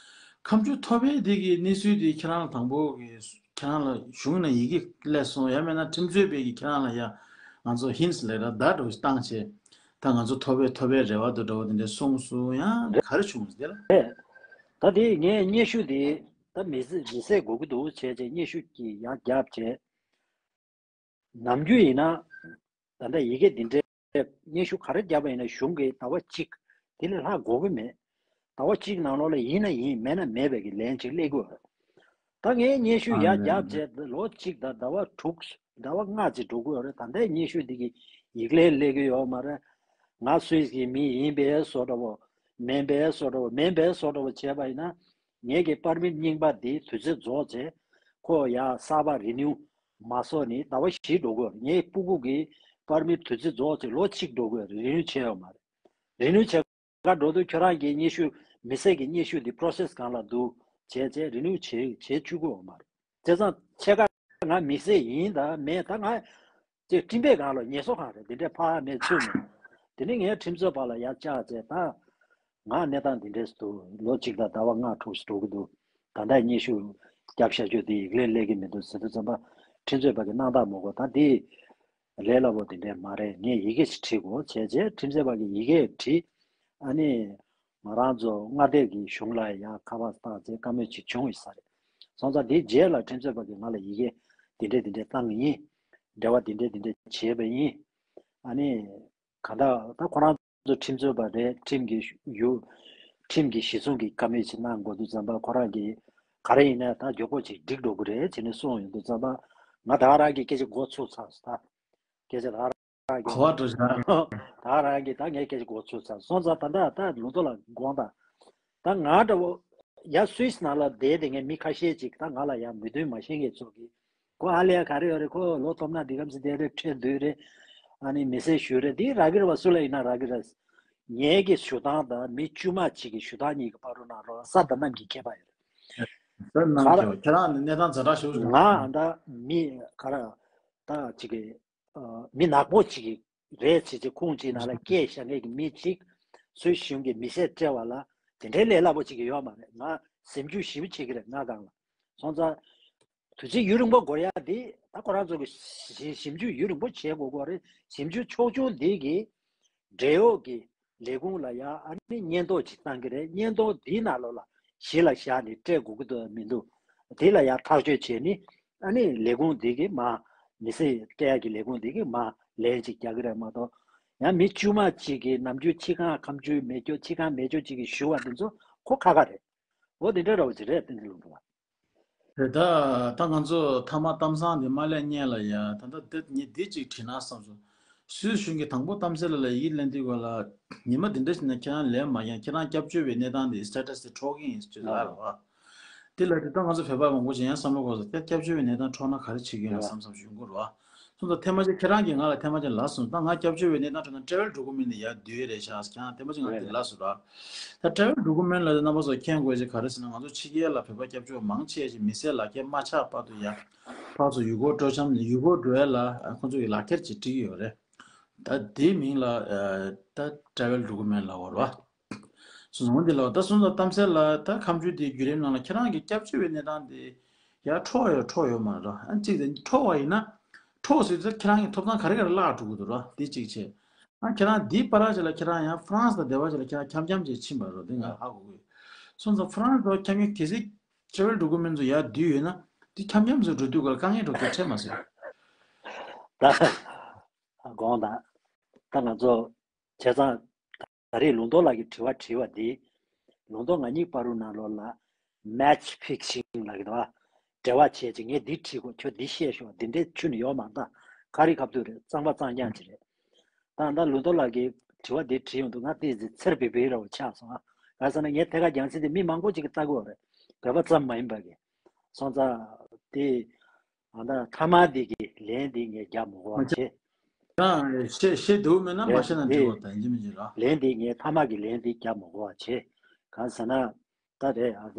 ཁ་མཆུ་ཐོབ་པའི་འདི་གི་གནས་ཚུལ་འདི་ཁྱེད་རང་ལ་དང་པོ་གི་ཁྱེད་རང་ལ་གཞུང་ནས་ཡི་གེ་སླེབས་སོང་ཡང་མིན་ན་ཁྲིམས་རྩོད་པའི་གི་ཁྱེད་རང་ལ་ཡ་ང་ཚོ་ཧིན་སི་ལས་ར་བརྡ་འགྲོ་བཏང་བྱས་ད་ང་ཚོ་ཐོབ་པའི་ཐོབ་པའི་རེ་བ་དུ་འགྲོ་བ་དེ་འདྲ་གསུངས་སོང་ཡང་ག་རེ་བྱུང་ཟེར་ལ། ད་དེ་ངས་སྙན་ཞུ་དེ་ད་མི་ཟེ་མི་ཟེ་དགོས་ཀྱི་འདུག་བྱས་བྱས་སྙན་ཞུ་གི་ཡང་བརྒྱབ་བྱས། ནམ་རྒྱུན་ཡིན་ན་ད་ལྟ་ཡི་གེ་འདི་འདྲའི་སྙན་ཞུ་ག་རེ་བརྒྱབ་པ་ཡིན་ན་གཞུང་གི་ཟླ་བ་གཅིག་དེ་ལས་ལྷག་དགོས་ཀྱི་མེད། ཟླ་བ་གཅིག་ནང་ལོགས་ལ་ཡིན་ན་ཡིན་མེད་ན་མེད་པའི་གི་ལན་ཅིག་སླེབས་ཀྱི་ཡོད་རེད། ད་ངས་སྙན་ཞུ་ཡར་བརྒྱབ་རྗེས་ལོ་གཅིག་དང་ཟླ་བ་དྲུག་ཟླ་བ་ལྔ་ཅིག་འགྲོ་གི་ཡོད་རེད། ད་ལྟའི་སྙན་ཞུ་འདི་གི་ཡིག་ལན་སླེབས་ཀྱི་ཡོད་མ་རེད། ང་སུད་སི་གི་མི་ཡིན་པའི་བཟོ་འདྲ་བོ། མིན་པའི་བཟོ་འདྲ་བོ། མིན་པའི་བཟོ་འདྲ་བོ་བྱས་པ་ཡིན་ན། ངེད་ཀྱི་པར་མིཊ་རྙིང་པ་འདི་དུས་ཚོད་རྫོགས་རྗེས་ཁོ་ཡང་གསར་པ་རི་ནིའུ་མ་བཟོ་ནི་ཟླ་བ་བཞི་འགྲོ་གི་ཡོད་རེད། ངའི་སྤུ་གུ་གི་པར་མིཊ་དུས་ཚོད་རྫོགས་རྗེས་ལོ་གཅིག་འགྲོ་གི་ཡོད་རེད། རི་ནིའུ་བྱས་ཡོད་མ་རེད། རི་ནིའུ་བྱེད་ག་འགྲོ་དུས་ཁྱོད་རང་གི་སྙན་ཞུ་མི་སེར་གྱི་སྙན་ཞུ་འདི་པྲོ་སེ་སི་སྒང་ལ་འདུག་བྱས་བྱས་རི་ནིའུ་བྱེད་བྱེད་བཅུག་གི་ཡོད་མ་རེད། བྱས་ཙང་ཕྱེད་ཀ་ང་མི་སེར་ཡིན་དང་མེད་ད་ང་ཅིག་སྤྲིན་པའི་སྒང་ལ་ངལ་གསོ་ཁང་རེད། འདི་འདྲའི་ཕར་མེད་ཚུར་མེད། དེ་ནས་ངས་ཁྲིམས་རྩོད་པ་ལ་ཡར་བཅར་བྱས་ད། ང་གནས་སྟངས་འདི་འདྲས་སུ་འདུག་ལོ་གཅིག་དང་ཟླ་བ་ལྔ་དྲུག་ཙམ་འགྲོ་གི་འདུག་ད་ལྟ་སྙན་ཞུ་བརྒྱབ་བཞག་རྒྱུ་དེ་ཡིག་ལན་སླེབས་ཀྱི་མི་འདུག་ཟེར་དུས་ཙམ་པ་ཁྲིམས་རྩོད་པ་གི་གནང་སྟངས་མོ་གོ་ད་འདི་ལས་སླ་པོ་དེ་འདྲས་མ་རེད། ངས་ཡི་གེ་ཞིག་བྲིས་དགོས་བྱས་རྗེས་ཁྲིམས་རྩོད་པ་གི་ཡི་གེ་བྲིས། ཨ་ནི་ང་རང་ཚོ་མངའ་སྡེ་གི་གཞུང་ལ་ཡང་ཁ་པར་བཏང་རྗེས་བཀའ་མོལ་ཅིག་བྱུང་ཡོད་ས་རེད། སོང་ཙང་དེའི་རྗེས་ལ་ཁྲིམས་རྩོད་པ་གི་ང་ལ་ཡི་གེ་དེ་འདྲས་དེ་འདྲས་བཏང་གི་ཡིན། འབྲེལ་བ་དེ་འདྲས་དེ་འདྲས་བྱས་པ་ཡིན། ཨ་ནི། གང་ལྟར་ད་ཁོ་རང་ཚོ་ཁྲིམས་རྩོད་པ་རེད། ཁྲིམས་ཀྱི་ཡུ་ཁྲིམས་ཀྱི་གཞི་བཟུང་གི་བཀའ་མོལ་ཅིག་གནང་དགོས་དུས་ཙམ་པ་ཁོ་རང་གིས་ག་རེ་ཡིན་ན་ད་མགྱོགས་པོ་ཅིག་འགྲིག་འགྲོ་གི་རེད་ཅེས་ནས་གསུངས་ཡོང་དུས་ཙམ་པ་ང་ད་ག་རང་གི་སྐད་ཆ་མགོ་ཚོས་ཚར་སོང་། ད་སྐད་ཆ་ད་ག་རང་གི་གོ་བ་འགྲོ་བཞག་ད་ག་རང་གི་ད་ངའི་སྐད་ཆ་མགོ་ཚོས་ཚར་སོང་ཙང་ད་ད་ད་ལུང་ཐོག་ལ་དགོངས་དང་། ད་ང་འདྲ་བོ་ཡ་སུད་སི་ནང་ལ་བསྡད་དེ་ངའི་མི་ཁ་ཤས་ཅིག་ད་ང་ལ་ཡང་མོས་མཐུན་མ་བྱེད་མཁན་ཚོ་གིས། ཁོ་ཨ་ལས་ག་རེ་ཡོད་རེད། ཁོ་ལོ་ཐོབ་ན་འདི་གམ་སི་དེ་རེད། ཁྲལ་བསྡུ་རེད། ཨ་ནི་མི་སེར་ཞུ་རེད། འདི་རག་གི་རེད་བ། སུ་ལ་ཡིན་ན་རག་གི་རེད། ངའི་གི་ཞུ་སྟངས་དང་མི་དཀྱུས་མ་གཅིག་གི་ཞུ་སྟངས་གཉིས་ཀྱི་བར་དུ་ན་རོ་ས་དང་གནམ་གྱི་ཁྱད་པར་ཡོད་རེད། ས་གནམ་གྱི་ཁྱད་པར། ཁྱེད་རང་ནི་གནས་སྟངས་ཛ་དྲག་ཞེ་པོ་ཞིག་ང་ད་མི་ག་ར་ད་གཅིག་གི་མི་ནག་པོ་གཅིག་གི་རེད་བྱས་བྱས་ཁུངས་གཅིག་ནང་ལ་སྐད་བཞག་མཁན་གྱི་མི་གཅིག་སུད་སི་གཞུང་གི་མི་སེར་སྤྲད་པ་ལ་དེ་འདྲའི་ལས་སླ་པོ་གཅིག་གི་ཡོད་མ་རེད། ང་ཟིན་བཅུག་ཞིབ་བྱེད་ཀྱི་རེད་ང་སྒང་ལ། སོང་ཙང་། དུས་ཚོད་ཡུན་རིང་པོ་འགོར་ཡ་དེ་ད་ཁོ་རང་ཚོ་གི་ཞིབ་ཞིབ་འཇུག་ཡུན་རིང་པོ་བྱེད་དགོས་ཀྱི་རེད། ཞིབ་འཇུག་ཕྱོགས་ཆུང་འདི་གི་འབྲེལ་ཡོད་ཀྱི་ལས་ཁུངས་ལ་ཡ་ཨ་ནི་སྙན་ཐོ་ཅིག་བཏང་གི་རེད། སྙན་ཐོ་འདིའི་ནང་ལོགས་ལ་གཞི་ལ་བཞག་ནས་སྤྲད་དགོས་ཀྱི་འདུག་མི་འདུག་དེ་ལ་ཡ་ཐག་གཅོད་བྱས་ནི་ཨ་ནི་ལས་ཁུངས་འདི་གི་མ་མི་སེར་སྤྲད་ཡ་གི་ལས་ཁུངས་འདི་གི་མ་ལན་ཅིག་རྒྱག་གི་རེད་མ་གཏོགས་ཡང་མི་དཀྱུས་མ་གཅིག་གི་ནམ་རྒྱུན་ཕྱི་ཁང་ཁ་མཆུ་མེད་རྒྱུ་ཕྱི་ཁང་མེད་རྒྱུ་གཅིག་གི་ཞུ་བ་འདི་ཚོ་ཁོ་ཁ་ཁ་རེད། འོ་དེ་འདྲ་རོགས་ཅིག་རེད་བསྟན་འཛིན་ལུང་འགྲོ་བ། རེད་ད། ད་ང་ཚོ་མཐའ་མ་གཏམ་བཟང་འདི་མ་ལས་སྙན་ལ་ཡ་ད་ལྟ་འདི་ངས་འདི་གཅིག་དྲིས་ན་བསམ་སོང་། སུད་སི་གཞུང་གིས་དང་པོ་གཏམ་གསལ་ལ་ལ་ཡིད་ལན་འདི་གོ་ལ། ཉི་མ་འདི་འདྲ་ཞིག་ན་ཁྱེད་རང་ལན་མ་ཡང་ཁྱེད་རང་སྐྱབས་བཅོལ་བའི་གནས་སྟངས་འདི་སི་ཊེ་ཊས་འདི་འཕྲོག་གི་ཡིན་ཟེར་ལ་ལ་བ། དེ་ལ་དེ་ད་ང་ཚོ་བོད་པ་མང་པོ་ཅིག་ཡང་བསམ་བློ་འཁོར་སོང་། དེ་སྐྱབས་བཅོལ་བའི་གནས་སྟངས་འཕྲོག་ན་ག་རེ་བྱེད་ཀྱི་ཡོད་ན་བསམ་བསམ་ཞུ་དགོས་རེད་བ། སོང་ཙང་ཐེངས་མ་གཅིག་ཁྱེད་རང་གིས་ང་ལ་ཐེངས་མ་གཅིག་ལབ་སོང་། ད་ང་སྐྱབས་བཅོལ་བའི་གནས་སྟངས་དྲན་ན་travel document ནི་ཡར་བསྡུས་རེད་ཤག་ཁྱེད་རང་ཐེངས་མ་གཅིག་ང་འདི་ལབ་སོང་ར། ད་travel document ལ་རྣམ་པ་ཚོ་མཁྱེན་དགོས་ཅིག་ག་རེ་ཟེར་ན། ང་ཚོ་ཕྱི་རྒྱལ་ལ་བོད་པ་སྐྱབས་བཅོལ་མང་ཆེ་ཞིག་མི་སེར་ལག་ཁྱེར་མ་ཆགས་བར་དུ་ཡར་ཕར་ཚུར་ཡུལ་སྐོར་སྤྲོ་འཆམ་ཡུལ་སྐོར་འགྲོ་ཡ་ལ་ཁོང་ཚོ་གི་ལག་ཁྱེར་ཅིག་སྤྲད་ཀྱི་ཡོད་རེད། ད་དེའི་མིང་ལ་ད་travel document ལབ་ཡོད་རེད་བ། སོང་ཙང་འོ་འདི་ལ་ད་སོང་ཙང་གཏམ་གསལ་ལ་ད་ཁ་མཆུ་དེའི་བརྒྱུད་རིམ་ནང་ལ་ཁྱེད་རང་གི་སྐྱབས་བཅོལ་བའི་གནས་སྟངས་དེ་ཡར་འཕྲོག་ཡོད་འཕྲོག་ཡོད་མ་རེད། ཨ་གཅིག་དེ་འཕྲོག་པ་ཡིན་ན་འཕྲོག་ཟེར་དུས་ཁྱེད་རང་གི་ཐོབ་ཐང་ག་རེ་ག་རེ་བརླག་འགྲོ་གི་འདུག་ར། དེ་གཅིག་བྱས། ཨ་ཁྱེད་རང་འདིའི་བར་ཅིག་ལ་ཁྱེད་རང་ཡང་ཧྥ་རན་སི་དང་སྡེ་བ་ཅིག་ལ་ཁྱེད་རང་འཁྱམ་འཁྱམ་བྱས་ཕྱིན་པ་རེད། དེ་ང་ཧ་གོ་གི་ཡོད། སོང་ཙང་ཧྥ་རན་སི་དང་འཁྱམ་མཁན་གལ་སྲིད་travel document ཚོ་ཡར་བསྡུས་ཡོད་ན་དེ་འཁྱམ་འཁྱམ་ཚོ་འགྲོ་དུས་ག་ལ་དཀའ་ངལ་འགྲོ་དུས་འཕྲད་མ་སོང་། ད་དགོངས་དག་ད་ང་ཚོ་བྱས་ཙང་ད་རེས་ལུང་རྟོགས་ལགས་ཀྱིས་དྲི་བ་དྲིས་པ་འདི་ལུང་རྟོགས་ང་གཉིས་བར་དུ་ནང་ལོགས་ལ་match fixing ལབ་ཀྱི་འདུག་བ། འབྲེལ་བ་བྱས་ཅིག་ངས་འདི་བྲིས་དགོས། ཁྱོད་འདི་བཤད་ཤོག་འདི་འདྲའི་ཆུ་ནི་ཡོད་མ་རེད། ད་ག་རེ་ཁ་ཐུག་རེད། གཙང་པ་གཙང་རྐྱང་ཅིག་རེད། ད་ད་ལུང་རྟོགས་ལགས་ཀྱིས་དྲི་བ་འདི་དྲིས་ཡོང་དུས་ང་ཏོག་ཙམ་ཚེར་བེ་བེ་ར་བོ་ཆགས་སོང་ཨ། ག་ཟེར་ན་ངས་ཐད་ཀར་རྒྱང་སྲིང་འདི་མི་མང་པོ་ཅིག་གིས་ལྟ་གི་ཡོད་རེད། བོད་པ་ཙམ་མ་ཡིན་པ་གི། སོང་ཙང་དེ་ཨ་ད་མཐའ་མ་འདི་གི་ལན་འདི་ངས་རྒྱག་མི་དགོས་པ་བྱས། ཡང་ཤེས་ཤེས་འདུག་མེད་ན་མ་ཤེས་ན་འདྲི་བ་དང་ཡིན་གཅིག་མིན་གཅིག་ར། ལན་འདི་ངས་མཐའ་མ་གི་ལན་འདི་རྒྱག་མི་དགོས་པ་བྱས། གང་ཟེར་ན་ད་རེད་ཨ།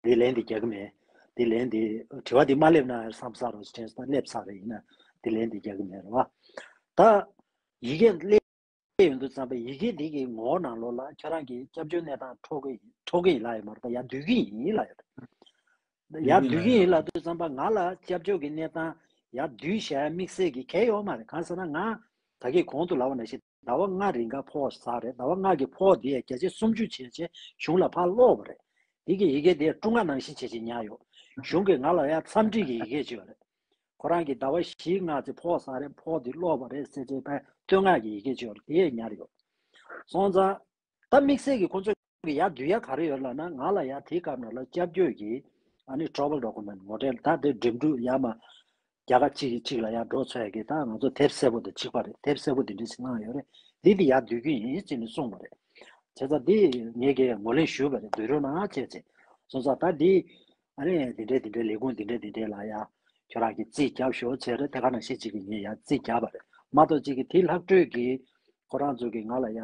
འདི་ལན་འདི་རྒྱག་གི་མེད། འདི་ལན་འདི་དྲི་བ་འདི་མ་སླེབས་ན་བསམ་ས་རོ་དྲན་སོང་། སླེབས་ཚར་རེད། ཡིན་ན་འདི་ལན་འདི་རྒྱག་གི་མེད་རེད་བ། ད་ཡི་གེ་སླེབས་ཡོང་དུས་ཙམ་པ་ཡི་གེ་འདི་གི་ངོ་བོ་ནང་ལོགས་ལ་ཁྱོད་རང་གི་སྐྱབས་བཅོལ་གནས་སྟངས་འཕྲོག་གི་འཕྲོག་གི་ཡིན་ལབ་ཡོད་མ་རེད། ད་ཡར་བསྡུ་གི་ཡིན་ལབ་ཡོད་རེད། ཡར་བསྡུ་གི་ཡིན་ལབ་དུས་ཙམ་པ་ང་ལ་སྐྱབས་བཅོལ་གྱི་གནས་སྟངས་ཡར་བསྡུས་བཞག་དམིགས་བསལ་གྱི་གལ་ཡོད་མ་རེད། གང་ཟེར་ན་ང་ད་གིན་གོང་དུ་ལབ་པ་ནང་བཞིན་ཟླ་བ་ལྔ་རིང་ག་ཕོགས་ཟ་རེད། ཟླ་བ་ལྔ་གི་ཕོགས་དེ་བརྒྱ་ཆ་སུམ་ཅུ་བྱས་བྱས་གཞུང་ལ་ཕར་སློག་པ་རེད། དེ་གི་ཡི་གེ་དེ་ཀྲུང་ང་ནང་བཞིན་བྱས་བྱས་ཉར་ཡོད། གཞུང་གིས་ང་ལ་ཡར་འཚམས་འདྲི་གི་ཡི་གེ་བྱས་པ་རེད། ཁོ་རང་གིས་ཟླ་བ་བཞི་ལྔ་ཙམ་ཕོགས་ཟ་རེད། ཕོགས་དེ་སློག་པ་རེད་ཟེར་བྱས་ཕར་བསྟོད་བསྔགས་ཀྱི་ཡི་གེ་བྱས་པ་རེད། དེ་ཉར་ཡོད། སོང་ཙང་ད་དམིགས་བསལ་གྱི་ཁོ་ཚོ་ཡར་བསྡུ་ཡ་ག་རེ་ཡོད་ལབ་ན། ང་ལ་ཡར་དེའི་སྐབས་ནང་ལ་སྐྱབས་བཅོལ་གྱི་ཨ་ནི་travel document ངོ་འཕྲད་ད་དེ་འགྲིམ་འགྲུལ་ཡར་མར་རྒྱ་གར་གཅིག་གིས་གཅིག་ལ་ཡར་འགྲོ་ཚུགས་ཡ་གི་ད་ང་ཚོ་དེབ་སེར་པོ་དང་གཅིག་པ་རེད། དེབ་སེར་པོ་དེ་འདྲ་ཞིག་བླངས་ཡོད་རེད། འདི་དེ་ཡར་བསྡུ་རྒྱུ་ཡིན་ཟེར་ནས་གསུངས་པ་རེད། བྱས་ཙང་འདི་ངས་ཀྱིས་ངོས་ལེན་ཞུས་པ་རེད། བསྡུ་རོགས་གནང་བྱས་ཚེ། སོང་ཙང་ད་འདི་ཨ་ནི་འདི་འདྲའི་འདི་འདྲའི་ལས་ཁུངས་འདི་འདྲའི་འདི་འདྲའི་ལ་ཡ་ཁྱོད་རང་གིས་རྩིས་རྒྱབ་ཤོག་ཟེར་རེད། དེ་ག་ནང་བཞིན་གཅིག་གིས་ངས་ཡར་རྩིས་རྒྱབ་པ་རེད་མ་གཏོགས། གཅིག་གིས་དེ་ལྷག་འཕྲོས་ཀྱི་ཁོ་རང་ཚོ་གིས་ང་ལ་ཡ་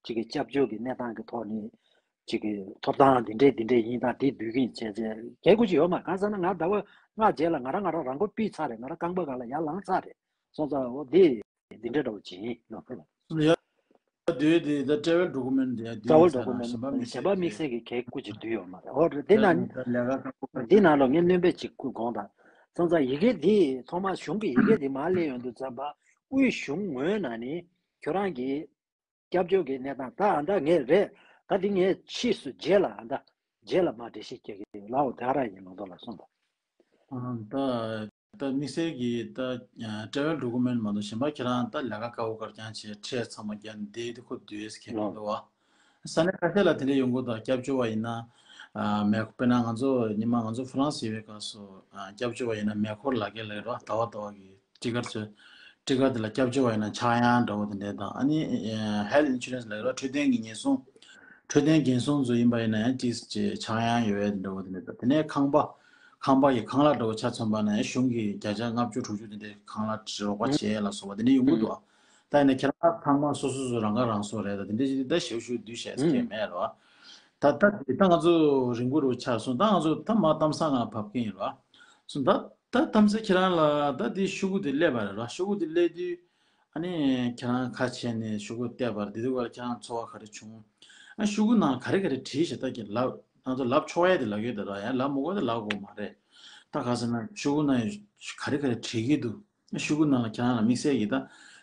གཅིག་གི་སྐྱབས་བཅོལ་གྱི་གནས་སྟངས་ཀྱི་ཐོག་ནས་གཅིག་གི་ཐོབ་ཐང་འདི་འདྲའི་འདི་འདྲའི་ཡིན་ད་དེ་འབུལ་གྱི་ཡིན་བྱས་ཚེ་གལ་དགོས་ཀྱི་ཡོད་མ། གང་ཟེར་ན་ང་ཟླ་བ་ལྔ་རྗེས་ལ་ང་རང་ང་རང་རང་མགོ་པི་ཚར་རེད། ང་རང་རྐང་པ་སྒང་ལ་ཡར་ལངས་ཚར་རེད། སོང་ཙང་འོ་དེ་འདི་འདྲ་འདྲ་བོ་ཅིག་ཡིན་ལ། ཡ་དུས་དེ་ད་travel document དེ་ཡ་དུས་travel document གཞན་པ་དམིགས་བསལ་གྱི་ཁའི་སྐུ་མཁྱེན་བསྡུས་ཡོད་མ་རེད། འོ་རེད། དེ་ན་འདི་ནང་ལོགས་ངས་སྣོན་པ་ཅིག་སྐུ་དགོངས་དག་སོང་ཙང་ཡི་གེ་འདི་ཐོག་མར་གཞུང་གི་ཡི་གེ་འདི་མར་སླེབས་ཡོང་དུས་ཙམ་པ་དབུས་གཞུང་ངོས་ནས་ནི་ཁྱོད་རང་གི་སྐྱབས་བཅོལ་གྱི་གནས་སྟངས་ད་ཨ་ད་ངས་རེད། ད་འདི་ངས་ཕྱིས་སུ་རྗེས་ལ་ཨ་ད་རྗེས་ལ་མར་འགྲེལ་བཤད་རྒྱག་གི་ཡོད་ལའོ། དེ་ག་རང་ཡིན་ལུང་རྟོགས་ལ་གསུངས་པ། ད་ད་དམིགས་བསལ་གྱི་ད་travel document མ་གཏོགས་གཞན་པ་ཁྱེད་རང་ད་ལས་ཀ་དཀའ་བོ་གར་རྐྱང་བྱས་ཁྲལ་ཚང་མ་བརྒྱབ་ནས་བསྡད་དེ་ཁོ་བསྡུས་ཡས་ཁྱད་མི་འདུག་བ། ས་གནས་ཁ་ཤས་ལ་དེ་འདྲ་ཡོང་གི་འདུག་སྐྱབས་བཅོལ་བ་ཡིན་ན་མེ་དཔེར་ན་ང་ཚོ་ཉི་མ་ང་ཚོ་ཧྥ་རན་སི་ཡོད་པའི་སྐབས་སུ་སྐྱབས་བཅོལ་བ་ཡིན་ན་མེ་འཁོར་ལག་ཁྱེར་ལ་རོ་ཟླ་བ་ཟླ་བ་གི་ཊི་ཀར་ཚོས་ཊི་ཀར་དེ་ལ་སྐྱབས་བཅོལ་བ་ཡིན་ན་ཆག་ཡང་འདྲ་བོ་དེ་འདྲ་དང་ཨ་ནི་health insurance ལ་རོ་འཕྲོད་བསྟེན་གྱི་ཉེན་སྲུང་འཕྲོད་བསྟེན་འགན་སྲུང་ཚོ་ཡིན་པ་ཡིན་ན་ཡང་ཅིག་ཅིག་ཆག་ཡང་ཡོད་ཡ་དེ་འདྲ་བོ་དེ་འདྲ་དང་དེ་ནས་ཁང་པ་ཁང་པ་ཡི་ཁང་གླ་འདྲ་བོ་ཆ་མཚོན་པ་ན་ཡང་གཞུང་གིས་བརྒྱ་ཆ་ལྔ་བཅུ་དྲུག་ཅུ་དེ་འདྲའི་ཁང་གླ་རོགས་པ་བྱེད་ཡ་ལ་སོགས་པ་དེ་འདྲ་ཡོང་གི་འདུག་ད་ཡིན་ན་ཁྱེད་རང་ཚང་མ་སོ་སོ་སོ་རང་ཁ་རང་གསོ་རེད། ད་དེ་འདྲ་ཞིག་ད་ཞེ་པོ་ཞེ་པོ་བསྡུས་བཤད་ས་ཁེལ་མེད་རོ། ད་ད་དེ་ད་ང་ཚོ་རིང་པོ་རུ་ཆགས་སོང་། ད་ང་ཚོ་ད་མ་གཏམ་བཟང་ང་བབས་ཀྱིན་ཡིན་རོ། སོང་ད་ད་གཏམ་ས་ཁྱེད་རང་ལ་ད་དེ་ཤོག་གུ་དེ་སླེབས་པ་རེད་རོ། ཤོག་གུ་དེ་སླེབས་དུས་ཨ་ནི་ཁྱེད་རང་ཁ་ཕྱེ་ནས་ཤོག་གུ་བལྟས་པར་དེ་དུས་བར་ཁྱེད་རང་ཚོར་བ་ག་རེ་བྱུང་། ཨ་ཤོག་གུ་ནང་ག་རེ་ག་རེ་བྲིས་ཤག་ད་ཀྱི་ལབ་ང་ཚོ་ལབ་ཆོག་ཡ་དེ་ལབ་ཡོད་ད་རོ། ཡང་ལབ་མི་དགོས་དེ་ལབ་དགོས་མ་རེད། ད་ག་ཟེར་ན་ཤོག་གུ་ནང་ག་རེ་ག་རེ་བྲིས་ཀྱི་འདུག་ཤོག་གུ་ནང་ལ་ཁྱེད་རང་ལ་དམིགས་བསལ་གྱི་ད་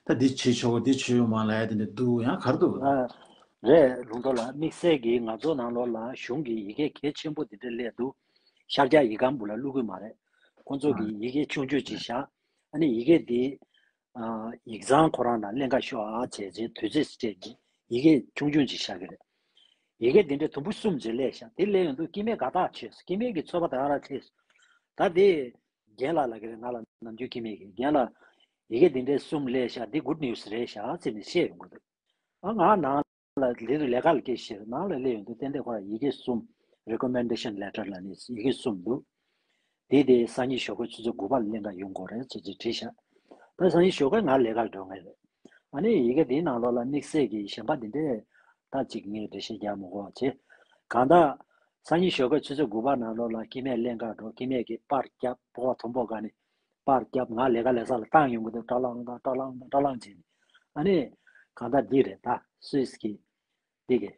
ད་འདི་བྱེད་ཆོག་གོ་འདི་བྱེད་ཡོང་མ་ལ་ཡ་དེ་འདྲ་འདུག་ཡང་ག་རེ་འདུག་ཨ། རེད་ལུང་རྟོགས་ལགས། དམིགས་བསལ་གྱི་ང་ཚོ་ནང་ལོགས་ལ་གཞུང་གི་ཡི་གེ་གལ་ཆེན་པོ་འདི་འདྲ་སླེབས་འདུག་ཤར་རྒྱག་ཡིག་སྒམ་བུ་ལ་བླུག་གི་མ་རེད། ཁོང་ཚོ་གི་ཡི་གེ་ཆུང་ཆུང་ཅིག་བཞག་ཨ་ནི་ཡི་གེ་འདི་ཨ་ཡིག་ཚང་ཁོ་རང་ལ་ལེན་ག་ཤོག་ཨ་བྱས་རྗེས་དུས་ཚོད་སྤྲད་ཀྱི་ཡི་གེ་ཆུང་ཆུང་ཅིག་བཞག་གི་རེད། ཡི་གེ་འདི་འདྲ་དུམ་བུ་གསུམ་ཅིག་སླེབས་ཤག་དེ་སླེབས་ཡོང་དུས་སྐྱེ་དམན་དགའ་རྟགས་བྱས་སོང་། སྐྱེ་དམན་གྱི་ཚོར་བ་ད་ག་རང་སླེབས་སོང་། ད་དེ་རྒན་ལགས་ལ་གི་རེད། ང་ལ་ནམ་རྒྱུན་སྐྱེ་དམན་གྱི་རྒན་ལགས་ཡི་གེ་འདི་འདྲའི་གསུམ་སླེབས་ཤག་འདི་good news རེད་ཤག་ཟེར་ནས་བཤད་ཡོང་གི་འདུག་ཨ་ང་ནང་ལ་ལས་དུས་ལས་ཀ་ལ་སྐད་ཆ་བཤད་ནང་ལ་སླེབས་ཡོང་དུས་ཏན་ཏན་ཁོ་རང་ཡི་གེ་གསུམ་recommendation letter ལ་ནི་ཡི་གེ་གསུམ་འདུག་དེ་དེ་སང་ཉིན་ཞོགས་ཀས་ཆུ་ཚོད་དགུ་པ་ལ་ལེན་ག་ཡོང་དགོས་རེད་ཅེས་ཅེས་བྲིས་ཤག་ད་སང་ཉིན་ཞོགས་ཀས་ང་ལས་ཀར་འགྲོ་ངེས་རེད། ཨ་ནི་ཡི་གེ་དེའི་ནང་ལོགས་ལ་དམིགས་བསལ་གྱི་གཞན་པ་འདི་འདྲས་ད་ཅིག་ངས་འགྲེལ་བཤད་རྒྱག་མི་དགོས་པ་བྱས། གང་ལྟར་སང་ཉིན་ཞོགས་ཀས་ཆུ་ཚོད་དགུ་པ་ནང་ལོགས་ལ་སྐྱེ་དམན་ལེན་གར་འགྲོ། སྐྱེ་དམན་གྱིས་པར་བརྒྱབ། སྤོ་བོ་དོམ་པོ་ག་ནས་པར་བརྒྱབ། ང་ལས་ཀ་ལས་ས་ལ་བཏང་ཡོང་གི་འདུག་ཀྲ་ལང་ཏང་ཀྲ་ལང་ཏང་ཀྲ་ལང་བྱས་ནས། ཨ་ནི་གང་ལྟར་འདི་རེད། ད་སུད་སི་གི་འདི་གི་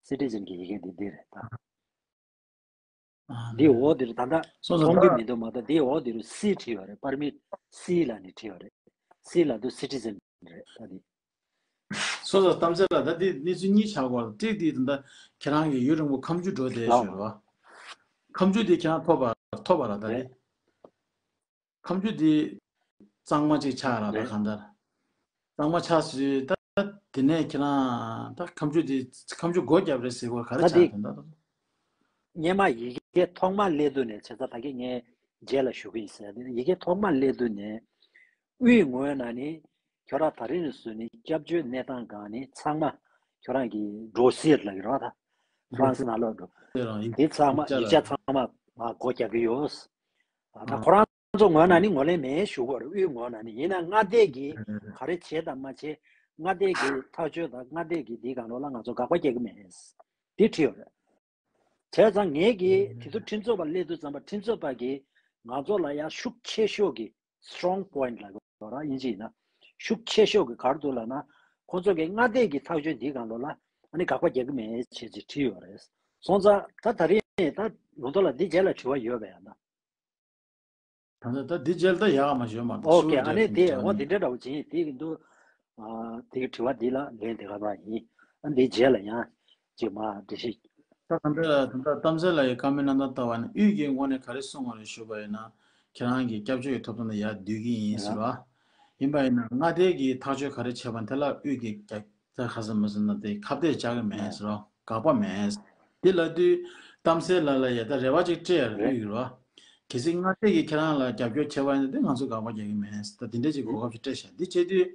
སི་ཊི་ཛན་གྱི་ཡི་གེ་འདི་འདི་རེད་ད། འདིའི་འོག་འདིར་ད་ལྟ་སོ་སོ་མཐོང་གི་ད་མི་འདུག་མ་གཏོགས། འདིའི་འོག་འདིར་སི་བྲིས་ཡོད་རེད། པར་མིད་སི་ལབ་ནས་བྲིས་ཡོད་རེད། སི་ལབ་དུས་སི་ཊི་ཛན་རེད་ད་འདི། སོ་སོ་གཏམ་ཚེ་ལ་ད་འདི་གནས་ཚུལ་གཉིས་ཆགས་ཀྱི་ཡོད་རེད། གཅིག་འདི་ད་ལྟ་ཁྱེད་རང་གིས་ཡུན་རིང་པོ་ཁ་མཆུ་འགྲོ་བསྡད་ལགས། ཞུ་རོགས། ཁ་མཆུ་འདི་ཁྱེད་རང་ཐོབ་པ་ཐོབ་པ་ལ་ད་རེད། འདི། ཁ་མཆུ་འདི་གཙང་མ་ཅིག་ཆགས་ར་ད་རེད། གང་ལྟར། གཙང་མ་ཆགས་སུ་ད་དེ་ནས་ཁྱེད་རང་ད་ཁ་མཆུ་འདི་ཁ་མཆུ་སྒོ་བརྒྱབ་རེད་ཟེར་བ་ག་རེ་ད་ཆགས་འདི་དོན་དག་སྔོན་མ་ཡི་གེ་ཐོག་མ་སླེབས་དུས་ནས། བྱས་ཙང་ད་གིན་ངས་རྗེས་ལ་ཞུ་གི་ཡིན་ཟེར། ཡི་གེ་ཐོག་མ་སླེབས་དུས་ནས་དབུས་ངོས་ན་ནི་ཁྱོད་རང་ད་རིང་ནས་བཟུང་ནས་སྐྱབས་བཅོལ་གནས་སྟངས་སྒང་ནས་ཚང་མ་ཁྱོད་རང་གི་འགྲོ་སེར་ལ་གི་རོགས་ད་ཧྥ་རན་སི་ནང་ལོགས་འགྲོ། དེ་རང་ཡིག་དེ་ཚང་མ་ཡིག་ཆ་ཡིག་ཆ་ལ་ཚང་མ་ང་སྒོ་རྒྱག་གི་ཡོད། ད་ཨ་ཁོ་རང་ཚོ་ངོས་ན་ནི་ངོས་ལེན་མེད་ཞུ་གི་ཡོད་རེད། དབུས་ངོས་ན་ནི། ཡིན་ན་མངའ་སྡེ་གིས་ག་རེ་བྱེད་དང་མ་བྱེད། མངའ་སྡེ་གིས་ཐག་གཅོད་དང་མངའ་སྡེ་གིས་འདིའི་སྒང་ལོགས་ལ་ང་ཚོ་དགག་པ་རྒྱག་གི་མེད། འདི་བྲིས་ཡོད་རེད། བྱས་ཙང་ངས་ཀྱིས་དེ་ཚོ་ཁྲིམས་རྩོད་པ་སླེབས་དུས་ཙམ་པ་ཁྲིམས་རྩོད་པ་གིས་ང་ཚོ་ལ་ཡང་ཤུགས་ཆེ་ཤོས་ཀྱི་strong point ལབ་དགོས་ར། དབྱིན་ཇི་ཡིན་ན་ཤུགས་ཆེ་ཤོས་ཀྱི་ག་རེ་འདུག་ལབ་ན། ཁོང་ཚོ་གིས་མངའ་སྡེ་གི་ཐག་གཅོད་འདིའི་སྒང་ལོགས་ལ་ཨ་ནི་དགག་པ་རྒྱག་གི་མེད་བྱས་ཅིག་བྲིས་ཡོད་རེད། སོང་ཙང་ད་ད་རིང་ད་ལུང་རྟོགས་ལགས་འདི་རྗེས་ལ་དྲི་བ་ཡོད་པས་ཡང་ན། ད་ལྟ་ད་འདི་རྗེས་ལ་ད་ཡག་མ་ཞོན་མ་ད་ཨོ་ཤུ་ཀེ། ཨ་རྒྱག་ནི་ཐུབ་དེ་འོ་ཀྱང་དེ་འདྲ་འདྲ་བོ་ཅིག་ཡིན། དེ་གི་འདུག་ཨ་དེ་གི་དྲི་བ་འདི་ལ་ལན་དེ་ག་ལ་ཡིན། ཨ་འདི་རྗེས་ལ་ཡང་ཅིག་མ་འགྲེལ་བཤད། ད་ད་ལྟ་ད་ལྟ་གཏམ་ཚེ་ལགས་ཀྱི་བཀའ་མོལ་གནང་སྟངས་ལྟ་བ་ནི་དབུས་ཀྱི་ངོས་ནས་ག་རེ་གསུངས་པ་རེད་ཞུས་པ་ཡིན་ན། ཁྱེད་རང་གི་སྐྱབས་བཅོལ་གྱི་ཐོབ་ཐང་དེ་ཡར་བསྡུ་གི་ཡིན་ཟེར་བ། ཡིན་པ་ཡིན་ན་མངའ་སྡེ་གི་ཐག་གཅོད་ག་རེ་བྱས་པ་དེ་ལ་དབུས་ཀྱི་སྐྱབས་ད་ག་ཟེར་མ་ཟེར་ན་དེ་ཁ་གཏད་བཅག་གི་མེད་ཟེར་རོ། དགག་པ་མེད། དེ་ལབ་དུས་གཏམ་ཚེ་ལགས་ལ་ཡ་ད་རེ་བ་ཅིག་སྤྲད་ཡ་རེད་རེད། ཡོད་རོ། གལ་སྲིད་མངའ་སྡེ་གིས་ཁྱེད་རང་ལ་རྒྱབ་སྐྱོར་བྱས་པ་ཡིན་ན་དེ་ང་ཚོ་དགག་པ་རྒྱག་གི་མེད་ཟེར། ད་དེ་འདྲ་ཅིག་གོ་སྐབས་ཅིག་སྤྲད་ཤག་འདི་བྱེད་དུས་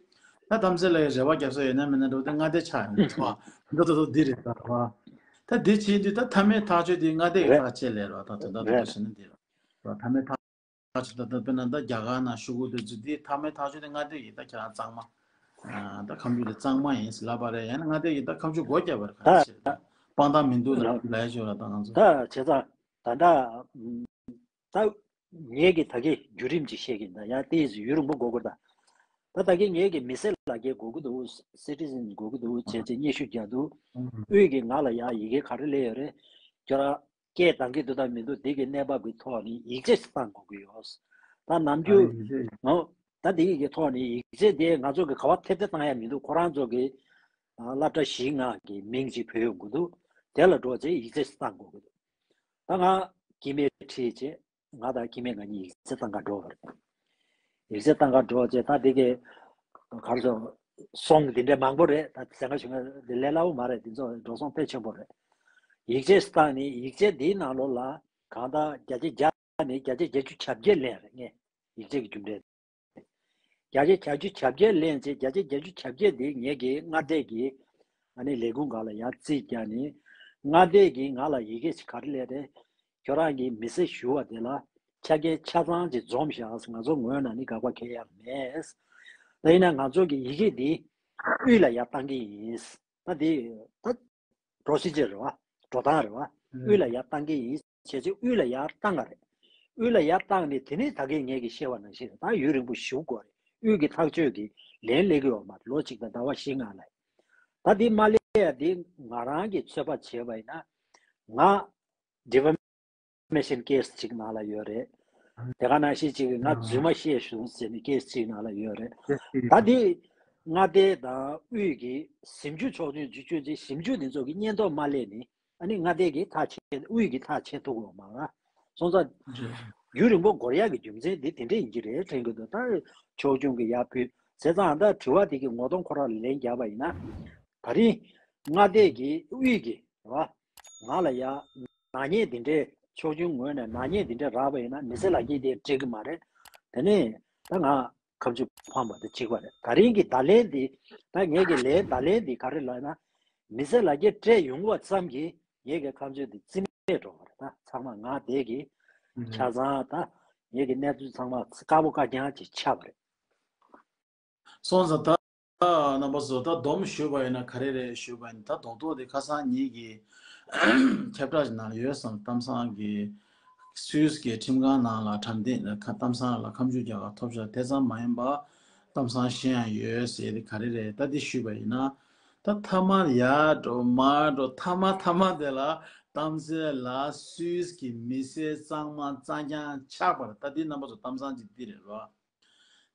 ད་གཏམ་ཚེ་ལགས་ཀྱི་རེ་བ་རྒྱབ་ས་ཡོད་ན་མེད་ན་འགྲོ་དེ་མངའ་སྡེ་ཆགས་ཡོང་གི་འདུག་བ། འདི་ཚོ་འདི་རེད་ད་བ། ད་འདི་བྱེད་དུས་ད་མཐའ་མའི་ཐག་གཅོད་དེ་མངའ་སྡེ་གིས་རེད། ཐག་བཅད་ལས་རོ། ད་དོན་དག་ཏུ་རེད། བྱས་ན་འདི་རོ། མཐའ་མའི་ཐག་ཐག་གཅོད་ད་ལྟ་དཔེར་ན་ད་རྒྱ་གར་ནང་ཞུ་དགོས་དུས་ཚོད་འདི་མཐའ་མའི་ཐག་གཅོད་དེ་མངའ་སྡེ་ཡིས་ད་ཁྱེད་རང་གཙང་མ། ཨ་ད་ཁ་མཆུ་དེ་གཙང་མ་ཡིན་ཟེར་ལབ་པ་རེད། ཡང་ན་མངའ་སྡེ་ཡིས་ད་ཁ་མཆུ་སྒོ་བརྒྱབ་པ་རེད། ག་རེ་ད་བྱེད་ད་དཔང་རྟགས་མི་འདུག་ལབ་ལབ་ཡ་ཅིག་ཡོད་ར། ད་ང་ཚོ་ད་བྱས་ཙང་ད་ལྟ་ད་ངས་ཀྱི་ད་གི་བརྒྱུད་རིམ་ཅིག་བཤད་ཀྱི་ཡིན། ད་ཡང་ཏོག་ཙམ་ཡུན་རིང་པོ་འགོར་གི་རེད། ད་ད་ད་གི་ངས་ཀྱི་མི་སེར་ལག་འཁྱེར་དགོས་ཀྱི་འདུག་སི་ཊི་ཛན་དགོས་ཀྱི་འདུག་བྱས་བྱས་སྙན་ཞུ་རྒྱག་འདུག་དབུས་ཀྱིས་ང་ལ་ཡང་ཡི་གེ་ག་རེ་སླེབས་ཡོད་རེད། ཁྱོད་རང་སྐད་གཏང་གི་འདུག་དང་མི་འདུག་འདི་གི་གནས་བབ་ཀྱི་ཐོག་ནས་ཡིག་ཆ་ཞིག་བཏང་དགོས་ཀྱི་ཡོད། ད་ནམ་རྒྱུན་ཨ་ཡིག་ཆ་ཡིན། ཨོ། ད་འདི་གི་ཐོག་ནས་ཡིག་ཆ་དེ་ང་ཚོ་གི་ག་བ་ཐེབས་ཏེ་བཏང་ཡ་མི་འདུག་ཁོ་རང་ཚོ་གི་ཨ་སློབ་གྲྭ་གཞི་མངགས་ཀྱི་མིང་ཅིག་བོས་ཡོང་གི་འདུག་དེ་ལ་འགྲོ་བྱས་ཡིག་ཆ་ཞིག་བཏང་དགོས་ཀྱི་འདུག་ད་ང་སྐྱེ་དམན་ཁྲིད་བྱས། ང་དང་སྐྱེ་དམན་ང་གཉིས་ཡིག་ཚད་བཏང་ག་འགྲོ་བ་རེད། ཡིག་ཚད་བཏང་ག་འགྲོ་བྱས་ད་དེ་གའི་གར་སོང་སོང་འདི་འདྲའི་མང་པོ་རེད། ད་ཟེར་ང་ཞུ་ང་འདི་ལས་སླ་བོ་མ་རེད། འདི་ཚོ་འགྲོ་སོང་དཔེ་ཆེན་པོ་རེད། ཡིག་ཚད་བཏང་ནས་ཡིག་ཚད་འདིའི་ནང་ལོགས་ལ་གང་ལྟར་བརྒྱ་ཆ་བརྒྱ་ནས་བརྒྱ་ཆ་བརྒྱད་ཅུ་གྱ་བརྒྱད་ལེན་རེད། ངས་ཡིག་ཚད་ཀྱི་རྒྱུ་འབྲས་བརྒྱ་ཆ་བརྒྱད་ཅུ་གྱ་བརྒྱད་ལེན་བྱས། བརྒྱ་ཆ་བརྒྱད་ཅུ་གྱ་བརྒྱད་འདི་ངས་ཀྱི་མངའ་སྡེ་གི་ཨ་ནི་ལས་ཁུངས་སྒང་ལ་ཡར་རྩིས་བརྒྱབ་ནས་མངའ་སྡེ་གིས་ང་ལ་ཡི་གེ་ཞིག་ག་རེ་སླེབས་རེད། ཁྱོད་རང་གི་མི་སེར་ཞུ་བ་དེ་ལ་ཆ་རྐྱེན་ཆ་ཚང་ཅིག་འཛོམས་ཤག་ང་ཚོ་ངོས་ནས་ནི་དགག་པ་གང་ཡང་མེད། ད་ཡིན་ན་ང་ཚོ་གི་ཡི་གེ་འདི་དབུས་ལ་ཡར་བཏང་གི་ཡིན། ད་འདི་ད་procedure རེད་བ། འགྲོ་སྟངས་རེད་བ། དབུས་ལ་ཡར་བཏང་གི་ཡིན་བྱས་ཚེ་དབུས་ལ་ཡར་བཏང་ག་རེད། དབུས་ལ་ཡར་བཏང་ནས་དེ་ནས་ད་གིན་ངས་ཀྱི་བཤད་པ་ནང་བཞིན་རེད། ད་ཡུན་རིང་པོ་ཞུ་དགོས་རེད། དབུས་ཀྱི་ཐག་གཅོད་ཀྱི་ལན་སླེབས་ཀྱི་ཡོད་མ་རེད། ལོ་གཅིག་དང་ཟླ་བ་བཞི་ལྔ་ལ། ད་འདི་མ་སླེབས་ཡ་འདི་ང་རང་གིས་ཚོད་དཔག་བྱས་པ་ཡིན་ན། ང་defamation case ཅིག་ནང་ལ་ཡོད་རེད། དེ་ག་ནང་བཞིན་ཅིག་ང་རྫུན་མ་བཤད་བྱུང་ཟེར་ནས་case ཅིག་ནང་ལ་ཡོད་རེད། ད་འདི་མངའ་སྡེ་དང་དབུས་ཀྱི་ཞིབ་འཇུག་ཚོགས་ཆུང་བརྒྱུད་སྐྱོང་ཅིག་ཞིབ་འཇུག་འདི་ཚོ་གི་སྙན་ཐོ་མ་སླེབས་ནས་ཨ་ནི་མངའ་སྡེ་གི་ཐག་བཅད་དབུས་ཀྱི་ཐག་བཅད་ཐུབ་ཀྱི་ཡོད་མ་རེད། སོང་ཙང་རྒྱུན་རིང་པོ་འགོར་ཡག་གི་རྒྱུ་མཚན་འདི་དེ་འདྲས་ཡིན་གྱི་རེད་དྲན་གྱི་འདུག་ད་ཚོགས་ཆུང་གི་ཡར་ཕུལ་བྱས་ཙང་། ད་དྲི་བ་དེ་གི་ངོ་གདོང་ཁོ་རང་ལ་ལན་བརྒྱབ་པ་ཡིན་ན། ད་རིང་མངའ་སྡེ་གི་དབུས་ཀྱི་རེད་བ། ང་ལ་ཡ་ནག་ཉེས་འདི་འདྲའི་ཚོགས་ཆུང་ངོས་ནས་ནག་ཉེས་འདི་འདྲ་རག་པ་ཡིན་ན་མི་སེར་ལག་འཁྱེར་དེ་སྤྲད་ཀྱི་མ་རེད། དེ་ནས་ད་ང་ཁ་མཆུ་ཕངས་པ་དང་གཅིག་པ་རེད། ད་རིང་གི་བརྡ་ལན་འདི་ད་ངས་ཀྱི་ལན་བརྡ་ལན་འདི་ག་རེ་ལབ་ན། མི་སེར་ལག་འཁྱེར་སྤྲད་ཡོང་བ་ཙམ་གྱིས་ངས་ཀྱི་ཁ་མཆུ་འདི་རྩིས་མེད་འགྲོ་བ་རེད། ད་ཚང་མ་ང་བསྡད་ཀྱི་ཆ་ཚང་ད་ངས་ཀྱི་གནས་ཚུལ་ཚང་མ་དཀར་པོ་དཀར་རྐྱང་ཅིག་ཆགས་པ་རེད། སོང་ཙང་ད་རྣམ་པ་ཚོ་ད་སྡོམ་ཞུས་པ་ཡིན་ན་ག་རེ་རེད་ཞུས་པ་ཡིན་ན། ད་རྡོག་རྡོག་དེ་ཁ་སང་ཉིད་ཀྱི་ཁྱབ་བསྒྲགས་ཀྱི་ནང་ལ་ཡོད་བསམ། གཏམ་བཟང་གི་སུད་སི་གི་ཁྲིམས་ཁང་ནང་ལ་དྲང་བདེན་ཁ་གཏམ་བཟང་ལ་ཁ་མཆུ་རྒྱག་ག་ཐོབ་ཤག་དེ་ཙམ་མ་ཡིན་པ་གཏམ་བཟང་གཞན་ཡང་ཡོད་ཟེར་ཏེ་ག་རེ་རེད། ད་འདི་ཞུས་པ་ཡིན་ན། ད་ཐ་མར་ཡར་འགྲོ་མར་འགྲོ་ཐ་མ་ཐ་མ་དེ་ལ་གཏམ་ཚེ་ལ་སུད་སི་གི་མི་སེར་གཙང་མ་གཙང་རྐྱང་ཆགས་པར། ད་འདི་རྣམ་པ་ཚོ་གཏམ་བཟང་ཅིག་འདི་རེད་རོ།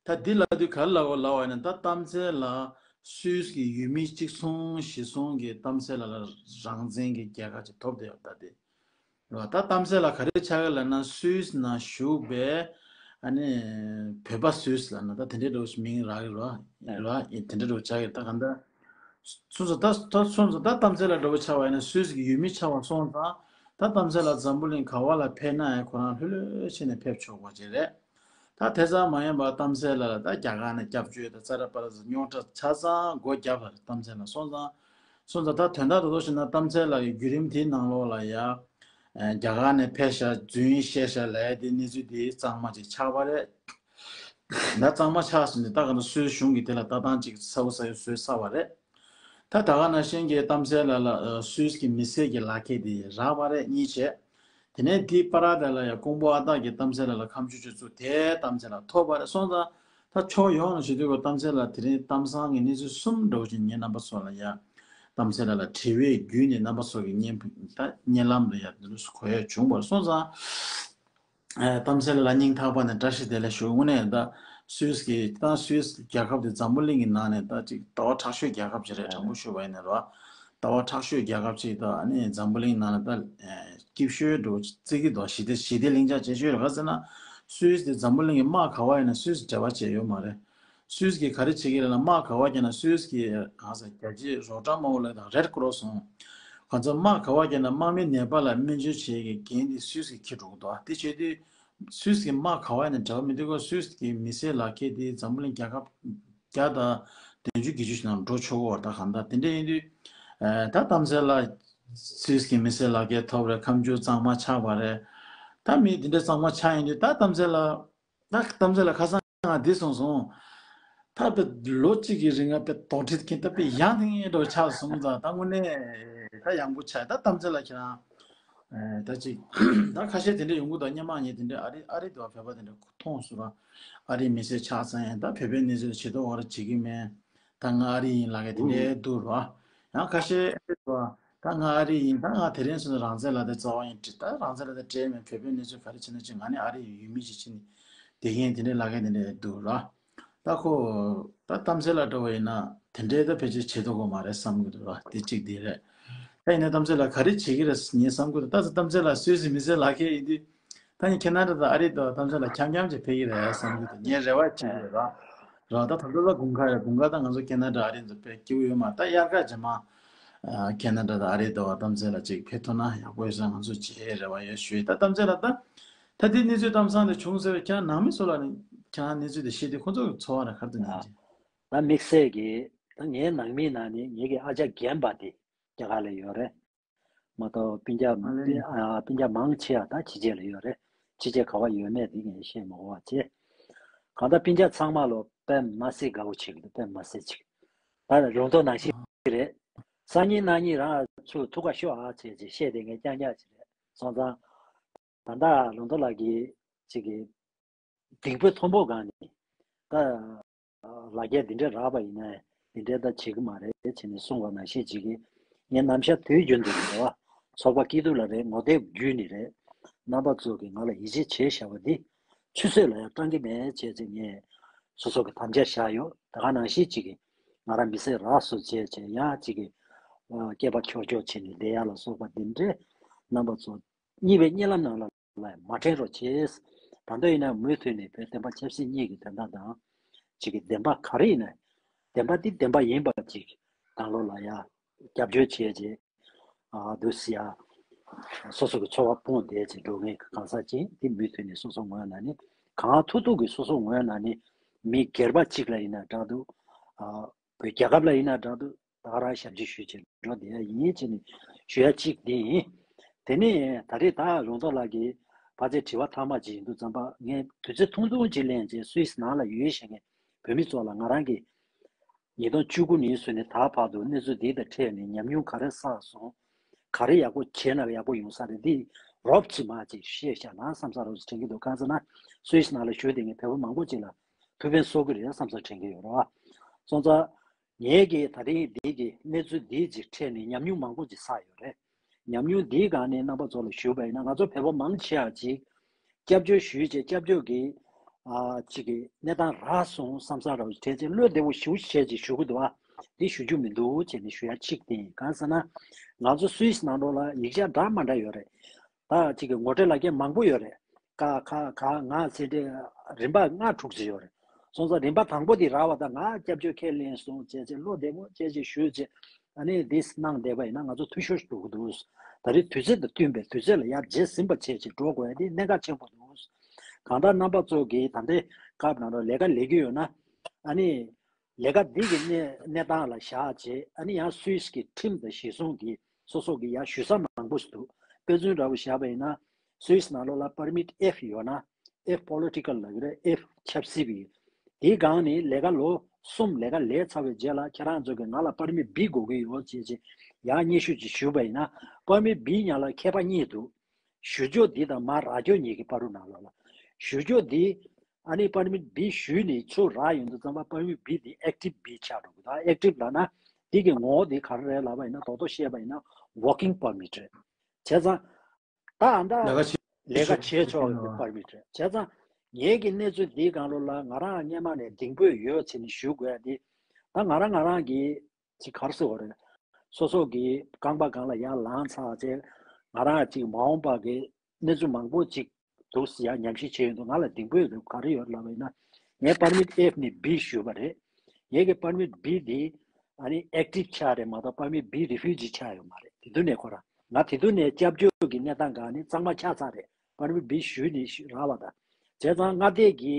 ད་འདི་ལབ་དུས་ག་རེ་ལབ་དགོས་ལབ་པ་ཡིན་ན། ད་གཏམ་ཚེ་ལ་སུད་སི་གི་ཡུལ་མི་གཅིག་མཚུངས་གཞི་བཟུང་གི་གཏམ་ཚེ་ལ་ལ་རང་བཙན་གྱི་རྒྱལ་ཁབ་ཅིག་ཐོབ་བསྡད་ཡོད་ད་དེ། རེད་བ། ད་གཏམ་ཚེ་ལ་ག་རེ་ཆགས་ཀྱི་ལབ་ན། སུད་སི་ནང་བཞུགས་པའི་ཨ་ནི་བོད་པ་སུད་སི་ལབ་ན་ད་དེ་འདྲའི་འདྲ་བོ་ཞིག་མིང་རག་གི་རེད་བ། རེད་བ། དེ་འདྲའི་འདྲ་བོ་ཆགས་ཀྱི་ད་ག་འདྲ། སོང་ཙང་ད་ད་སོང་ཙང་ད་གཏམ་ཚེ་ལ་འདྲ་བོ་ཆགས་པ་ཡིན་ན་སུད་སི་གི་ཡུལ་མི་ཆགས་པ་སོང་ཙང་ད་གཏམ་ཚེ་ལ་འཛམ་བུ་གླིང་ག་བ་ལ་ཕེབས་ན་ཡང་ཁོ་རང་ལྷོད་ལྷོད་བྱས་ནས་ཕེབས་ཆོག་པ་ཅིག་རེད། ད་དེ་ཙམ་མ་ཡིན་པར་གཏམ་ཚེ་ལ་ལ་ད་རྒྱ་གར་ནས་སྐྱབས་བཅོལ་དང་ཙ་ར་པ་ར་རྙོག་དྲ་ཆ་ཚང་སྒོ་བརྒྱབ་ལ་གཏམ་ཚེ་ལ་སོང་ཙང་། སོང་ཙང་ད་དོན་དག་ཏུ་ཐོག་ཞིག་ན་གཏམ་ཚེ་ལ་ཡི་བརྒྱུད་རིམ་དེའི་ནང་ལོགས་ལ་ཡ། ཨ་རྒྱ་གར་ནས་ཕེབས་ཤག་རྫུན་བཤད་ཤག་ལབ་ཡ་དེ་གནས་ཚུལ་དེ་གཙང་མ་ཅིག་ཆགས་པ་རེད། ད་གཙང་མ་ཆགས་ཟིན་ནས་ད་ག་ན་སུད་སི་གཞུང་གིས་དེ་ལ་ལྟ་སྟངས་ཅིག་གསལ་པོ་གསལ་པོ་བཟོས་ཚར་བ་རེད། ད་ད་ག་ནང་བཞིན་གྱི་གཏམ་ཚེ་ལ་ལ་སུད་སི་གི་མི་སེར་གྱི་ལག་ཁྱེར་དེ་རག་པ་རེད་གཉིས་བྱས། དེ་ནས་དེའི་བར་དེ་ལ་ཡང་ཀོང་པོ་ཨ་སྟག་གི་གཏམ་ཚེ་ལ་ལ་ཁ་མཆུ་ཆུ་ཚུགས་དེའི་གཏམ་ཚེ་ལ་ཐོབ་པ་རེད། སོང་ཙང་ད་ཕྱོགས་ཡོངས་ནས་བྱེད་དུས་གོ་གཏམ་ཚེ་ལ་དེ་རིང་གཏམ་བཟང་གི་གནས་ཚུལ་གསུམ་འདྲ་བོ་ཞིག་ངས་རྣམ་པ་ཚོ་ལ་ཡ་གཏམ་ཚེ་ལ་ལ་དྲི་བའི་བརྒྱུད་ནས་རྣམ་པ་ཚོ་གི་བརྙན་ད་བརྙན་ལམ་ལ་ཡ་འདི་འདྲ་གོ་ཡ་བྱུང་བ་རེད། སོང་ཙང་ཨ་གཏམ་ཚེ་ལ་ལ་སྙིང་ཐག་པ་ནས་བཀྲ་ཤིས་བདེ་ལེགས་ཞུ། དངོས་གནས་ད་སུད་སི་གི་ད་སུད་སི་རྒྱལ་ཁབ་དེ་འཛམ་བུ་གླིང་གི་ནང་ནས་ད་ཅིག་ལྟ་བ་མཁྲེགས་ཤོས་རྒྱལ་ཁབ་ཅིག་རེད། དྲང་པོ་ཞུ་བ་ཡིན་ན་རོ། ལྟ་བ་མཁྲེགས་ཤོས་རྒྱལ་ཁབ་ཅིག་དང་ཨ་ནི་འཛམ་བུ་གླིང་ནང་ལ་ད་སྐྱིད་ཤོས་འགྲོ་བརྩི་གི་འདུག་ཞི་བདེ་ཞི་བདེ་ལྷིང་འཇགས་བྱེད་ཤོས་རེད་ག་ཟེར་ན། སུད་སི་དེ་འཛམ་བུ་གླིང་གི་དམག་ག་བ་ཡིན་ན་སུད་སི་འབྲེལ་བ་བྱས་ཡོད་མ་རེད། སུད་སི་གིས་ག་རེ་བྱེད་ཀྱི་རེད་ལ་དམག་ག་བ་རྒྱག་ན་སུད་སི་གི་གང་ཟེར་རྒྱལ་སྤྱིའི་རོགས་གྲྭ་དམར་པོ་ལ་དང་རེད་ཀོ་རོ་སོང་། གང་ཚོ་དམག་ག་བ་རྒྱག་ན་དམག་མི་ནད་པ་ལ་སྨན་བཅོས་བྱེད་ཀྱི་འགན་དེ་སུད་སི་གིས་འཁྱེར་འགྲོ་གི་འདུག་དེ་བྱེད་དུས། སུད་སི་གི་དམག་ག་བ་ཡིན་ན་འབྲེལ་བ་མི་འདུག་ག་སུད་སི་གི་མི་སེར་ལག་ཁྱེར་དེ་འཛམ་བུ་གླིང་རྒྱལ་ཁབ་བརྒྱ་དང་བདུན་ཅུ་བརྒྱད་ཅུ་ཞིག་ནང་འགྲོ་ཆོག་གི་ཡོད་རེད། ད་གང་ལྟར་དེ་འདྲ་ཡིན་དུས། ཨ་ད་གཏམ་ཚེ་ལ་སུད་སི་གི་མི་སེར་ལག་ཁྱེར་ཐོབ་རེད། ཁ་མཆུ་གཙང་མ་ཆགས་པ་རེད། ད་མི་དེ་འདྲ་གཙང་མ་ཆགས་ཡིན་དུས་ད་གཏམ་ཚེ་ལ་ད་གཏམ་ཚེ་ལ་ཁ་སང་ང་འདི་སོང་སོང་། ད་དཔེ་ལོ་གཅིག་གི་རིང་ང་དཔེ་དོགས་འདྲི་མཁན་ད་དཔེ་ཡང་དེ་འདྲ་ཆགས་སོང་ཙང་ད་དངོས་གནས་ད་ཡང་པོ་ཆགས། ད་གཏམ་ཚེ་ལ་ཁྱེད་རང་། ཨེ་ད་ཅིག་ད་ཁ་ཤས་དེ་འདྲ་ཡོང་གི་འདུག་སྔོན་མ་ངས་དེ་འདྲ་ཨ་རི་ཨ་རི་དུ་བ་བོད་པ་དེ་འདྲ་མཐོང་སོང་ར། ཨ་རིའི་མི་སེར་ཆགས་ཚར་ཡང་ད་བོད་པའི་གནས་ཚུལ་ཇེ་མཐོ་བར་བྱེད་ཀྱི་མེད། ད་ང་ཨ་རི་ཡིན་ལབ་མཁན་དེ་འདྲ་འདུག་ར། ཡང་ཁ་ཤས་ཨ་རི་དུ་བ་ད་ང་ཨ་རི་ཡིན། ད་ང་དེ་རིང་སོང་ན་རང་བཙན་ལབ་དེ་རྩ་བ་ཡིན་བྲིས། ད་རང་བཙན་ལབ་དེ་སྤྲད་མེད། བོད་པའི་གནས་ཚུལ་ག་རེ་བྱས་ན་ཅིག་ང་ནི་ཨ་རི་ཡི་ཡུལ་མི་ཅིག་བྱས་ནས་བསྡད་མཁན་དེ་འདྲ་ལབ་མཁན་དེ་འདྲ་འདུག་ར། ད་ཁོ། ད་གཏམ་ཚེ་ལ་འགྲོ་བ་ཡིན་ན་དེ་འདྲའི་ད་ཕལ་ཆེར་བྱེད་ཐུབ་ཀྱི་མ་རེད་བསམ་གྱི་འདུག་ར། དེ་གཅིག་དེ་རེད། ད་ཡིན་ན་གཏམ་ཚེ་ལ་ག་རེ་བྱེད་ཀྱི་རེད་ངས་བསམ་གྱི་འདུག་ད་གཏམ་ཚེ་ལ་སུད་སི་མི་སེར་ལག་ཁྱེར་ཡིན་དུས། ད་ཡིན་ཁེ་ན་ཌ་དང་ཨ་རི་དང་གཏམ་ཚེ་ལ་འཁྱམ་འཁྱམ་ཅིག་ཕེབས་ཀྱི་རེད་བསམ་གྱི་འདུག་ངས་རེ་བ་བྱེད་ཀྱི་ཡོད་ར། ར་ད་ད་ལྟ་ད་དགུན་ཁ་རེད། དགུན་ཁ་ད་ང་ཚོ་ཁེ་ན་ཌ་ཨ་རི་ཚོ་ཕེབས་སྐྱིད་པོ་ཡོད་མ་རེད། ད་དབྱར་ཁ་རྗེས་མ། ཨ་ཁེ་ན་ཌ་དང་ཨ་རི་དང་གཏམ་ཚེ་ལ་ཅིག་ཕེབས་ཐུབ་ན་ཡག་པོ་ཡོད་ས་ང་ཚོ་བྱེད་རེ་བ་ཡོད་ཞུས། ད་གཏམ་ཚེ་ལ་ད། ད་དེ་གནས་ཚུལ་གཏམ་བཟང་དེ་བྱུང་ཟེར་བས་ཁྱེད་རང་ནང་མི་ཚོ་ལ་ནི་ཁྱེད་རང་གནས་ཚུལ་དེ་ཤེས་དུས་ཁོ་ཚོ་གི་ཚོར་བ་ར་ག་རེ་འདུག་ནས་ཅི། ད་དམིགས་བསལ་གྱི་ད་ངའི་ནང་མིའི་ནང་ནས་ངེད་ཀྱི་ཨ་ཅག་རྒན་པ་དེ་རྒྱ་གར་ལ་ཡོད་རེད། མ་གཏོགས་སྤུན་ཀྱག་ཨ་ལེ། སྤུན་ཨ་སྤུན་ཀྱག་མང་ཆེ་བ་ད་ཕྱི་རྒྱལ་ལ་ཡོད་རེད། ཕྱི་རྒྱལ་ག་བ་ཡོད་མེད་དེ་ངས་ཤེས་མ་གོ་བ་བྱས། གང་ལྟར་སྤུན་ཀྱག་ཚང་མ་ལོ་དཔེ་མ་སྲིད་དགའ་བོ་བྱེད་ཀྱི་འདུག་དཔེ་མ་སྲིད་ཅིག་ད་རུང་ཐོག་ནང་བཞིན་རེད། སང་ཉིན་གནངས་ཉིན་རང་ཚུར་ཐུག་ག་ཤོག་ཨ་བྱས་བྱས་བཤད་དེ་ངས་རྐྱང་རྐྱང་ཅིག་རེད། སོང་ཙང་། ད་ལྟ་ལུང་རྟོགས་ལགས་ཀྱིས་ཅིག་གི་སྡིགས་པ་མཐོན་པོ་སྒང་ནས་ད་ལ་རྒྱ་འདི་འདྲ་རག་པ་ཡིན་ན་འདི་འདྲ་ད་བྱེད་ཀྱི་མ་རེད་བྱས་ནས་གསུངས་པ་ནང་བཞིན་ཅིག་གི་ངས་ནམ་ཞག་དུས་རྒྱུན་དུ་རེད་བ། ཚོགས་པ་སྐྱིད་སྡུག་ལ་རེད། ངོ་དེབ་བརྒྱུད་ནས་རེད། རྣམ་པ་ཚོ་གིས་ང་ལ་ཡིད་ཆེས་བྱས་བཞག་པ་འདི་ཆུད་ཟོས་ལ་ཡང་བཏང་གི་མེད་བྱས་ཚེ་ངས་སོ་སོ་གི་དམ་བཅའ་བཞག་ཡོད། ད་ག་ནང་བཞིན་ཅིག་གི་ང་རང་མི་ཚེ་རག་སོ་བྱས་བྱས་ཡང་ཅིག་གི་སྐྱེས་པ་ཁྱོག་ཁྱོག་བྱས་ནས་བསྡད་ཡ་ལ་སོགས་པ་འདི་འདྲས་རྣམ་པ་ཚོ། གཉིས་པའི་གཉིད་ལམ་ནང་ལ་ལ་མ་དྲན་རོགས་བྱེད། ད་ལྟ་ཡིན་ན་མུ་མཐུད་ནས་བོད་བསྟན་པ་ཆབ་སྲིད་གཉིས་ཀྱི་དོན་དག་དང་། གཅིག་གི་བདེན་པ་ག་རེ་ཡིན་ན། བདེན་པ་འདི་བདེན་པ་ཡིན་པ་ཅིག་ནང་ལོགས་ལ་ཡ། རྒྱབ་སྐྱོར་བྱས་རྗེས། ཨ་འདུག་སེ་ཡ། སོ་སོ་གི་འཚོ་བ་སྤོང་བསྡད་ཅིག་འགྲོ་མཁན་གྱི་གང་ཟག་ཅིག་འདི་མུ་མཐུད་ནས་སོ་སོ་ངོས་ནས་ནི་གང་ཐུབ་ཐུབ་ཀྱིས་སོ་སོ་ངོས་ནས་ནི་མི་སྒེར་པ་གཅིག་ལ་ཡིན་ན་འདྲ་འདུག་ཨ་བོད་རྒྱལ་ཁབ་ལ་ཡིན་ན་འདྲ་འདུག་ད་ག་རང་ཞབས་ཕྱི་ཞུས་བྱས་འགྲོ་བསྡད་ཡ་ཡིན་བྱས་ནས་ཞུ་ཡ་གཅིག་འདི་ཡིན། དེ་ནས་ད་རེས་ད་ལུང་རྟོགས་ལགས་ཀྱིས་ཕར་ཚད་དྲི་བ་ཐ་མ་ཅིག་ཡིན་དུས་ཙམ་པ་ངས་དུས་ཚོད་ཐུང་ཐུང་ཅིག་ལེན་བྱས་སུད་སི་ནང་ལ་ཡོད་བཞིན་གྱི་བོད་མི་ཚོ་ལ་ང་རང་གི་ ཉིས་སྟོང་བཅུ་དགུ་ནས་བཟུང་ནས་ད་བར་དུ་གནས་ཚུལ་འདི་དང་འཕྲད་ནས་ཉམས་མྱོང་ག་རེ་བསགས་སོང་། ག་རེ་ཡག་པོ་བྱས་ན་ཡག་པོ་ཡོང་ས་རེད། འདི་རོབ་ཙམ་མ་ཅིག་བཤད་བཞག་ན་བསམ་ས་རོབ་ཙམ་དྲན་གྱི་འདུག་གང་ཟེར་ན་སུད་སི་ནང་ལ་བཞུགས་བསྡད་མཁན་བོད་པ་མང་པོ་ཅིག་ལ་ཐུགས་ཕན་གསོས་ཀྱི་རེད་བསམ་ས་དྲན་གྱི་ཡོད་རེད་བ། སོང་ཙང་། ངས་ཀྱིས་ད་རིང་འདི་གི་གནས་ཚུལ་འདིའི་ཅིག་འཕྲད་ནས་ཉམས་མྱོང་མང་པོ་ཅིག་བསགས་ཡོད་རེད། ཉམས་མྱོང་འདིའི་སྒང་ནས་རྣམ་པ་ཚོ་ལ་ཞུས་པ་ཡིན་ན་ང་ཚོ་བོད་པ་མང་ཆེ་བ་ཅིག་སྐྱབས་བཅོལ་ཞུས་བྱས་སྐྱབས་བཅོལ་གྱི་ཨ་ཅིག་གི་གནས་སྟངས་རག་སོང་བསམ་ས་རག་བྱས་ཅིག་བློ་བདེ་བོ་ཞེ་པོ་བྱས་ཅིག་ཞུ་གི་འདུག་ཨ། འདི་ཞུ་རྒྱུ་མི་འདུག་བྱས་ནས་ཞུ་ཡ་གཅིག་དེ་ཡིན། གང་ཟེར་ན་ང་ཚོ་སུད་སི་ནང་ལོགས་ལ་ཡིག་ཆ་འདྲ་མ་འདྲ་ཡོད་རེད། ད་ཅིག་གི་ངོ་སྤྲོད་ལབ་མཁན་མང་པོ་ཡོད་རེད། ཀ་ཁ་ག་ང་ཟེར་ཏེ་རིམ་པ་ལྔ་དྲུག་ཅིག་ཡོད་རེད། སོང་ཙང་རིམ་པ་དང་པོ་དེ་རག་པ་དང་ང་སྐྱབས་བཅོལ་ཁས་ལེན་སོང་བྱས་བྱས་བློ་བདེ་པོ་བྱས་བྱས་ཞུས་བྱས་ཨ་ནི་འདི་གནང་བསྡད་པ་ཡིན་ན་ང་ཚོ་འཐུས་ཤོར་འགྲོ་གི་འདུག་ད་རེས་དུས་ཚོད་དང་བསྟུན་པའི་དུས་ཚོད་ལ་ཡར་རྗེས་ཟིན་པ་བྱས་བྱས་འགྲོ་དགོས་ཡ་དེ་གནད་འགག་ཆེན་པོ་འདུག་གང་ལྟར་རྣམ་པ་ཚོ་གིས་ད་ལྟའི་སྐབས་ནང་ལ་ལས་ཀ་ལས་ཀྱི་ཡོད་ན་ཨ་ནི། ལས་ཀ་འདི་གི་གནས་གནས་སྟངས་ལ་བཞག་རྗེས་ཨ་ནི་ཡང་སུད་སི་གི་ཁྲིམས་དང་གཞི་བཟུང་གིས་སོ་སོ་གི་ཡང་ཞུ་ས་མང་པོ་ཞིག་འདུག་དཔེ་མཚོན་འདྲ་བོ་བཞག་པ་ཡིན་ན་སུད་སི་ནང་ལོགས་ལ་པར་མིཊ་ཨེཕ་ཡོད་ན་ཨེཕ་པོ་ལི་ཊི་ཀལ་ལབ་ཀྱི་རེད། ཨེཕ་ཆབ་སྲིད་པའི་དེའི་སྒང་ནས་ལས་ཀ་ལོ་གསུམ་ལས་ཀ་ལས་ཚར་བའི་རྗེས་ལ་ཁྱེད་རང་ཚོ་གི་ང་ལ་པར་མིཊ་བི་དགོས་ཀྱི་ཡོད་ཅེས་ཅེས་ཡང་སྙན་ཞུ་ཅིག་ཞུས་པ་ཡིན་ན་པར་མིཊ་བི་ཉག་ལ་ཁྱད་པར་གཉིས་འདུག་ཞུ་ཕྱོགས་འདི་དང་མར་རག་ཕྱོགས་གཉིས་ཀྱི་བར་དུ་ནང་ལོགས་ལ། ཞུ་ཕྱོགས་འདི་ཨ་ནི་པར་མིཊ་བི་ཞུས་ནས་ཚུར་རག་ཡོང་དུས་ཙམ་པ་པར་མིཊ་བི་འདི་ཨེག་ཊིབ་བི་ཆགས་འགྲོ་གི་འདུག་ཨེག་ཊིབ་ལབ་ན་འདི་གི་ངོ་བོ་འདི་ག་རེ་རེད་ལབ་པ་ཡིན་ན་རྡོག་རྡོག་བཤད་པ་ཡིན་ན་ཝོག་ཀིང་པར་མིཊ་རེད། བྱས་ཙང་ད་ཨ་ད་ལས་ཀ་བྱེད་ཆོག་གི་པར་མིཊ་རེད། བྱས་ཙང་ངེད་ཀྱི་གནས་ཚུལ་འདིའི་སྒང་ལོགས་ལ་ང་རང་སྔོན་མ་ནས་གདེང་སྤོས་ཡོད་ཟེར་ནས་ཞུ་དགོས་ཡ་འདི་ད་ང་རང་ང་རང་གི་ཅིག་ག་རེ་ཟེར་དགོས་རེད། སོ་སོ་གི་རྐང་པ་སྒང་ལ་ཡར་ལངས་ཚར་རྗེས་ང་རང་ཅིག་མ་འོངས་པ་གི་གནས་ཚུལ་མང་པོ་ཅིག་འདུག་ཟེར་ཡ་ཉམས་ཞིབ་བྱས་ཡོང་དུས་ང་ལ་གདེང་སྤོས་ཡོད་དུས་ག་རེ་ཡོད་ལབ་པ་ཡིན་ན་ངས་པར་མིཊ་ཨེཕ་ནས་བི་ཞུས་པ་རེད། ངས་ཀྱི་པར་མིཊ་བི་འདི་ཨ་ནི་ཨེག་ཊིབ་ཆགས་རེད་མ་གཏོགས་པར་མིཊ་བི་རི་ཕུ་ཇི་ཆགས་ཡོད་མ་རེད། དེ་དུས་ནས་ཁོ་རང་ང་དེ་དུས་ནས་སྐྱབས་བཅོལ་གྱི་གནས་སྟངས་སྒང་ནས་གཙང་མ་ཆགས་ཚར་རེད། པར་མིཊ་བི་ཞུས་ནས་ཞུ་རག་པ་དང་། བྱས་ཙང་མངའ་སྡེ་གི་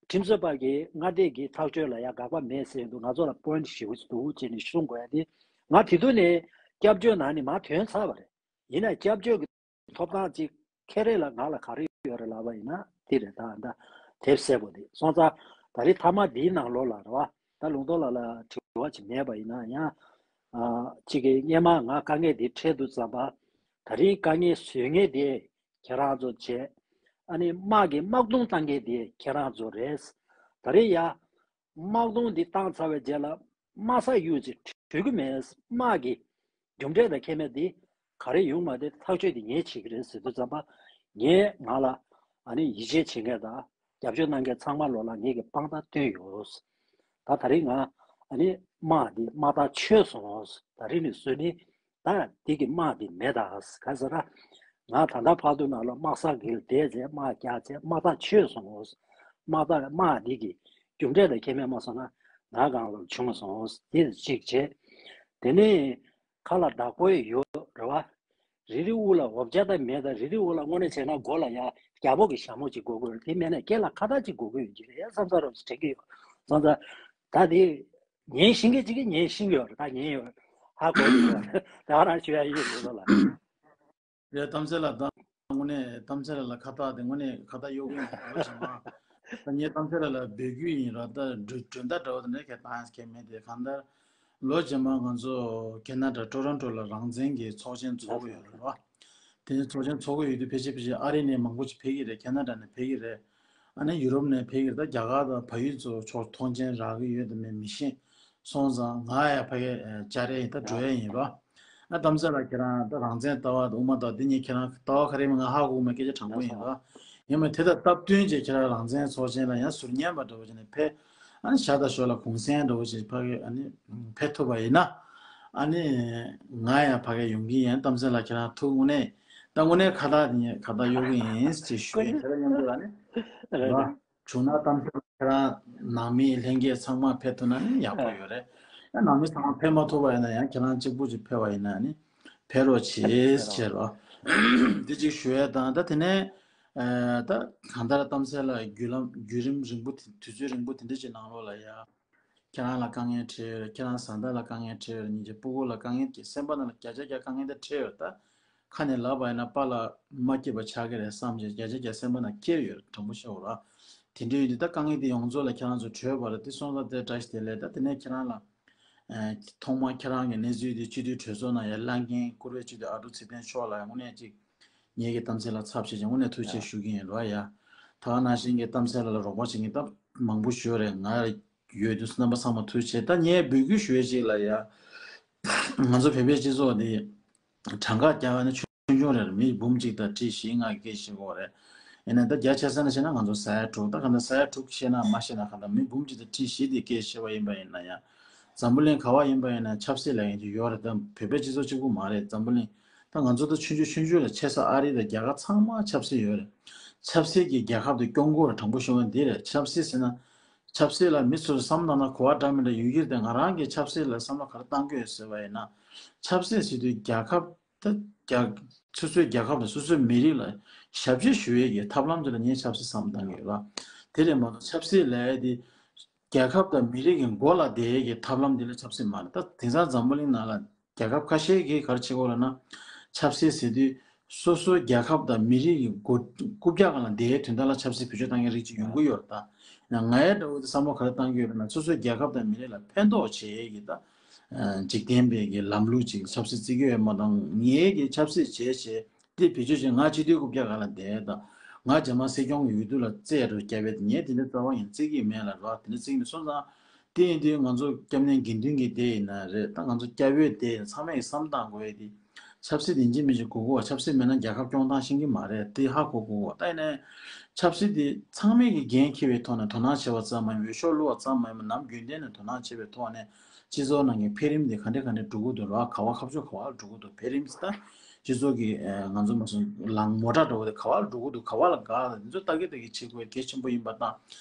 ཁྲིམས་རྩོད་པ་གིས་མངའ་སྡེ་གི་ཐག་གཅོད་ལ་ཡང་དགག་པ་མེད་ཟེར་འདུག་ང་ཚོ་ལ་པོ་ཡིན་ཊི་ཞེ་པོ་ཅིག་འདུག་ཅེས་ནས་གསུང་དགོས་ཡ་དེ་ང་དེ་དུས་ནས་སྐྱབས་བཅོལ་ནང་ནས་མར་ཐོན་ཚར་བ་རེད། ཡིན་ན་སྐྱབས་བཅོལ་གྱི་ཐོབ་ཐང་ཅིག་ཁེ་རེ་ལ་ང་ལ་ག་རེ་ཡོད་རེད་ལབ་པ་ཡིན་ན་དེ་རེད། ད་ད་དེབ་གསལ་པོ་དེ་སོང་ཙང་ད་རེས་མཐའ་མ་འདིའི་ནང་ལོགས་ལ་རེད་བ། ད་ལུང་རྟོགས་ལགས་ལ་དྲི་བ་ཅིག་མེད་པ་ཡིན་ན་ཡང་ཅིག་གི་སྔོན་མ་ང་དཀའ་ངལ་འདི་འཕྲད་དུས་ཙམ་པ་ད་རིང་དཀའ་ངལ་བཟོས་མཁན་དེ་ཁྱེད་རང་ཚོ་བྱས། ཨ་ནི་དམག་གིས་དམག་རྡུང་བཏང་མཁན་དེ་ཁྱེད་རང་ཚོ་རེད། ད་རེས་ཡ། དམག་རྡུང་འདི་བཏང་ཚར་བའི་རྗེས་ལ་དམག་ས་ཡུལ་ཅིག་གྲོལ་གི་མེད། དམག་གི་རྒྱུ་འབྲས་དང་ཁེ་ཕན་འདི་ག་རེ་ཡོང་མ་རེད། ཐག་གཅོད་འདི་ངས་བྱེད་ཀྱི་རེད་ཟེར་དུས་ཙམ་པ་ངས་ང་ལ་ཨ་ནི་ཡིད་ཆེས་བྱེད་མཁན་དང་རྒྱབ་སྐྱོར་གནང་མཁན་ཚང་མ་ལོ་ལ་ངས་ཀྱི་དཔང་རྟགས་བཏོན་ཡོད། ད་ད་རིང་ང་ཨ་ནི་དམག་འདི་དམག་རྟགས་ཆོད་སོང་། ད་རིང་ནས་བཟུང་ནི་ད་འདི་གི་དམག་འདི་མེད་ད། ག་ཟེར་ན་ང་ད་ལྟ་བར་དུ་ནང་ལ་དམག་ས་འགེལ་བསྡད་ཚེ་དམག་རྒྱག་ཚེ་དམག་རྟགས་ཆོད་སོང་། དམག་རྟགས་དམག་འདི་གི་རྒྱུ་འབྲས་དང་ཁེ་ཕན་མ་སོང་ན་ང་གང་ལ་བྱུང་སོང་། དེ་གཅིག་བྱས། དེ་ནས་ཁ་ལ་བདག་པོ་ཡོད་རེད་བ། རི་རི་དབུ་ལ་འོབ་ཅག་ད་མེད་ད། རི་རི་དབུ་ལ་དངོས་གནས་བྱས་ན་མགོ་ལ་ཡ་རྒྱལ་པོ་གི་ཞྭ་མོ་ཅིག་དགོས་ཀྱི་ཡོད་རེད། དེ་མེད་ན་སྐེ་ལ་ཁ་བཏགས་ཅིག་དགོས་ཀྱི་ཡོད་ཀྱི་རེད་བསམ་ས་རོགས་ཅིག་དྲན་གྱི་ཡོད། སོང་ཙང་ད་དེ་ཉན་ཤེས་མཁན་ཅིག་གིས་ཉན་ཤེས་ཀྱི་ཡོད་རེད། ད་ཉན་ཡོད་རེད། ཧ་གོ་གི་ཡོད་རེད། ད་ང་རང་ཞུ་ཡ་ཡོད་རེད་ལ། རེད། གཏམ་ཚེ་ལགས་ད་དངོས་གནས་གཏམ་ཚེ་ལགས་ལ་ཁ་བཏགས་དེ་དངོས་གནས་ཁ་བཏགས་གཡོག་གི་ཡིན་རོགས་བྱེད་མ། ད་ངས་གཏམ་ཚེ་ལགས་ལ་འབོད་སྐུལ་ཡིན་རོགས། ད་གྲོས་གྲོས་མཐའ་འདྲ་བོ་དེ་འདྲ་གས་བཏང་ཡ་གས་མེད་དེ། གང་ལྟར་ལོ་རྗེས་མ་ང་ཚོ་ཁེ་ན་ཌ་ཊོ་རོན་ཊོ་ལ་རང་བཙན་གྱི་ཚོགས་ཆེན་འཚོགས་ཀྱི་ཡོད་རེད་བ། དེ་ནས་ཚོགས་ཆེན་འཚོགས་ཀྱི་ཡོད་དུས་ཕལ་ཆེར་ཕལ་ཆེར་ཨ་རི་ནས་མང་པོ་ཅིག་ཕེབས་ཀྱི་རེད། ཁེ་ན་ཌ་ནས་ཕེབས་ཀྱི་རེད། ཨ་ནི་ཡུ་རོབ་ནས་ཕེབས་ཀྱི་རེད། ད་རྒྱ་གར་དང་བལ་ཡུལ་ཚོ་ཕྱོགས་མཐོང་མཆན་རག་གི་ཡོད་དམ་མེད་མི་ཤེས། སོང་ཙང་ང་ཡང་ཕ་གི་བཅར་ཡ་ཡིན། ད་འགྲོ་ཡ་ཡིན་རོ། ཨ་གཏམ་ཚེ་ལགས་ཁྱེད་རང་ད་རང་བཙན་ལྟ་བ་དང་དབུ་མ་ལྟ་བ་འདི་གཉིས་ཁྱེད་རང་ལྟ་བ་ག་རེ་ཡིན་མིན་ང་ཧ་གོ་གི་མེད། སྐད་ཆ་དྲང་པོ་ཡིན་རོ། ཡིན་མིན་དེ་དང་སྟབས་བསྟུན་བྱས་ཁྱེད་རང་རང་བཙན་ཚོགས་ཆེན་ལ་ཡང་ཟུར་ཉན་པ་འདྲ་བོ་བྱས་ནས་ཕེབས། ཨ་ནི་ཞར་དང་ཞོར་ལ་གུང་སེང་འདྲ་བོ་བྱས་ཕ་གི་ཨ་ནི་ཕེབས་ཐུབ་པ་ཡིན་ན། ཨ་ནི་ང་ཡང་ཕ་གི་ཡོང་གི་ཡིན། གཏམ་ཚེ་ལགས་ཁྱེད་རང་ཐུགས་དངོས་གནས་ད་དངོས་གནས་ཁ་བཏགས་དེ་ཉིད་ཁ་བཏགས་གཡོག་གི་ཡིན་ཅེས་ཞུ་ཡིན། དེ་ལ་མཉམ་དུ་ཨ་ནི་རེད། བྱུང་ན་གཏམ་ཚེ་ཁྱེད་རང་ནང་མི་ལྷན་རྒྱས་ཚང་མ་ཕེབས་ཐུབ་ན་ནི་ཡག་པོ་ཡོད་རེད། ཡང་ནང་མི་ཚང་མ་ཕེབས་མ་ཐུབ་པ་ཡིན་ན་ཡང་ཁྱེད་རང་གཅིག་པུ་ཅིག་ཕེབས་པ་ཡིན་ན་ནི་ཕེབས་རོགས་བྱེད་ཟེར་རོ། འདི་གཅིག་ཞུ་ཡས་དང་། ད་དེ་ནས་ཨ་ད་གང་ལྟར་གཏམ་ཚེ་ལ་བརྒྱུད་ལམ་བརྒྱུད་རིམ་རིང་པོ་དེ་དུས་ཚོད་རིང་པོ་དེ་འདྲ་ཅིག་ནང་ལོགས་ལ་ཡ་ཁྱེད་རང་ལ་དཀའ་ངལ་འཕྲད་ཡོད་རེད། ཁྱེད་རང་བཟའ་ཟླ་ལ་དཀའ་ངལ་འཕྲད་ཡོད་རེད། སྙིང་རྗེ་སྤུ་གུ་ལ་དཀའ་ངལ་གྱི་སེམས་པ་ནང་ལ་བརྒྱ་ཆ་བརྒྱ་དཀའ་ངལ་དེ་འཕྲད་ཡོད་རེད། ད་ཁ་ནས་ལབ་པ་ཡིན་ན་པཱ་ལགས་མ་སྐྱིད་པ་ཆགས་ཀྱི་རེད་བསམ་བྱས་བརྒྱ་ཆ་བརྒྱ་སེམས་པ་ནང་སྐྱེས་ཡོད་རེད། དྲང་པོ་བཤད་འོ་ར། དེ་འདྲའི་ཡོད་དུས་ད་དཀའ་ངལ་དེ་ཡོངས་རྫོགས་ལ་ཁྱེད་རང་ཚོ་གྲོལ་བ་རེད། དེ་སོང་ཙང་དེ་བཀྲ་ཤིས་བདེ་ལེགས། ད་དེ་ནས་ཁྱེད་རང་ལ་ཨ་ཐོག་མར་ཁྱེད་རང་གི་གནས་ཚུལ་དེ་སྤྱི་འཐུས་གྲོས་ཚོགས་ནང་ཡར་ལངས་མཁན་བཀུར་འོས་སྤྱི་འཐུས་ཨ་ཀྲུག་ཚེ་བརྟན་མཆོག་ལ་དངོས་གནས་ཅིག་ངེད་ཀྱི་གཏམ་ཚེ་ལ་ཚབ་བྱེད་ཅིང་དངོས་གནས་ཐུགས་རྗེ་ཆེ་ཞུ་གི་ཡིན་རོགས་ཡ། ད་ག་ནང་བཞིན་གྱི་གཏམ་ཚེ་ལ་ལ་རོགས་པ་བྱེད་མཁན་ད་མང་པོ་ཞིག་ཡོད་རེད། ང་ཡོད་དུས་རྣམ་པ་ཚང་མ་ཐུགས་རྗེ་ཆེ། ད་ངས་འབོད་སྐུལ་ཞུ་ཡས་ཅིག་ལ་ཡ། ང་ཚོ་བོད་པའི་སྤྱི་ཚོགས་འདི་གྲངས་ཀ་རྒྱག་ཡ་ནི་ཆུང་ཆུང་རེད། མི་འབུམ་གཅིག་དང་ཁྲི་བཞི་ལྔ་སྐད་བཤད་དགོས་རེད། ཡིན་ན་ད་རྒྱ་ཆེ་ས་ནས་བཤད་ན་ང་ཚོ་ས་ཡ་དྲུག་ད་ག་ད་ས་ཡ་དྲུག་བཤད་ན་མ་བཤད་ན་ག་ད་མི་འབུམ་གཅིག་དང་ཁྲི་བཞི་དེ་སྐད་བཤད་པ་ཡིན་པ་ཡིན་ན་ཡང་། འཛམ་བུ་གླིང་ག་བ་ཡིན་པ་ཡིན་ན་ཆབ་སྲིད་ལབ་མཁན་ཅིག་ཡོད་རེད། ད་བོད་པའི་སྤྱི་ཚོགས་གཅིག་པུ་མ་རེད། འཛམ་བུ་གླིང་ད་ང་ཚོ་ད་ཆུང་ཆུང་ཆུང་ཆུང་ལ་ཆེ་ས་ཨ་རི་དང་རྒྱ་གར་ཚང་མ་ཆབ་སྲིད་ཡོད་རེད། ཆབ་སྲིད་ཀྱི་རྒྱལ་ཁབ་དེ་སྐྱོང་དགོས་རེད། དྲང་པོ་ཞུ་བ་འདི་རེད། ཆབ་སྲིད་ཟེར་ན་ཆབ་སྲིད་ལ་མི་ཚོས་བསམ་བཏང་ན་གོ་བ་འདྲ་མི་འདྲ་ཡོད་ཀྱི་རེད། དེ་ང་རང་གིས་ཆབ་སྲིད་ལ་བསམ་བློ་ག་རེ་བཏང་གི་ཡོད་ཟེར་བ་ཡིན་ན། ཆབ་སྲིད་ཟེར་དུས་རྒྱལ་ཁབ་ད་རྒྱ་སོ་སོའི་རྒྱལ་ཁབ་དང་སོ་སོའི་མི་རིགས་ལ་ཞབས་ཕྱི་ཞུ་ཡས་ཀྱི་ཐབས་ལམ་དེ་ལ་ངས་ཆབ་སྲིད་བསམ་བཏང་གི་ཡོད་ལ། དེ་རེད་མ་གཏོགས་ཆབ་སྲིད་ལབ་ཡས་དེ་རྒྱལ་ཁབ་དང་མི་རིགས་ཀྱི་མགོ་ལ་བསྡད་ཡས་ཀྱི་ཐབས་ལམ་དེ་ལ་ཆབ་སྲིད་མ་རེད། ད་དེང་སང་འཛམ་བུ་གླིང་ནང་ལ་རྒྱལ་ཁབ་ཁ་ཤས་ཀྱིས་ག་རེ་བྱེད་ཀྱི་ཡོད་ལབ་ན། ཆབ་སྲིད་ཟེར་དུས་སོ་སོའི་རྒྱལ་ཁབ་དང་མི་རིགས་ཀྱི་མགོ་རྐུབ་བཀྱག་སྒང་ལ་བསྡད་ཡས་དོན་དག་ལ་ཆབ་སྲིད་བེད་སྤྱོད་བཏང་མཁན་རིགས་ཅིག་ཡོང་གི་ཡོད་རེད། ད་ཡང་ང་ཡ་འདྲ་བོ་དེ་བསམ་བློ་ག་རེ་བཏང་གི་ཡོད་ལབ་ན། སོ་སོའི་རྒྱལ་ཁབ་དང་མི་རིགས་ལ་ཕན་ཐོགས་བྱེད་ཡས་ཀྱི་ད་འཇིག་རྟེན་པའི་གི་ལམ་ལུགས་ཅིག་ཆབ་སྲིད་བརྩི་གི་ཡོད་མ་གཏོགས། ངེད་ཀྱིས་ཆབ་སྲིད་བྱས་བྱས་དེ་བེད་སྤྱོད་བྱས་ང་སྤྱི་འཐུས་རྐུབ་བཀྱག་སྒང་ལ་བསྡད་ཡས་དང་། ང་རྒྱ་དམར་སྲིད་སྐྱོང་གི་འོས་བསྡུ་ལ་རྩེད་རུ་བརྒྱབ་ཡས་དེ་ངས་དེ་འདྲ་རྩ་བ་ཡིན་བརྩི་གི་མེད་ལ་རོགས། དེ་འདྲ་བརྩི་གི་མེད། སོང་ཙང་དེ་ཡིན་དུས་ང་ཚོ་སྐྱབས་གནས་དགེ་འདུན་གྱི་སྡེ་ཡིན་ན་རེད། ད་ང་ཚོ་སྐྱ་བོའི་སྡེ་ཡིན་ཚང་མས་བསམ་བཏང་དགོས་ཡས་དེ། ཆབ་སྲིད་ཡིན་གཅིག་མིན་གཅིག་དགོས་ཀྱི་ཡོད། ཆབ་སྲིད་མེད་ན་རྒྱལ་ཁབ་སྐྱོང་སྟངས་ཤེས་ཀྱི་མ་རེད། དེ་ཧ་གོ་དགོས་ཀྱི་ཡོད། ད་ཡིན་ནའི་ཆབ་སྲིད་དེ་ཚང་མས་ཀྱི་འགན་འཁྱེར་བའི་ཐོག་ནས་དོ་སྣང་བྱས་པ་ཙམ་མ་ཡིན་པར། འོས་ཤོག་བླུགས་པ་ཙམ་མ་ཡིན་པར་ནམ་རྒྱུན་གཏན་ནས་དོ་སྣང་བྱེད་པའི་ཐོག་ནས་སྤྱི་ཚོགས་ནང་གི་འཕེལ་རིམ་དེ་ག་འདྲ་ག་འདྲ་འགྲོ་གི་འདུག་ལ། ག་བ་ཁ་ཕྱོགས་ག་བ་ལ་འགྲོ་གི་འདུག་འཕེལ་རིམ་ཟེར་ད་སྤྱི་ཚོགས་ཀྱི་ཨ་ང་ཚོ་མ་སོང་ལམ་མོ་ཊ་འདྲ་བོ་དེ་ག་བ་ལ་འགྲོ་གི་འདུག་ག་བ་ལ་འགག་ལ་འདི་ཚོ་ལྟ་གི་ལྟ་གི་བྱེད་དགོས་གལ་ཆེན་པོ་ཡིན་པ་དང་།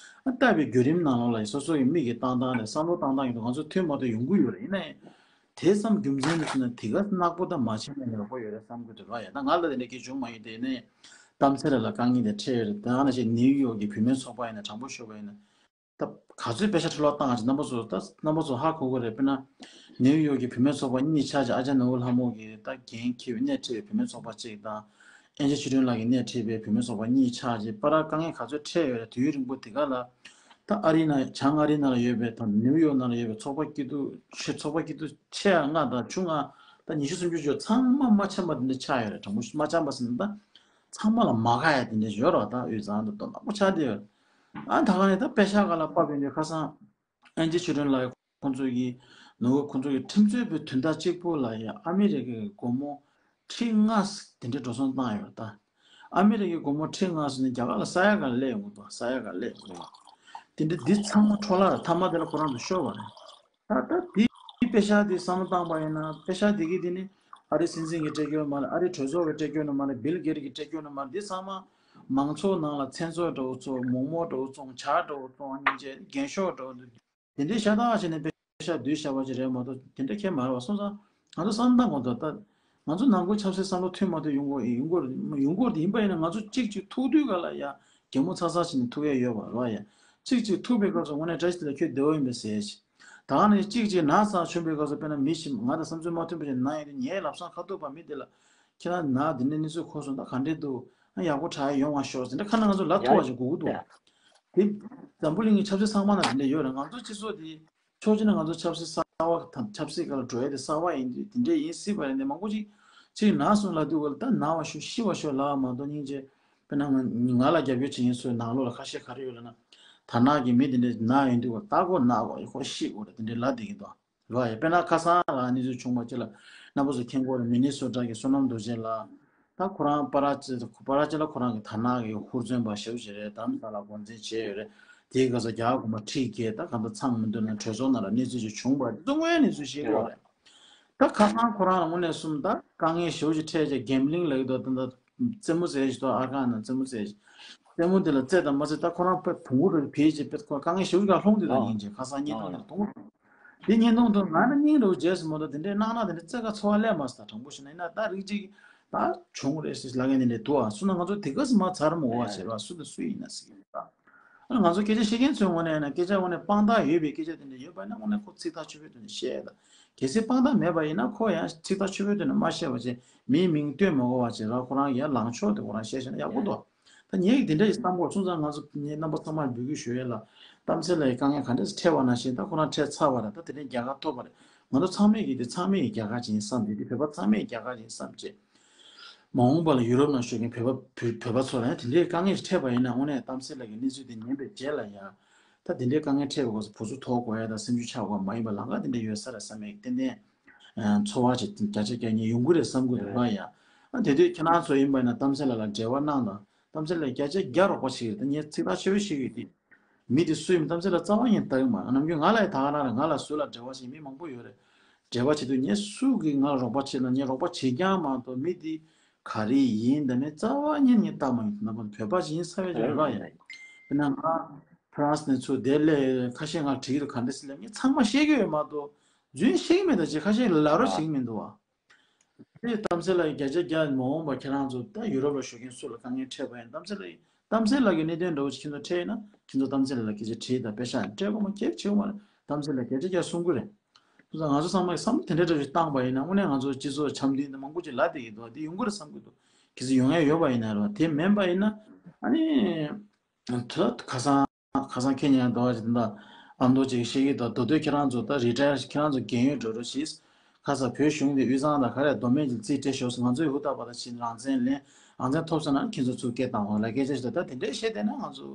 ལྟ་བའི་བརྒྱུད་རིམ་ནང་ལོགས་ལ་སོ་སོ་ཡི་མིག་གིས་བལྟ་སྟངས་དང་བསམ་བློ་བཏང་སྟངས་ཡིན་དུས་ང་ཚོ་མཐུན་མ་མཐུན་ཡོང་གི་ཡོད་རེད། ཡིན་ནའི། དེ་ཙམ་རྒྱུ་མཚན་དུ་བྱས་ན་དེ་ག་ནག་པོ་དང་མ་ཕྱེད་ན་ཡག་པོ་ཡོད་རེད་བསམ་གྱི་འདུག་ར། ཡ་ད་ང་ལ་དེ་འདྲ་སྐད་བྱུང་མ་ཡོད། དེ་ནས་གཏམ་ཚེ་ལ་ལ་དཀའ་ངལ་དེ་འཕྲད་ཡོད་རེད། ད་ནང་བཞིན་ནིའུ་ཡོག་གི་བུད་མེད་ཚོགས་པ་ཡིན་ན། དྲང་པོ་ཤོད་པ་ཡིན་ན། ད་ག་ཚོད་པེ་ཤ་འཕྲོ་བརླག་བཏང་ཅིག་རྣམ་པ་ཚོ་ད་རྣམ་པ་ཚོ་ཧ་གོ་གི་རེད། དཔེར་ན་ནིའུ་ཡོག་གི་བུད་མེད་ཚོགས་པ་གཉིས་ཆགས་ཅིག་ཨ་ཅག་ནོར་བུ་ལྷ་མོ་གི་ད་འགན་འཁྱེར་བའི་སྣེ་ཁྲིད་པའི་བུད་མེད་ཚོགས་པ་གཅིག་དང་། ཨེན་ཅི་ཆོས་སྒྲོན་ལགས་ཀྱི་སྣེ་ཁྲིད་པའི་བུད་མེད་ཚོགས་པ་གཉིས་ཆགས་ཅིག་བར་དཀའ་ངལ་ག་ཚོད་འཕྲད་ཡོད་རེད། དུས་རིང་པོ་དེ་ག་ལ། ད་ཨ་རི་ནང་བྱང་ཨ་རི་ནང་ལ་ཡོད་པའི་དང་ནིའུ་ཡོག་ནང་ལ་ཡོད་པའི་ཚོགས་པ་སྐྱིད་སྡུག་ཆེ། ཚོགས་པ་སྐྱིད་སྡུག་ཆེ་ཡ་ལྔ་དང་ཆུང་ང་ད་ཉི་ཤུ་སུམ་ཅུ་ཅོ་ཚང་མ་མ་འཆམ་པ་དེ་འདྲ་ཆགས་ཡོད་རེད། དྲང་པོ་མ་འཆམ་པ་ཟེར་ན་ད་ཚང་མ་ལ་མ་དགའ་ཡ་དེ་འདྲ་ཡོད་རེད། ད་དབུས་གཙང་དུ་དོ་ནག་པོ་ཆགས་བསྡད་ཡོད་རེད། ཨ་ད་ག་ནས་ད་པེ་ཤ་ག་ལ་ཕབ་ཡོང་དུས་ཁ་སང་ཨན་ཅི་ཆོས་སྒྲོན་ལགས་ཁོང་ཚོ་གིས་ནུ་བོ་ཁོང་ཚོ་གི་ཁྲིམས་རྩོད་པའི་དོན་དག་གཅིག་པོ་ལ་ཡ་ཨ་མི་རི་ཀའི་སྒོར་མོ་ཁྲི་ལྔ་དེ་འདྲའི་འགྲོ་སོང་བཏང་ཡོད་རེད། ད་ཨ་མི་རི་ཀའི་སྒོར་མོ་ཁྲི་ལྔ་ཟེར་ནས་རྒྱ་གར་ལ་ས་ཡ་ག་ལ་སླེབས་ཡོང་གི་འདུག་ས་ཡ་ག་ལ་སླེབས་ཡོང་གི་འདུག་དེ་འདྲ་འདི་ཚང་མ་འཕྲོ་བརླག་མཐའ་མ་དེ་ལ་ཁོ་རང་ཚོ་ཤོར་བ་རེད། ད་ལྟ་དེའི་པེ་ཤ་དེ་བསམ་བློ་བཏང་པ་ཡིན་ན། པེ་ཤ་དེ་གི་དེ་ནི་ཨ་རི་སྲིད་འཛིན་གྱིས་སྤྲད་ཀྱི་ཡོད་མ་རེད། ཨ་རི་གྲོས་ཚོགས་ཀྱིས་སྤྲད་ཀྱི་ཡོད་མ་རེད། བིལ་གེ་ཊི་གིས་སྤྲད་ཀྱི་ཡོད་མ་རེད། འདི་ཚང་མ་མང་ཚོགས་ནང་ལ་མཚན་ཚོགས་འདྲ་བོ་བཙོང་། མོག་མོག་འདྲ་བོ་བཙོང་། ཇ་འདྲ་བོ་བཙོང་། སྙིང་རྗེ་རྒན་ཤོས་འདྲ་བོ་འདུག་དེ་འདྲའི་ཤ་སྟག་བྱས་ནས་པེ་ཤ་བསྡུས་བཞག་པ་ཅིག་རེད་མ་གཏོགས་དེ་འདྲ་ཁྱད་མ་རེད་བ། སོང་ཙང་ང་ཚོ་བསམ་བཏང་དགོས་འདུག་ད་ང་ཚོ་ནང་ཁུལ་ཆབ་སྲིད་བསམ་བློ་མཐུན་མ་མཐུན་ཡོང་དགོས་ཡོང་དགོས་ཡོང་དགོས་དེ་ཡིན་པ་ཡིན་ན། ང་ཚོ་གཅིག་གཅིག་ཐུག་དུས་ག་ལ་ཡ་གད་མོ་ཚ་ཚ་བྱས་ནས་ཐུག་ཡ་ཡོད་པ་རེད་བ། ཡ་གཅིག་གཅིག་ཐུག་པའི་སྐབས་སུ་དངོས་གནས་བཀྲ་ཤིས་དེ་ལ་ཁྱོད་བདེ་བོ་ཡིན་པས་ཟེར་ཞིག་ད་ག་ནས་གཅིག་གཅིག་ན་ཚ་བྱུང་བའི་སྐབས་སུ་དཔེར་ན་མི་ཞིག་ང་དང་བསམ་ཚུལ་མ་མཐུན་པ་ཞིག་ན་ཡོང་དུས་ངའི་ལབ་སང་ཁ་ཐུག་པ་མི་དེ་ལ་ཁྱེད་རང་ན་དེ་འདྲའི་གནས་ཚུལ་གོ་སོང་། ད་ག་འདྲས་འདུག་ཨ་ཡག་པོ་དྲག་ཡོང་བ་ཤོག་ཟེར་འདྲ་ཁ་ན་ང་ཚོ་ལབ་ཐུབ་པ་ཞིག་དགོས་ཀྱི་འདུག་དེ་འཛམ་བུ་གླིང་གི་ཆབ་སྲིད་ཚང་མ་ན་དེ་འདྲ་ཡོད་རེད། ང་ཚོ་སྤྱི་ཚོགས་དེ་ཕྱོགས་གཅིག་ནས་ང་ཚོ་ཆབ་སྲིད་གསར་བ་དང་ཆབ་སྲིད་སྒང་ལ་འགྲོ་ཡ་དེ་གསར་བ་ཡིན་དུས་དེ་འདྲ་ཡིན་སྲིད་པ་རེད། འདི་མང་པོ་ཅིག་ཅིག་ན་སོང་ལབ་དུས་ག་ལ་ད་ན་བ་ཤོག་ཤི་བ་ཤོག་ལབ་པ་མ་གཏོགས་སྙིང་རྗེ་དཔེར་ན་ང་ང་ལ་རྒྱབ་སྐྱོར་བྱེད་མཁན་ཚོའི་ནང་ལོགས་ལ་ཁ་ཤས་ག་རེ་ཡོད་ལབ་ན། དར་ནག་གི་མི་དེ་འདྲ་ན་ཡོང་དུས་ག་ལ་ད་ཁོ་ན་གོ་ཡ་ཁོ་ཤི་དགོས་རེད་དེ་འདྲ་ལབ་བསྡད་ཀྱི་འདུག་རེད་བ། ཡ་དཔེར་ན་ཁ་སང་ལ་གནས་ཚུལ་བྱུང་བ་ཅིག་ལ་རྣམ་པ་ཚོ་མཁྱེན་གྱི་ཡོད་རེད། མི་ནི་སོ་ཊ་གི་བསོད་ནམས་རྡོ་རྗེ་ལགས། ད་ཁོ་རང་པ་ར་ཅི་པ་ར་ཅི་ལ་ཁོ་རང་གི་དར་ནག་གི་ཧུར་བརྩོན་པ་ཞེ་པོ་ཅིག་རེད། དྷ་རམ་ས་ལ་འགོ་འཛིན་བྱས་ཡོད་རེད། དེའི་སྐབས་སུ་རྒྱ་གར་གོང་མ་ཁྲི་བརྒྱད་ད་གང་ལྟར་ཚང་མི་འདུག་ན་གྲོས་ཚོགས་ནང་ལ་གནས་ཚུལ་ཅིག་བྱུང་བ་དེ་ཚོ་དངོས་གནས་གནས་ཚུལ་བཤད་ཀྱི་ཡོད་རེད། ད་ཁ་སང་ཁོ་རང་ལ་དངོས་གནས་གསུམ་ད་དཀའ་ངལ་ཞེ་པོ་ཅིག་འཕྲད་བྱས་གེམ་བྷི་ལིང་ལབ་ཀྱི་འདུག་ད་ལྟ་རྩེད་མོ་རྩེ་ཞིག་འདུག་ཨར་ཁང་ནང་རྩེད་མོ་རྩེ་ཞིག་རྩེད་མོ་དེ་ལ་རྩེ་དང་མ་རྩེ་ད་ཁོ་རང་དཔེ་བོང་བུ་རེ་བེད་ཅིག་དཔེ་ཁོ་དཀའ་ངལ་ཞེ་པོ་ཅིག་ལ་ལྷུང་དེ་དང་ཡིན་ཅིག་ཁ་སང་བརྙན་ཐུང་དེ་ལ་མཐོང་། དེ་བརྙན་ཐུང་དུ་ང་ནི་སྙིང་རུ་རྗེས་སུ་མ་གཏོགས་དེ་འདྲའི་གནང་ན་དེ་འདྲའི་རྩེ་ཁ་ཚོར་བ་སླེབས་མ་སོང་། དྲང་པོ་བཤད་ན་ཡིན་ན་ད་རིགས་གཅིག་ད་བྱུང་རེད་ཟེར་ལབ་མཁན་དེ་འདྲ་འདུག་ཨ་སུ་ན་ང་ཚོ་དེ་ག་སེ་མ་ཚར་མ་འོ་བ་བྱེད་ར་སུ་དང་སུ་ཡིན་ན་ཟེར་གྱི་ད། ཨ་ང་ཚོ་སྐད་ཆ་བཤད་མཁན་ཚོའི་ངོས་ནས་ཡིན་ན་སྐད་ཆ་ངོས་ནས་དཔང་རྟགས་ཡོད་པའི་སྐད་ཆ་དེ་འདྲ་ཡོད་པ་ཡིན་ན་དངོས་གནས་ཁོ་ཚིག་ཐག་ཆོད་པོའི་ཐོག་ནས་བཤད་ད། གལ་སྲིད་དཔང་རྟགས་མེད་པ་ཡིན་ན་ཁོ་ཡང་ཚིག་ཐག་ཆོད་པོའི་ཐོག་ནས་མ་བཤད་པ་བྱས་མིའི་མིང་བཏོན་མ་དགོས་པ་བྱེད་ར་ཁོ་རང་ཡང་ལངས་ཕྱོགས་དེ་ཁོ་རང་བཤད་བཤད་ན་ཡག་པོ་འདུག་ད་ངས་ཀྱི་དེ་འདྲ་ཡི་བསམ་གོ་སོང་ཙང་ང་ཚོ་ངས་རྣམ་པ་ཚང་མར་འབོད་སྐུལ་ཞུ་ཡས་ལ། གཏམ་སེལ་ལགས་ཀྱི་དཀའ་ངལ་ག་འདྲས་སེ་འཕྲད་པ་ནང་བཞིན་ད་ཁོ་རང་འཕྲད་ཚར་བ་རེད། ད་དེ་རིང་རྒྱལ་ཁ་ཐོབ་པ་རེད། ང་ཚོ་ཚང་མས་ཀྱི་དེ་ཚང་མས་ཀྱི་རྒྱལ་ཁ་ཅིག་ཡིན་བསམ་སྟེ་དེ་བོད་པ་ཚང་མས་ཀྱི་རྒྱལ་ཁ་ཅིག་ཡིན་བསམ་བྱས། མ་འོངས་པ་ལ་ཡུ་རོབ་ནང་བཞུགས་མཁན་བོད་པ་བོད་བོད་པ་ཚོ་ལ་ཡང་དེ་འདྲའི་དཀའ་ངལ་ཞིག་འཕྲད་པ་ཡིན་ན་དངོས་གནས་གཏམ་སེལ་ལགས་ཀྱི་གནས་ཚུལ་དེ་ཉན་པའི་རྗེས་ལ་ཡང་། ད་དེ་འདྲའི་དཀའ་ངལ་འཕྲད་པའི་སྐབས་སུ་བུ་ཚུགས་དོགས་དགོས་ཡ་དང་སེམས་ཤུགས་ཆག་དགོས་མ་ཡིན་པ་ལམ་ཁ་དེ་འདྲ་ཡོད་ས་རེད་བསམ་ཡས་ཏན་ཏན། ཚོར་བ་ཅིག་བརྒྱ་ཆ་བརྒྱ་ཉིད་ཡོང་གི་རེད་བསམ་གི་འདུག་ར་ཡ། ཨ་དེ་དུས་ཁྱེད་རང་ཚོ་ཡིན་པ་ཡིན་ན་གཏམ་སེལ་ལགས་ལ་འབྲེལ་བ་གནང་དང་། གཏམ་སེལ་ལགས་བརྒྱ་ཆ་བརྒྱ་རོགས་པ་བྱེད་ཀྱི་རེད། ད་ངས་ཚིག་ཐག་ཆོད་པོ་བཤད་ཀྱི་ཡོད་དེ། མི་དེ་སུ་ཡིན་གཏམ་སེལ་ལགས་རྩ་བ་ཉིད་ལྟ་གི་མ་རེད། ནམ་རྒྱུན་ང་ལ་ཡང་ད་ག་རང་རེད། ང་ལ་ཟུར་ལ་འབྲེལ་བ་བྱེད་མི་མང་པོ་ཡོད་རེད། འབྲེལ་བ་བྱེད་དུས་ངས་སུ་གིས་ང་ལ་རོགས་པ་བྱེད་ན་ངས་རོགས་པ་བྱེད་ཀྱང་མ་གཏོགས་མི་དེ་ག་རེ་ཡིན་ད་མེད་རྩ་བ་ཉིད་ངས་ལྟ་མ་ཡོང་། ན་བོད་པ་ཞིག་ཡིན་ས་བས་རེད་ར་ཡ། དཔེར་ན་ང་ཕ་རན་སི་ནས་ཚུར་འདིར་སླེབས་ཁ་ཤས་ང་དྲིས་ཀྱི་འདུག་ག་འདྲ་སེ་ལབ། ངས་ཚང་མ་ཤེས་ཀྱི་ཡོད་མ་གཏོགས་རྫུན་ཤེས་ཀྱི་མེད། ད་ཅི་ཁ་ཤས་ལ་རོགས་བྱེད་ཀྱི་མི་འདུག་བ། དེ་གཏམ་སེལ་ལགས་བརྒྱ་ཆ་བརྒྱ་མ་འོངས་པ་ཁྱེད་རང་ཚོ་ད་ཡུ་རོབ་ལ་བཞུགས་མཁན་སུ་ལ་དཀའ་ངལ་འཕྲད་པ་ཡིན་གཏམ་སེལ་ལགས་ཀྱི་གནད་དོན་འདྲ་བོ་ཞིག་ཁྱེད་ཚོ་འཕྲད་ཡིན་ན་ཁྱེད་ཚོ་གཏམ་སེལ་ལགས་ལ་སྐད་ཆ་དྲིས་དང་། པེ་ཤག་སྤྲད་དགོས་མ་སྐད་ཆ་བྱེད་དགོས་མ་རེད། གཏམ་སེལ་ལགས་བརྒྱ་ཆ་བརྒྱ་གསུང་གི་རེད། སོང་ཙང་ང་ཚོ་ཚང་མས་བསམ་བློ་དེ་འདྲ་འདྲ་ཞིག་བཏང་པ་ཡིན་ན་དངོས་གནས་ང་ཚོ་སྤྱི་ཚོགས་འཆམ་མཐུན་དེ་མང་པོ་ཅིག་ལ་བསྡད་ཀྱི་འདུག་དེ་ཡོང་གི་རེད་བསམ་གྱི་འདུག་གལ་སྲིད་ཡོང་ཡ་ཡོད་པ་ཡིན་ན་རེད་བ། དེ་མིན་པ་ཡིན་ན་ཨ་ནི། ད་ཁ་སང་ཁ་སང་ཁེ་ཉན་ཟླ་བ་ཅིག་དེ་འདྲ་ཨ་མདོ་ཅིག་བཤད་ཀྱི་འདུག་མདོ་སྟོད་ཁྱེད་རང་ཚོ་ད་རི་ཊ་ཡར་ཁྱེད་རང་ཚོ་རྒས་ཡོལ་འགྲོ་འགྲོ་ཞིག་ཁ་སང་བོད་གཞུང་གི་དབུས་གཙང་དང་ག་རེ་མདོ་སྨད་ཀྱི་རྩིས་སྤྲད་ཤོག་ང་ཚོས་ཧུར་ཐག་པ་དང་ཕྱིན་རང་བཙན་ལེན། རང་བཙན་ཐོབ་ཟེར་ན་ཁྱེད་ཚོ་ཚུར་སྐད་བཏང་བ་ལ་སྐད་ཆ་ཞིག་ད་ད་དེ་འདྲའི་བཤད་བསྡད་ན་ང་ཚོ་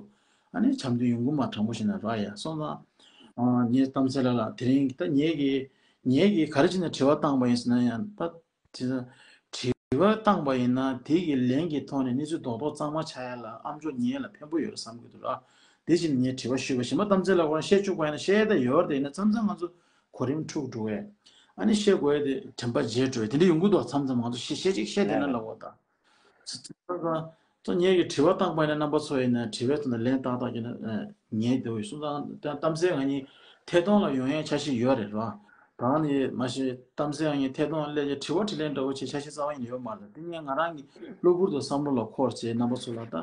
ཨ་ནི་འཆམ་མཐུན་ཡོང་གི་མ། དྲང་པོ་བཤད་ན་ར་ཡ། སོང་ཙང་ངས་གཏམ་སེལ་ལགས་ལ་དེ་རིང་ད་ངས་ཀྱི་ངས་ཀྱི་ག་རེ་བྱས་ནས་དྲི་བ་བཏང་པ་ཡིན་ཟེར་ན་ཡང་ད། དེ་དྲི་བ་བཏང་པ་ཡིན་ན་དེ་གི་ལན་གྱི་ཐོག་ནས་གནས་ཚུལ་རྡོག་རྡོག་གཙང་མ་ཆགས་ཡ་ལ་ཨ་མཆོག་ཉན་ཡ་ལ་ཕན་པོ་ཡོད་རེད་བསམ་གྱི་འདུག་ར། དེ་བཞིན་ངས་དྲི་བ་ཞུས་པ་གཞན་པ་གཏམ་སེལ་ལགས་ཁོ་རང་བཤད་བཅུག་པ་ཡིན་ན་བཤད་ཡ་ད་ཡོད་རེད། ཡིན་ན་མཚམས་མཚམས་ང་ཚོ་གོ་རིམ་འཁྲུག་འགྲོ་བས། ཨ་ནི་བཤད་དགོས་ཡ་དེ་དྲན་པ་བརྗེད་འགྲོ་བས་དེ་འདྲ་ཡོང་གི་འདུག་མཚམས་མཚམས་ང་ཚོ་བཤད་བཤད་ཅིག་བཤད་བསྡད་ན་ལབ་འོ་ད། ཚོ་ངས་ཀྱི་དྲི་བ་བཏང་པ་ཡིན་ན་རྣམ་པ་ཚོ་ཡིན་ན་དྲི་བའི་ཐོག་ནས་ལན་ཏག་ཏག་བརྒྱབ་ན་ཉན་འདོད་ཡོད། སོང་ཙང་གཏམ་སེལ་ང་གཉིས་ཐད་གཏོང་ལ་ཡོང་ཡའི་འཆར་གཞི་ཡོད་རེད་ར། ད་ནི་མ་གཞི་གཏམ་སེལ་ང་གཉིས་ཐད་གཏོང་སླེབས་ཀྱི་དྲི་བ་དྲིས་ལན་འདྲ་བོ་བྱེད་འཆར་གཞི་རྩ་བ་ཉིད་ཡོད་མ་རེད། དེ་ངས་ང་རང་གི་གློ་བུར་དུ་བསམ་བློ་ལ་འཁོར་བྱས་རྣམ་པ་ཚོ་ལ་ད་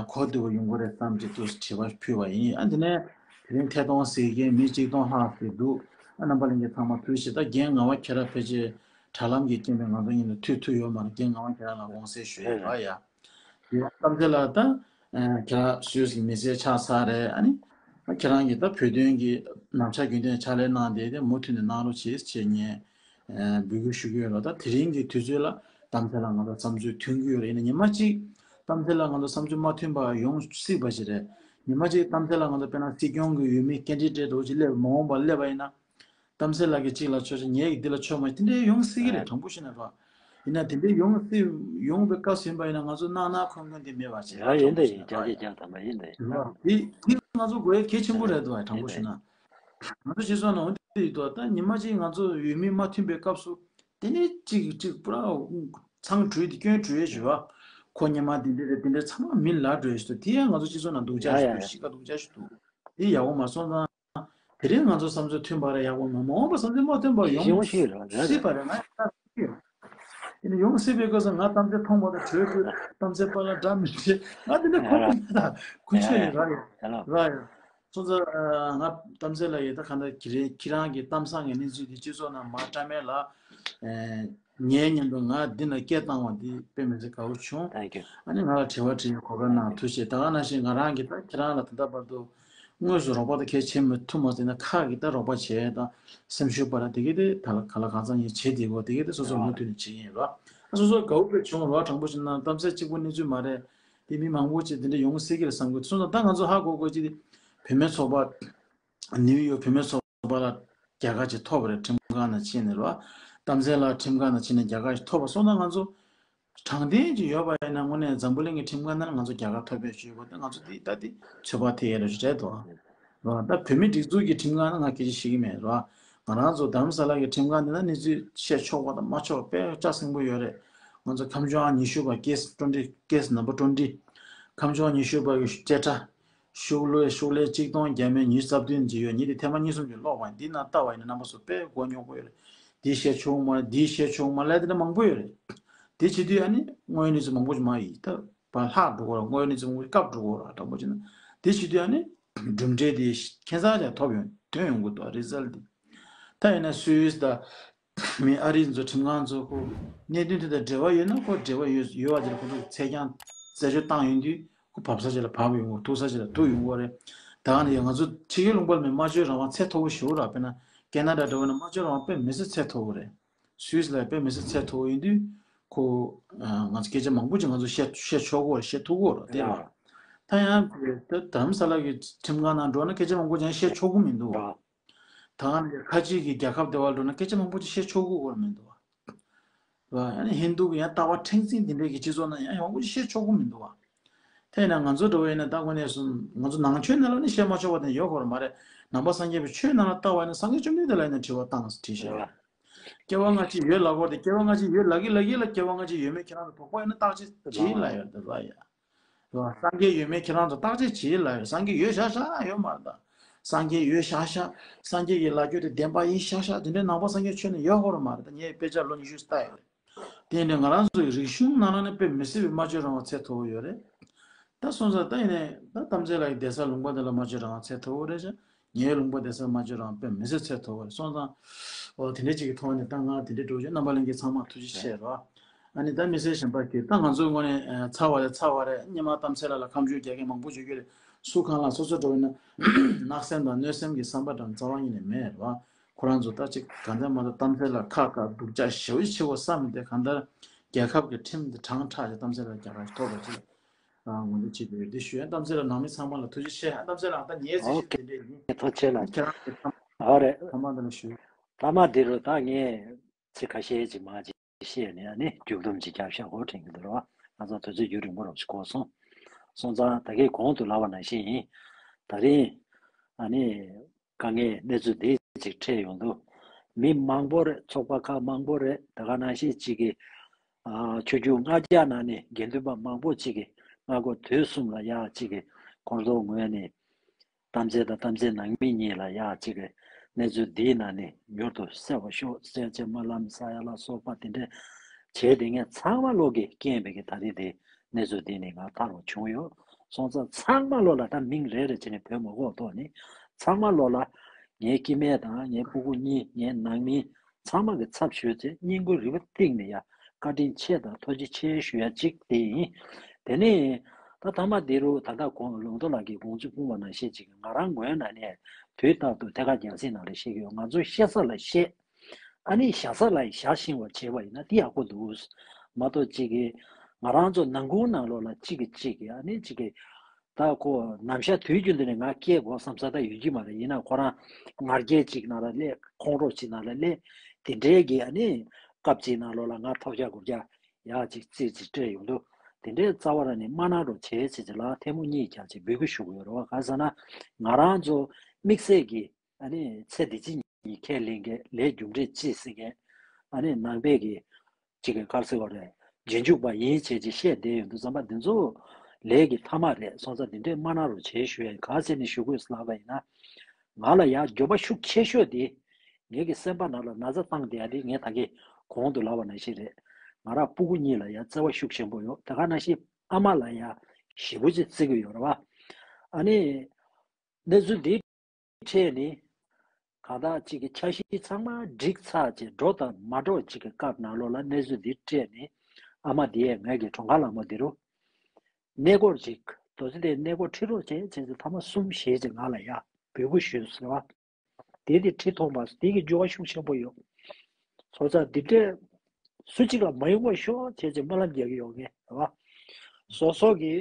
གོ་བདེ་བོ་ཡོང་གི་རེད་བསམ་གྱི་འདུག་དྲི་བ་ཕུལ་བ་ཡིན། ཨ་དེ་ནས་དེ་རིང་ཐད་གཏོང་གཟིགས་མཁན་མི་གཅིག་སྟོང་ལྷག་ཙམ་འདུག་ཨ་རྣམ་པ་ལྷན་རྒྱས་ཚང་མ་ཐུགས་རྗེ་ཆེ། ད་རྒན་ངག་དབང་ཁྱེད་རང་ཕལ་ཆེར་དྲ་ལམ་གྱི་རྐྱེན་པས་ང་ཚོ་གཉིས་ལ་ཐུག་ཐུབ་ཡོད་མ་རེད། རྒན་ངག་དབང་ཁྱེད་རང་ལ་དགོངས་སེལ་ཞུ་ཡ་རེད་ཡ། དེ་གཏམ་དེ་ལ་ད་ཁྱེད་རང་སུད་སི་མི་སེར་ཆགས་ཚར་རེད། ཨ་ནི་ཁྱེད་རང་གིས་ད་བོད་དོན་གྱི་ནམ་ཞག་རྒྱུན་གཏན་ཕྱག་ལས་གནང་བསྡད་དེ་མུ་མཐུད་ནས་གནང་རོགས་བྱེད་ཅེས་ངས་འབོད་སྐུལ་ཞུ་གི་ཡོད་ལ། ད་དེ་རིང་གི་དུས་ཚོད་ལ་གཏམ་དེ་ལ་ང་ཚོ་བསམ་ཚུལ་མཐུན་གྱི་ཡོད་རེད། ཡིན་ན་ཉི་མ་གཅིག་གཏམ་དེ་ལ་ང་ཚོ་བསམ་ཚུལ་མ་མཐུན་པ་ཡོང་སྲིད་པ་ཞིག་རེད། ཉི་མ་གཅིག་གཏམ་དེ་ལ་ང་ཚོ་དཔེར་ན་སྲིད་སྐྱོང་གི་འོས་མི་ཀེན་ཌི་ཌེ་ཊི་འོ་ཅིག་སླེབས་མ་འོངས་པ་སླེབས་པ་ཡིན་ན། གཏམ་སེལ་ལགས་ཀྱིས་གཅིག་ལ་ཆོག་ཅིག་ངས་ཀྱིས་འདི་ལ་ཆོག་མ་དེ་འདྲའི་ཡོང་སྲིད་ཀྱི་རེད། དྲང་པོ་བཤད་ན་རོགས། ཡིན་ན་དེ་འདྲའི་ཡོང་སྲིད་ཡོང་པའི་སྐབས་ཟིན་པ་ཡིན་ན་ང་ཚོ་གནག་གནག་ཁོན་ཁོན་དེ་མེད་པ་བྱས་ཡ་ཡིན་ད་ཡིན་བརྒྱ་ཆ་བརྒྱ་དམ་པ་ཡིན་ད་ཡིན། དེ་དེ་ང་ཚོ་དགོས་ཡ་གལ་ཆེན་པོ་རེད་འདུག་བ། དྲང་པོ་བཤད་ན་ང་ཚོ་སྤྱི་ཚོགས་ནང་འོན་ཏེ་ཡིན་འདུག་ད་ཉི་མ་གཅིག་ང་ཚོ་འོས་མི་མ་མཐུན་པའི་སྐབས་སུ་དེ་ནས་གཅིག་གིས་གཅིག་པུ་ར་ཚང་བྲུས་ཏེ་སྐྱོན་བྲུས་ཡ་བྱེད་བ། ཁོ་ཉི་མ་འདི་འདྲ་རེད་འདི་འདྲ་ཚང་མ་མི་ལ་བྲོས་ཤི་འདུག་དེ་ཡང་ང་ཚོ་སྤྱི་ཚོགས་ནང་སྡུག་ཅག་ཞིག་འདུག་གཤིས་ཀ་སྡུག་ཅག་ཞིག་འདུག་དེ་ཡག་པོ་མ་སོང་ཙང་། དེ་རིང་ང་ཚོ་བསམ་ཚུལ་མཐུན་པ་རེད། ཡག་པོ་མ་མ་འོངས་པ་བསམ་ཚུལ་མ་མཐུན་པ་ཡོང་སྲིད་པ་རེད། ང་ཡང་ཡིན་ན་ཡོང་སྲིད་པའི་སྐབས་སུ་ང་གཏམ་ཚེ་མཐོང་བ་དང་གྲོས་དགོས་གཏམ་ཚེ་པ་ལ་འདྲ་མི་འདྲ་ང་དེ་འདྲ་གོ་གི་མེད། ད་ཁུ་ཆོས་ཡིན་ར་ཡོད་ར་ཡོད། སོང་ཙང་ང་གཏམ་ཚེ་ལ་ཡོད་ད་ག་འདྲ་ཁྱེད་རང་ཁྱེད་རང་གི་གཏམ་བཟང་གི་གནས་ཚུལ་དེ་སྤྱི་ཚོགས་ནང་མ་བཀྲམ་མེད་ལ། ངའི་མཉམ་དུ་ང་འདི་ན་སྐད་བཏང་བ་འདི་དཔེ་མི་སྲིད་དགའ་བོ་བྱུང་། Thank you. ཨ་ནི་ང་ལ་དྲི་བ་དྲི་ཡའི་གོ་སྐབས་གནང་། ཐུགས་རྗེ་ཆེ། ད་ག་ནང་བཞིན་ང་རང་གིས་ད་ཁྱེད་རང་ལ་ད་ལྟ་བར་དུ་དངོས་སུ་རོགས་པ་དང་གལ་ཆེ་མི་ཐུབ་མ་ཟིན་ན་ཁག་གི་ད་རོགས་པ་བྱས་ད་སེམས་ཤུགས་པ་ལ་དེ་གི་དེ་ད་ལ་ག་ལ་གང་ཚང་ཡིན་བྱེད་དེ་གོ་དེ་གི་དེ་སོ་སོ་མུ་མཐུད་ནས་བྱེད་ཀྱི་ཡིན་རོགས། ཨ་སོ་སོ་དགའ་བོ་དཔེ་བྱུང་རོགས། དྲང་པོ་བཤད་ན་གཏམ་ཚེ་གཅིག་པུ་གནས་ཚུལ་མ་རེད། དེ་མི་མང་པོ་ཅིག་དེ་འདྲ་ཡོང་སྲིད་ཀྱི་རེད་བསམ་གི་སོང་ཙང་ད་ང་ཚོ་ཧ་གོ་དགོས་ཀྱི་དེ་བུད་མེད་ཚོགས་པ། ནིའུ་ཡོག་བུད་མེད་ཚོགས་པ་ལ་རྒྱལ་ཁ་ཅིག་ཐོབ་པ་རེད། ཁྲིམས་ཁང་ནང་ཕྱིན་ནས་རོ། གཏམ་ཚེ་ལགས་ཁྲིམས་ཁང་ནང་ཕྱིན་ནས་རྒྱལ་ཁ་ཅིག་ཐོབ་པ་སོང་ན་ང་ཚོ་དྲང་བདེན་ཅིག་ཡོད་པ་ཡིན་ན་དངོས་གནས་འཛམ་བུ་གླིང་གི་ཁྲིམས་ཁང་ནང་ང་ཚོ་རྒྱལ་ཁ་ཐོབ་པའི་ཞུས་པ་དེ་ང་ཚོ་དེ་ད་དེ་ཚོད་དཔག་ཐེབས་ཡས་རེད་རེད་དོ། རོ་ད་བོད་མི་སྒྲིག་འཛུགས་ཀྱི་ཁྲིམས་ཁང་ནང་ང་སྐད་ཆ་བཤད་ཀྱི་མེད་རོ། ང་རང་ཚོ་རྡ་རམ་ས་ལ་གི་ཁྲིམས་ཁང་དེ་ན་གནས་ཚུལ་བཤད་ཆོག་པ་དང་མ་ཆོག་པ་དཔེ་ལྕགས་སྲིན་པོ་ཡོད་རེད། ང་ཚོ་ཁམས་ལྗོངས་ཉི་ཤུ་པ་ཀེ་སི་ཊོན་ཊི་ཀེ་སི་ནམ་བར་ཊོན་ཊི། ཁམས་ལྗོངས་ཉི་ཤུ་པ་གི་བཅད་ཁྲ། ཤོག་ལོའི་ཤོག་ལྷེ་གཅིག་སྟོང་བརྒྱ་མེད་ཉི་ཤུ་རྩ་བདུན་ཅིག་ཡོད། ངས་དེ་ཐེངས་མ་གཉིས་གསུམ་ཅིག་ཀློག་པ་ཡིན། འདི་ནང་ལྟ་བ་ཡིན་ན་རྣམ་པ་ཚོ་དཔེ་མགོ་རྙོག་པོ་ཡོད་རེད། འདི་བཤད་ཆོག་མ་རེད། འདི་བཤད་ཆོག་མ་རེད། དེ་འདྲ་མང་པོ་ཡོད་རེད། དེ་བྱེད་དུས་ཨ་ནི་དངོས་ཡོད་གནས་ཚུལ་མང་པོ་ཅིག་མ་ཡིན་ད་བ་ལྷག་འགྲོ་གོ་ར། དངོས་ཡོད་གནས་ཚུལ་མང་པོ་ཅིག་བཀག་འགྲོ་གོ་ར། དྲང་པོ་བྱས་ན་དེ་བྱེད་དུས་ཨ་ནི་གྲུབ་འབྲས་དེ་ཁྱད་མཚར་ཅིག་ཐོབ་ཡོང་ཐོན་ཡོང་གི་འདུག་རི་ཛལ་ཊི་དེ། ད་ཡིན་ན་སུད་སི་དང་མི་ཨ་རི་ཚོ་ཁྲིམས་ཁང་ཚོ་ཁོ་གནད་དོན་དེ་དང་འབྲེལ་བ་ཡོད་ན་ཁོ་འབྲེལ་བ་ཡོད་ཡོད་པ་དེ་ལ་ཁོ་ཚོ་ཚད་ཀྱང་ རྩད་གཅོད་བཏང་ཡོང་དུས་ཁོ་བབས་ས་ཅིག་ལ་བབས་ཡོང་གི་རེད། ཐུག་ས་ཅིག་ལ་ཐུག་ཡོང་གི་རེད། ད་ག་ནས་ཡང་ང་ཚོ་ཕྱི་རྒྱལ་ལུང་པ་ལ་མི་སྨྲ་བརྗོད་རང་དབང་ཚད་མཐོ་པོ་ཞེ་པོ་རག་དཔེར་ན་ཁེ་ན་ཌ་འདྲ་བོ་ན་སྨྲ་བརྗོད་རང་དབང་དཔེ་མི་སྲིད་ཚད་མཐོ་པོ་རེད། སུད་སི་ལ་དཔེ་མི་སྲིད་ཚད་མཐོ་པོ་ཡིན་དུས་ཁོ་ང་ཚོ་སྐད་ཆ་མང་པོ་ཅིག་ང་ཚོ་བཤད་བཤད་ཆོག་གི་རེད། བཤད་ཐུབ་ཀྱི་རེད་དེ་རེད། ད་ཡང་དེ་དྷ་རམ་ས་ལ་གི་ཁྲིམས་ཁང་ནང་འགྲོ་ན་སྐད་ཆ་མང་པོ་ཅིག་བཤད་ཆོག་གི་མི་འདུག་བ། ད་ག་ནས་ཁ་ཅིག་གི་རྒྱལ་ཁབ་དེ་བར་འགྲོ་ན་སྐད་ཆ་མང་པོ་ཅིག་བཤད་ཆོག་གི་སྐོར་མི་འདུག་བ། ཡང་ན་ཧིན་རྡུ་གི་ཡང་ལྟ་བ་ཕྲེང་འཛིན་དེ་འདྲའི་གི་སྤྱི་ཚོགས་ནང་ཡང་ཡང་པོ་ཅིག་བཤད་ཆོག་གི་མི་འདུག་བ། དེས་ན་ང་ཚོ་འགྲོ་བ་ཡིན་ན་ད་དངོས་གནས་སུ་ང་ཚོ་ནང་ཆོས་ནང་ལ་ནི་བཤད་མ་ཆོག་པ་དེ་ཡོད་སྐོར་མ་རེད། ནང་པ་སངས་རྒྱས་པའི་ཆོས་ནང་ལ་ལྟ་བ་ཡིན་ན་སངས་རྒྱས་བཅོམ་ལྡན་འདས་ལ་ཡིན་ན་དྲི་བ་བཏང་དྲིས་ཤེས་རེད། སྐྱེ་བ་སྔ་ཕྱི་ཡོད་ལབ་སྐོར་དེ་སྐྱེ་བ་སྔ་ཕྱི་ཡོད་ལབ་ཀྱི་ལབ་ཀྱི་ལ་སྐྱེ་བ་སྔ་ཕྱི་ཡོད་མེད་ཁྱེད་རང་ཚོ་དོགས་པ་ཡོད་ན་བརྟག་དཔྱད་བྱེད་ལབ་ཡོད་དེ་ལ་ཡ། རེད་བ། སངས་རྒྱས་ཡོད་མེད་ཁྱེད་རང་ཚོ་བརྟག་དཔྱད་བྱེད་ལབ་ཡོད། སངས་རྒྱས་ཡོད་ཤག་ཤག་ཡོད་མ་རེད་ད། སངས་རྒྱས་ཡོད་ཤག་ཤག་སངས་རྒྱས་ཀྱི་ལབ་རྒྱུ་དེ་བདེན་པ་ཡིན་ཤག་ཤག་དེ་འདྲའི་ནང་པ་སངས་རྒྱས་ཆོས་ནི་ཡོད་ཁོ་ར་མ་རེད་ད། ངས་དཔེ་ཆ་ལོ་ཉི་ཤུ་ལྟ་ཡོད་རེད། དེ་ནི་ང་རང་ཚོའི་རིག་གཞུང་ནང་ལ་ནི་དཔེ་མི་སྲིད་པའི་སྨྲ་བརྗོད་རང་དབང་ཚད་མཐོ་པོ་ཡོད་རེད། ད་སོང་ཙང་ད་ཡིན་ནའི་ད་གཏམ་ཚེ་ལགས་ཀྱི་བསྡད་ས་ལུང་པ་དེ་ལ་སྨྲ་བརྗོད་རང་དབང་ཚད་མཐོ་པོ་རེད་ཤག་ངའི་ལུང་པ་བསྡད་ས་སྨྲ་བརྗོད་རང་དཔེ་མི་སྲིད་ཚད་མཐོ་པོ་རེད། སོང་ཙང་འོ་དེ་འདྲ་ཅིག་གི་ཐོག་ནས་ད་ང་དེ་འདྲ་འགྲོ་རྒྱུ། རྣམ་པ་ལྷན་རྒྱས་ཚང་མ་ཐུགས་རྗེ་ཆེ་རོ། ཨ་ནི་ད་མི་སེར་གཞན་པ་གིས་ད་ང་ཚོའི་ངོས་ནས་ཚར་བ་རེད་ཚར་བ་རེད། སྔོན་མ་གཏམ་ཚེ་ལགས་ལ་ཁམས་ཆུ་རྒྱག་མཁན་མང་པོ་བརྗོད་རྒྱུ་རེད། སུ་གང་ལ་སོ་སོ་འགྲོ་ཡིན་ན་གནག་སེམས་དང་གནོད་སེམས་ཀྱི་བསམ་པ་དང་རྩ་བ་ཉིད་ནས་མེད་རེད་བ། ཁོ་རང་ཚོ་ད་ཅིག་གང་ལྟར་མ་གཏོགས་གཏམ་ཚེ་ལགས་ཁག་ཁག་སྡུག་ཅག་ཞེ་པོ་ཆེ་བོ་བསམ་སྟེ་གང་ལྟར་རྒྱལ་ཁབ་ཀྱི་ཁྲིམས་དེ་དྲང་ཁྲག་ཅིག་གཏམ་ཚེ་ལགས་རྒྱག་ག་ཐོབ་པ་ཅིག་ངོ་འདི་བྱེད་དགོས་འདི་ཞུ་ཡ། གཏམ་ཚེ་ལགས་ནང་མི་ཚང་མ་ལ་ཐུགས་རྗེ་ཆེ། གཏམ་ཚེ་ལགས་ད་ངའི་ཚེ་ཨོ་ཤེས་དེ་འདྲས་ཡིན། ཐུགས་རྗེ་ཆེ་ལགས། ཁྱེད་རང་གི་ཨོ་རེད། ཐ་མ་འདི་ལ་ཞུ། ཐ་མ་འདི་རུ་ད་ངས་ཚིག་ཁ་ཤས་ཅིག་མ་ཅིག་བཤད་ནས་ཨ་ནི་མཇུག་སྡོམ་ཅིག་རྒྱབ་ཤག་གོ་དྲན་གྱི་འདུག་རོ། ང་ཚོ་དུས་ཚོད་རྒྱུན་རིང་པོ་རོགས་ཅིག་འགོར་སོང་། སོང་ཙང་ད་གིན་གོང་དུ་ལབ་པ་ནང་བཞིན་ཡིན། ད་རིང་ཨ་ནི་དཀའ་ངལ་གནས་ཚུལ་འདི་ཅིག་འཕྲད་ཡོང་དུས་མི་མང་པོ་རེད། ཚོགས་པ་ཁག་མང་པོ་རེད། ད་ག་ནང་བཞིན་ཅིག་གི་ཨ་ཆོས་བརྒྱུད་ལྔ་བརྒྱ་ནང་ནས་དགེ་འདུན་པ་མང་པོ་ཅིག་གིས་སྔ་དགོང་དུས་གསུམ་ལ་ཡ་ཅིག་གི་ཁོང་ཚོ་ངོས་ནས་གཏམ་ཚེ་དང་གཏམ་ཚེ་ནང་མི་གཉིས་ལ་ཡ་ཅིག་གི་གནས་ཚུལ་འདིའི་ནང་ནས་མྱུར་དུ་གསལ་བ་ཤོག་གསལ་བྱེད་སྨོན་ལམ་བསག་ཡ་ལ་སོགས་པ་དེ་འདྲ་བྱས་ཏེ་ངས་ཚང་མ་བློ་གི་རྐྱེན་པས་ཀྱི་ད་རེས་དེ་གནས་ཚུལ་འདི་ནི་ང་ཐར་བ་བྱུང་ཡོད། སོང་ཙང་ཚང་མ་བློ་ལ་ད་མིང་རེ་རེ་བྱས་ནས་བོས་མ་དགོས་ཐོག་ནས་ཚང་མ་བློ་ལ་ངའི་སྐྱེ་དམན་དང་ངའི་སྤུ་གུ་གཉིས་ངའི་ནང་མི་ཚང་མ་གི་ཚབ་ཞུས་ཚེ་སྙིང་ཁུང་རུས་པ་གཏིང་ནས་ཡ་བཀའ་དྲིན་ཆེ་དང་ཐུགས་རྗེ་ཆེ་ཞུ་ཡ་གཅིག་དེ་ཡིན། དེ་ནས་ད་ཐ་མ་འདི་རུ་ད་ལྟ་གོང་ལུང་རྟོགས་ལགས་ཀྱིས་དགོངས་ཚུལ་སྤུངས་པ་ནང་བཞིན་ཅིག་ང་རང་ངོས་ནས་ནས་དུས་རྟག་ཏུ་ཐད་ཀར་རྒྱང་སྲིང་ནང་ལ་བཤད་ཀྱི་ཡོད། ང་ཚོ་བཤད་ས་ལ་བཤད། ཨ་ནི་བཞག་ས་ལ་བཞག་ཤེས་པ་བྱས་པ་ཡིན་ན་དེ་ཡག་པོ་འདུག་མ་གཏོགས་གཅིག་གིས་ང་རང་ཚོ་ནང་ཁུལ་ནང་ལོགས་ལ་གཅིག་གིས་གཅིག་གིས་ཨ་ནི་གཅིག་གིས་ད་ཁོ་ནམ་ཞག་དུས་རྒྱུན་དུ་ནས་ང་སྐད་གོ་བསམ་ས་ད་ཡོད་ཀྱི་མ་རེད། ཡིན་ན་ཁོ་རང་ངར་སྐད་ཅིག་ནང་ལ་སླེབས། ཁོང་ཁྲོ་ཅིག་ནང་ལ་སླེབས། དེ་འདྲའི་གི་ཨ་ནི་སྐབས་ཅིག་ནང་ལོགས་ལ་ང་ཐོབ་རྒྱག་སྒུར་རྒྱག་ཡག་ཅིག་རྩིས་ཅིག་སྤྲད་ཡོང་དུས་དེ་འདྲའི་རྩ་བ་རང་ནས་མ་གནང་རོགས་བྱེད་ཅེས་ཅིག་ལ་ཐལ་མོ་གཉིས་རྒྱག་ཅིག་འབོད་སྐུལ་ཞུ་གི་ཡོད་རེད་བ། གང་ཟེར་ན་ང་རང་ཚོ་དམིགས་བསལ་གྱི་ཨ་ནི་ཚེ་འདི་ཕྱི་གཉིས་ཁས་ལེན་མཁན་ལས་རྒྱུ་འབྲས་ཅི་ཟེར་མཁན་ཨ་ནི་ནང་པའི་གི་གཅིག་གི་དཀར་ཟེར་བ་རེད། རྗེས་འཇུག་པ་ཡིན་བྱས་ཅིག་བཤད་བསྡད་ཡོང་དུས་ཙམ་པ་འདི་ཚོ་ལས་ཀྱི་ཐ་མ་རེད། སོང་ཙང་འདི་འདྲས་མ་གནང་རོགས་བྱེད་ཞུ་ཡ་ཡིན། ག་ཟེར་ནས་ཞུ་དགོས་ལབ་པ་ཡིན་ན་ང་ལ་ཡ་འགྱོད་པ་ཤུགས་ཆེ་ཤོས་དེ་ངེད་ཀྱི་སེམས་པ་ནང་ལ་ན་ཚ་བཏང་བསྡད་ཡ་དེ་ངས་ད་གིན་གོང་དུ་ལབ་པ་ནང་བཞིན་རེད། ང་རང་སྤུ་གུ་གཉིས་ལ་ཡ་བརྩེ་བ་ཤུགས་ཆེན་པོ་ཡོད། དེ་ག་ནང་བཞིན་ཨ་མ་ལ་ཡ་ཞེ་པོ་ཅིག་བརྩི་གི་ཡོད་རེད་བ། ཨ་ནི་གནས་ཚུལ་འདི་འཕྲད་ནས་གང་ལྟར་གཅིག་གི་འཆར་གཞི་ཚང་མ་འགྲིག་ཚར་རྗེས་འགྲོ་དང་མ་འགྲོ་གཅིག་གི་སྐབས་ནང་ལོགས་ལ་གནས་ཚུལ་འདི་འཕྲད་ནས་ཨ་མ་འདི་ཡས་ངའི་གི་གྲོངས་ཁང་ལ་མོ་འདི་རུ་གནས་སྐོར་ཅིག་རྡོ་རྗེ་གདན་གནས་སྐོར་ཁྲིད་རོགས་བྱས་བྱས་ཚེ་ཐ་མ་གསུམ་བཞི་ཅིག་ང་ལ་ཡ་འབོད་སྐུལ་ཞུས་ཟེར་བ། དེ་དེ་ཁྲིད་ཐོག་མ་དེ་གི་འགྱུར་བ་ཤུགས་ཆེན་པོ་ཡོད། སོ་ཙང་འདི་འདྲས་སུ་གཅིག་ལ་མ་ཡོང་བ་ཤོག་བྱས་བྱས་སྨོན་ལམ་རྒྱག་གི་ཡོད་ངས་རེད་བ། སོ་སོ་གི་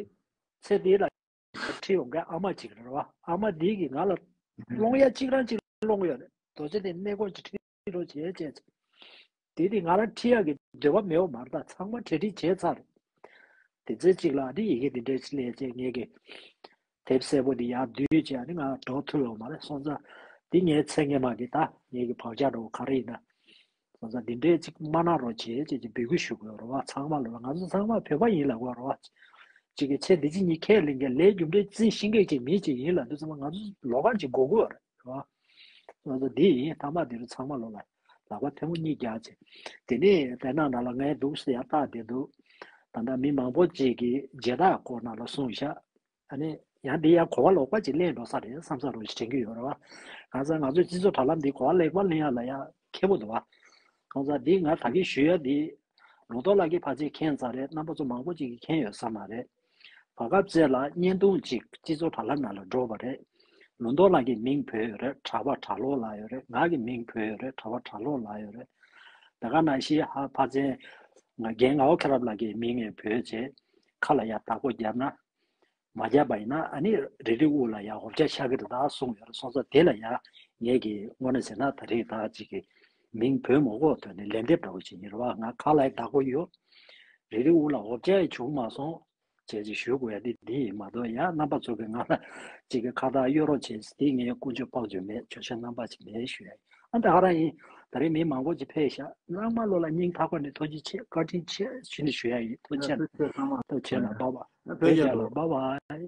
ཚེ་འདི་ལ་ཁྲིད་ཡོང་མཁན་ཨ་མ་གཅིག་རེད་བ། ཨ་མ་འདི་གིས་ང་ལ་སློང་ཡ་གཅིག་རང་གཅིག་སློང་གི་ཡོད་རེད། རྡོ་རྗེ་གདན་གནས་སྐོར་གྱི་ཁྲིད་རོགས་བྱས་བྱས་ཚེ། དེ་དེ་ང་རང་ཁྲིད་ཡག་གི་འདོད་པ་མེད་པ་མ་རེད། ད་ཚང་མ་གྲ་སྒྲིག་བྱས་ཚར་རེད། དེ་ཚེ་གཅིག་ལ་ཨ་ནི་ཡི་གེ་འདི་འདྲའི་ཅིག་སླེབས་བྱས་ངེད་ཀྱི་དེབ་སེར་པོ་འདི་ཡར་བསྡུས་བྱས་ཨ་ནི་ང་འགྲོ་ཐུབ་ཡོད་མ་རེད། སོང་ཙང་འདི་ངའི་མཚན་སྔས་མ་གི་ད་ངེད་ཀྱི་བག་ཆགས་འདྲ་བོ་ག་རེ་ཡིན་ན། སོང་ཙང་འདི་འདྲའི་ཅིག་མ་གནང་རོགས་བྱེད་ཅེས་ཀྱི་འབོད་སྐུལ་ཞུ་དགོས་རེད་བ། ཚང་མ་ལ་ང་ཚོ་ཚང་མ་བོད་པ་ཡིན་ལབ་དགོས་རེད་བ། ཅིག་གི་ཚེ་འདི་ཕྱི་གཉིས་ཁས་ལེན་མཁན་ལས་རྒྱུ་འབྲས་རྩིས་ཤེས་མཁན་ཅིག་མི་ཅིག་ཡིན་ལབ་དུས་ཙམ་པ་ང་ཚོ་ལོགས་ཀ་ཅིག་དགོས་ཀྱི་ཡོད་རེད་བ། ང་ཚོ་འདི་ཡིན་ཐ་མ་འདི་རུ་ཚང་མ་ལོ་ལ་ལག་པ་ཐལ་མོ་གཉིས་རྒྱག་བྱས། དེ་ནས་དེ་ནང་ན་ལ་ངའི་འདུག་སེ་ཡར་བལྟ་བསྡད་འདུག་ད་ལྟ་མི་མང་པོ་ཅིག་གིས་མཇལ་དར་སྐོར་ནང་ལ་གསུངས་ཤག་ཨ་ནི་ཡང་འདི་ཡང་གོ་བ་ལོག་པ་ཅིག་གླེང་འགྲོ་ས་རེད་བསམ་ས་རོ་ཞིག་དྲན་གྱི་ཡོད་རེད་བ། གང་ཟེར་ང་ཚོའི་སྤྱི་ཚོགས་དྲ་ལམ་འདི་གོ་བ་ལེགས་པ་ལེན་ཡ་ལ་ཡ་མཁས་པོ་འདུག་བ། གང་ཟེར་འདི་ང་ད་གིན་ཞུ་ཡ་འདི་ལུང་རྟོགས་ལགས་ཀྱིས་ཕལ་ཆེར་མཁྱེན་ཚར་རེད། རྣམ་པ་ཚོ་མང་པོ་ཅིག་གིས་མཁྱེན་ཡོད་ས་མ་རེད། བར་སྐབས་ཅིག་ལ་བརྙན་ཐུང་ཅིག་སྤྱི་ཚོགས་དྲ་ལམ་ནང་ལ་འགྲོ་བ་རེད། ལུང་རྟོགས་ལགས་ཀྱི་མིང་བོས་ཡོད་རེད། གྲྭ་པ་གྲྭ་ལོག་ལབ་ཡོད་རེད། ང་གི་མིང་བོས་ཡོད་རེད། གྲྭ་པ་གྲྭ་ལོག་ལབ་ཡོད་རེད། ད་ག་ནང་བཞིན་ཧ་ཕ་ཚན་ང་རྒན་ངག་དབང་མཁྱེན་རབ་ལགས་ཀྱི་མིང་ངས་བོས་བྱས་ཁ་ལ་ཡ་བདག་པོ་བརྒྱབ་ན། མ་བརྒྱབ་པ་ཡིན་ན་ཨ་ནི་རེ་རེ་དབུ་ལ་ཡ་འོ་བརྒྱལ་ཤར་གི་རེད་ད་གསུངས་ཡོད་རེད། སོང་ཙང་དེ་ལ་ཡ་ངས་ཀྱི་དངོས་གནས་ཟེར་ན་ད་རེས་ད་ཅིག་གི་མིང་བོས་མ་དགོས་དོན་ནི་ལན་འདེབས་འདྲ་བོ་བྱེད་ཀྱི་རེད་བ། ང་ཁ་ལ་ཡ་བདག་པོ་ཡོད། རེ་རེ་དབུ་ལ་འོ་བརྒྱལ་བྱུང་མ་སོང་། བྱས་ཅིག་ཞུ་དགོས་ཡ་འདི་འདི་ཡིན་མ་གཏོགས་ཡ་རྣམ་པ་ཚོ་གི་ང་ལ་ཅིག་གི་ཁ་བཏགས་གཡོ་རོགས་བྱས་འདི་ངའི་ཀུན་སྤྱོད་དཔལ་འབྱོར་མེད། བརྗོད་བྱ་རྣམ་པ་ཅིག་མེད་ཞུ་ཡ་ཡིན། ཨ་ད་ག་རང་ཡིན། ད་རེས་མི་མང་པོ་ཅིག་ཕེབས་ཤག་ནང་མ་ལོ་ལ་སྙིང་ཐག་པ་ནས་ཐུགས་རྗེ་ཆེ། བཀའ་དྲིན་ཆེ་ཞུ་ནས་ཞུ་ཡ་ཡིན། ཐུགས་རྗེ་ཆེ། ཐུགས་རྗེ་ཆེ་ལ་བབ་བ། བོད་རྒྱལ་ལོ། བབ་བ།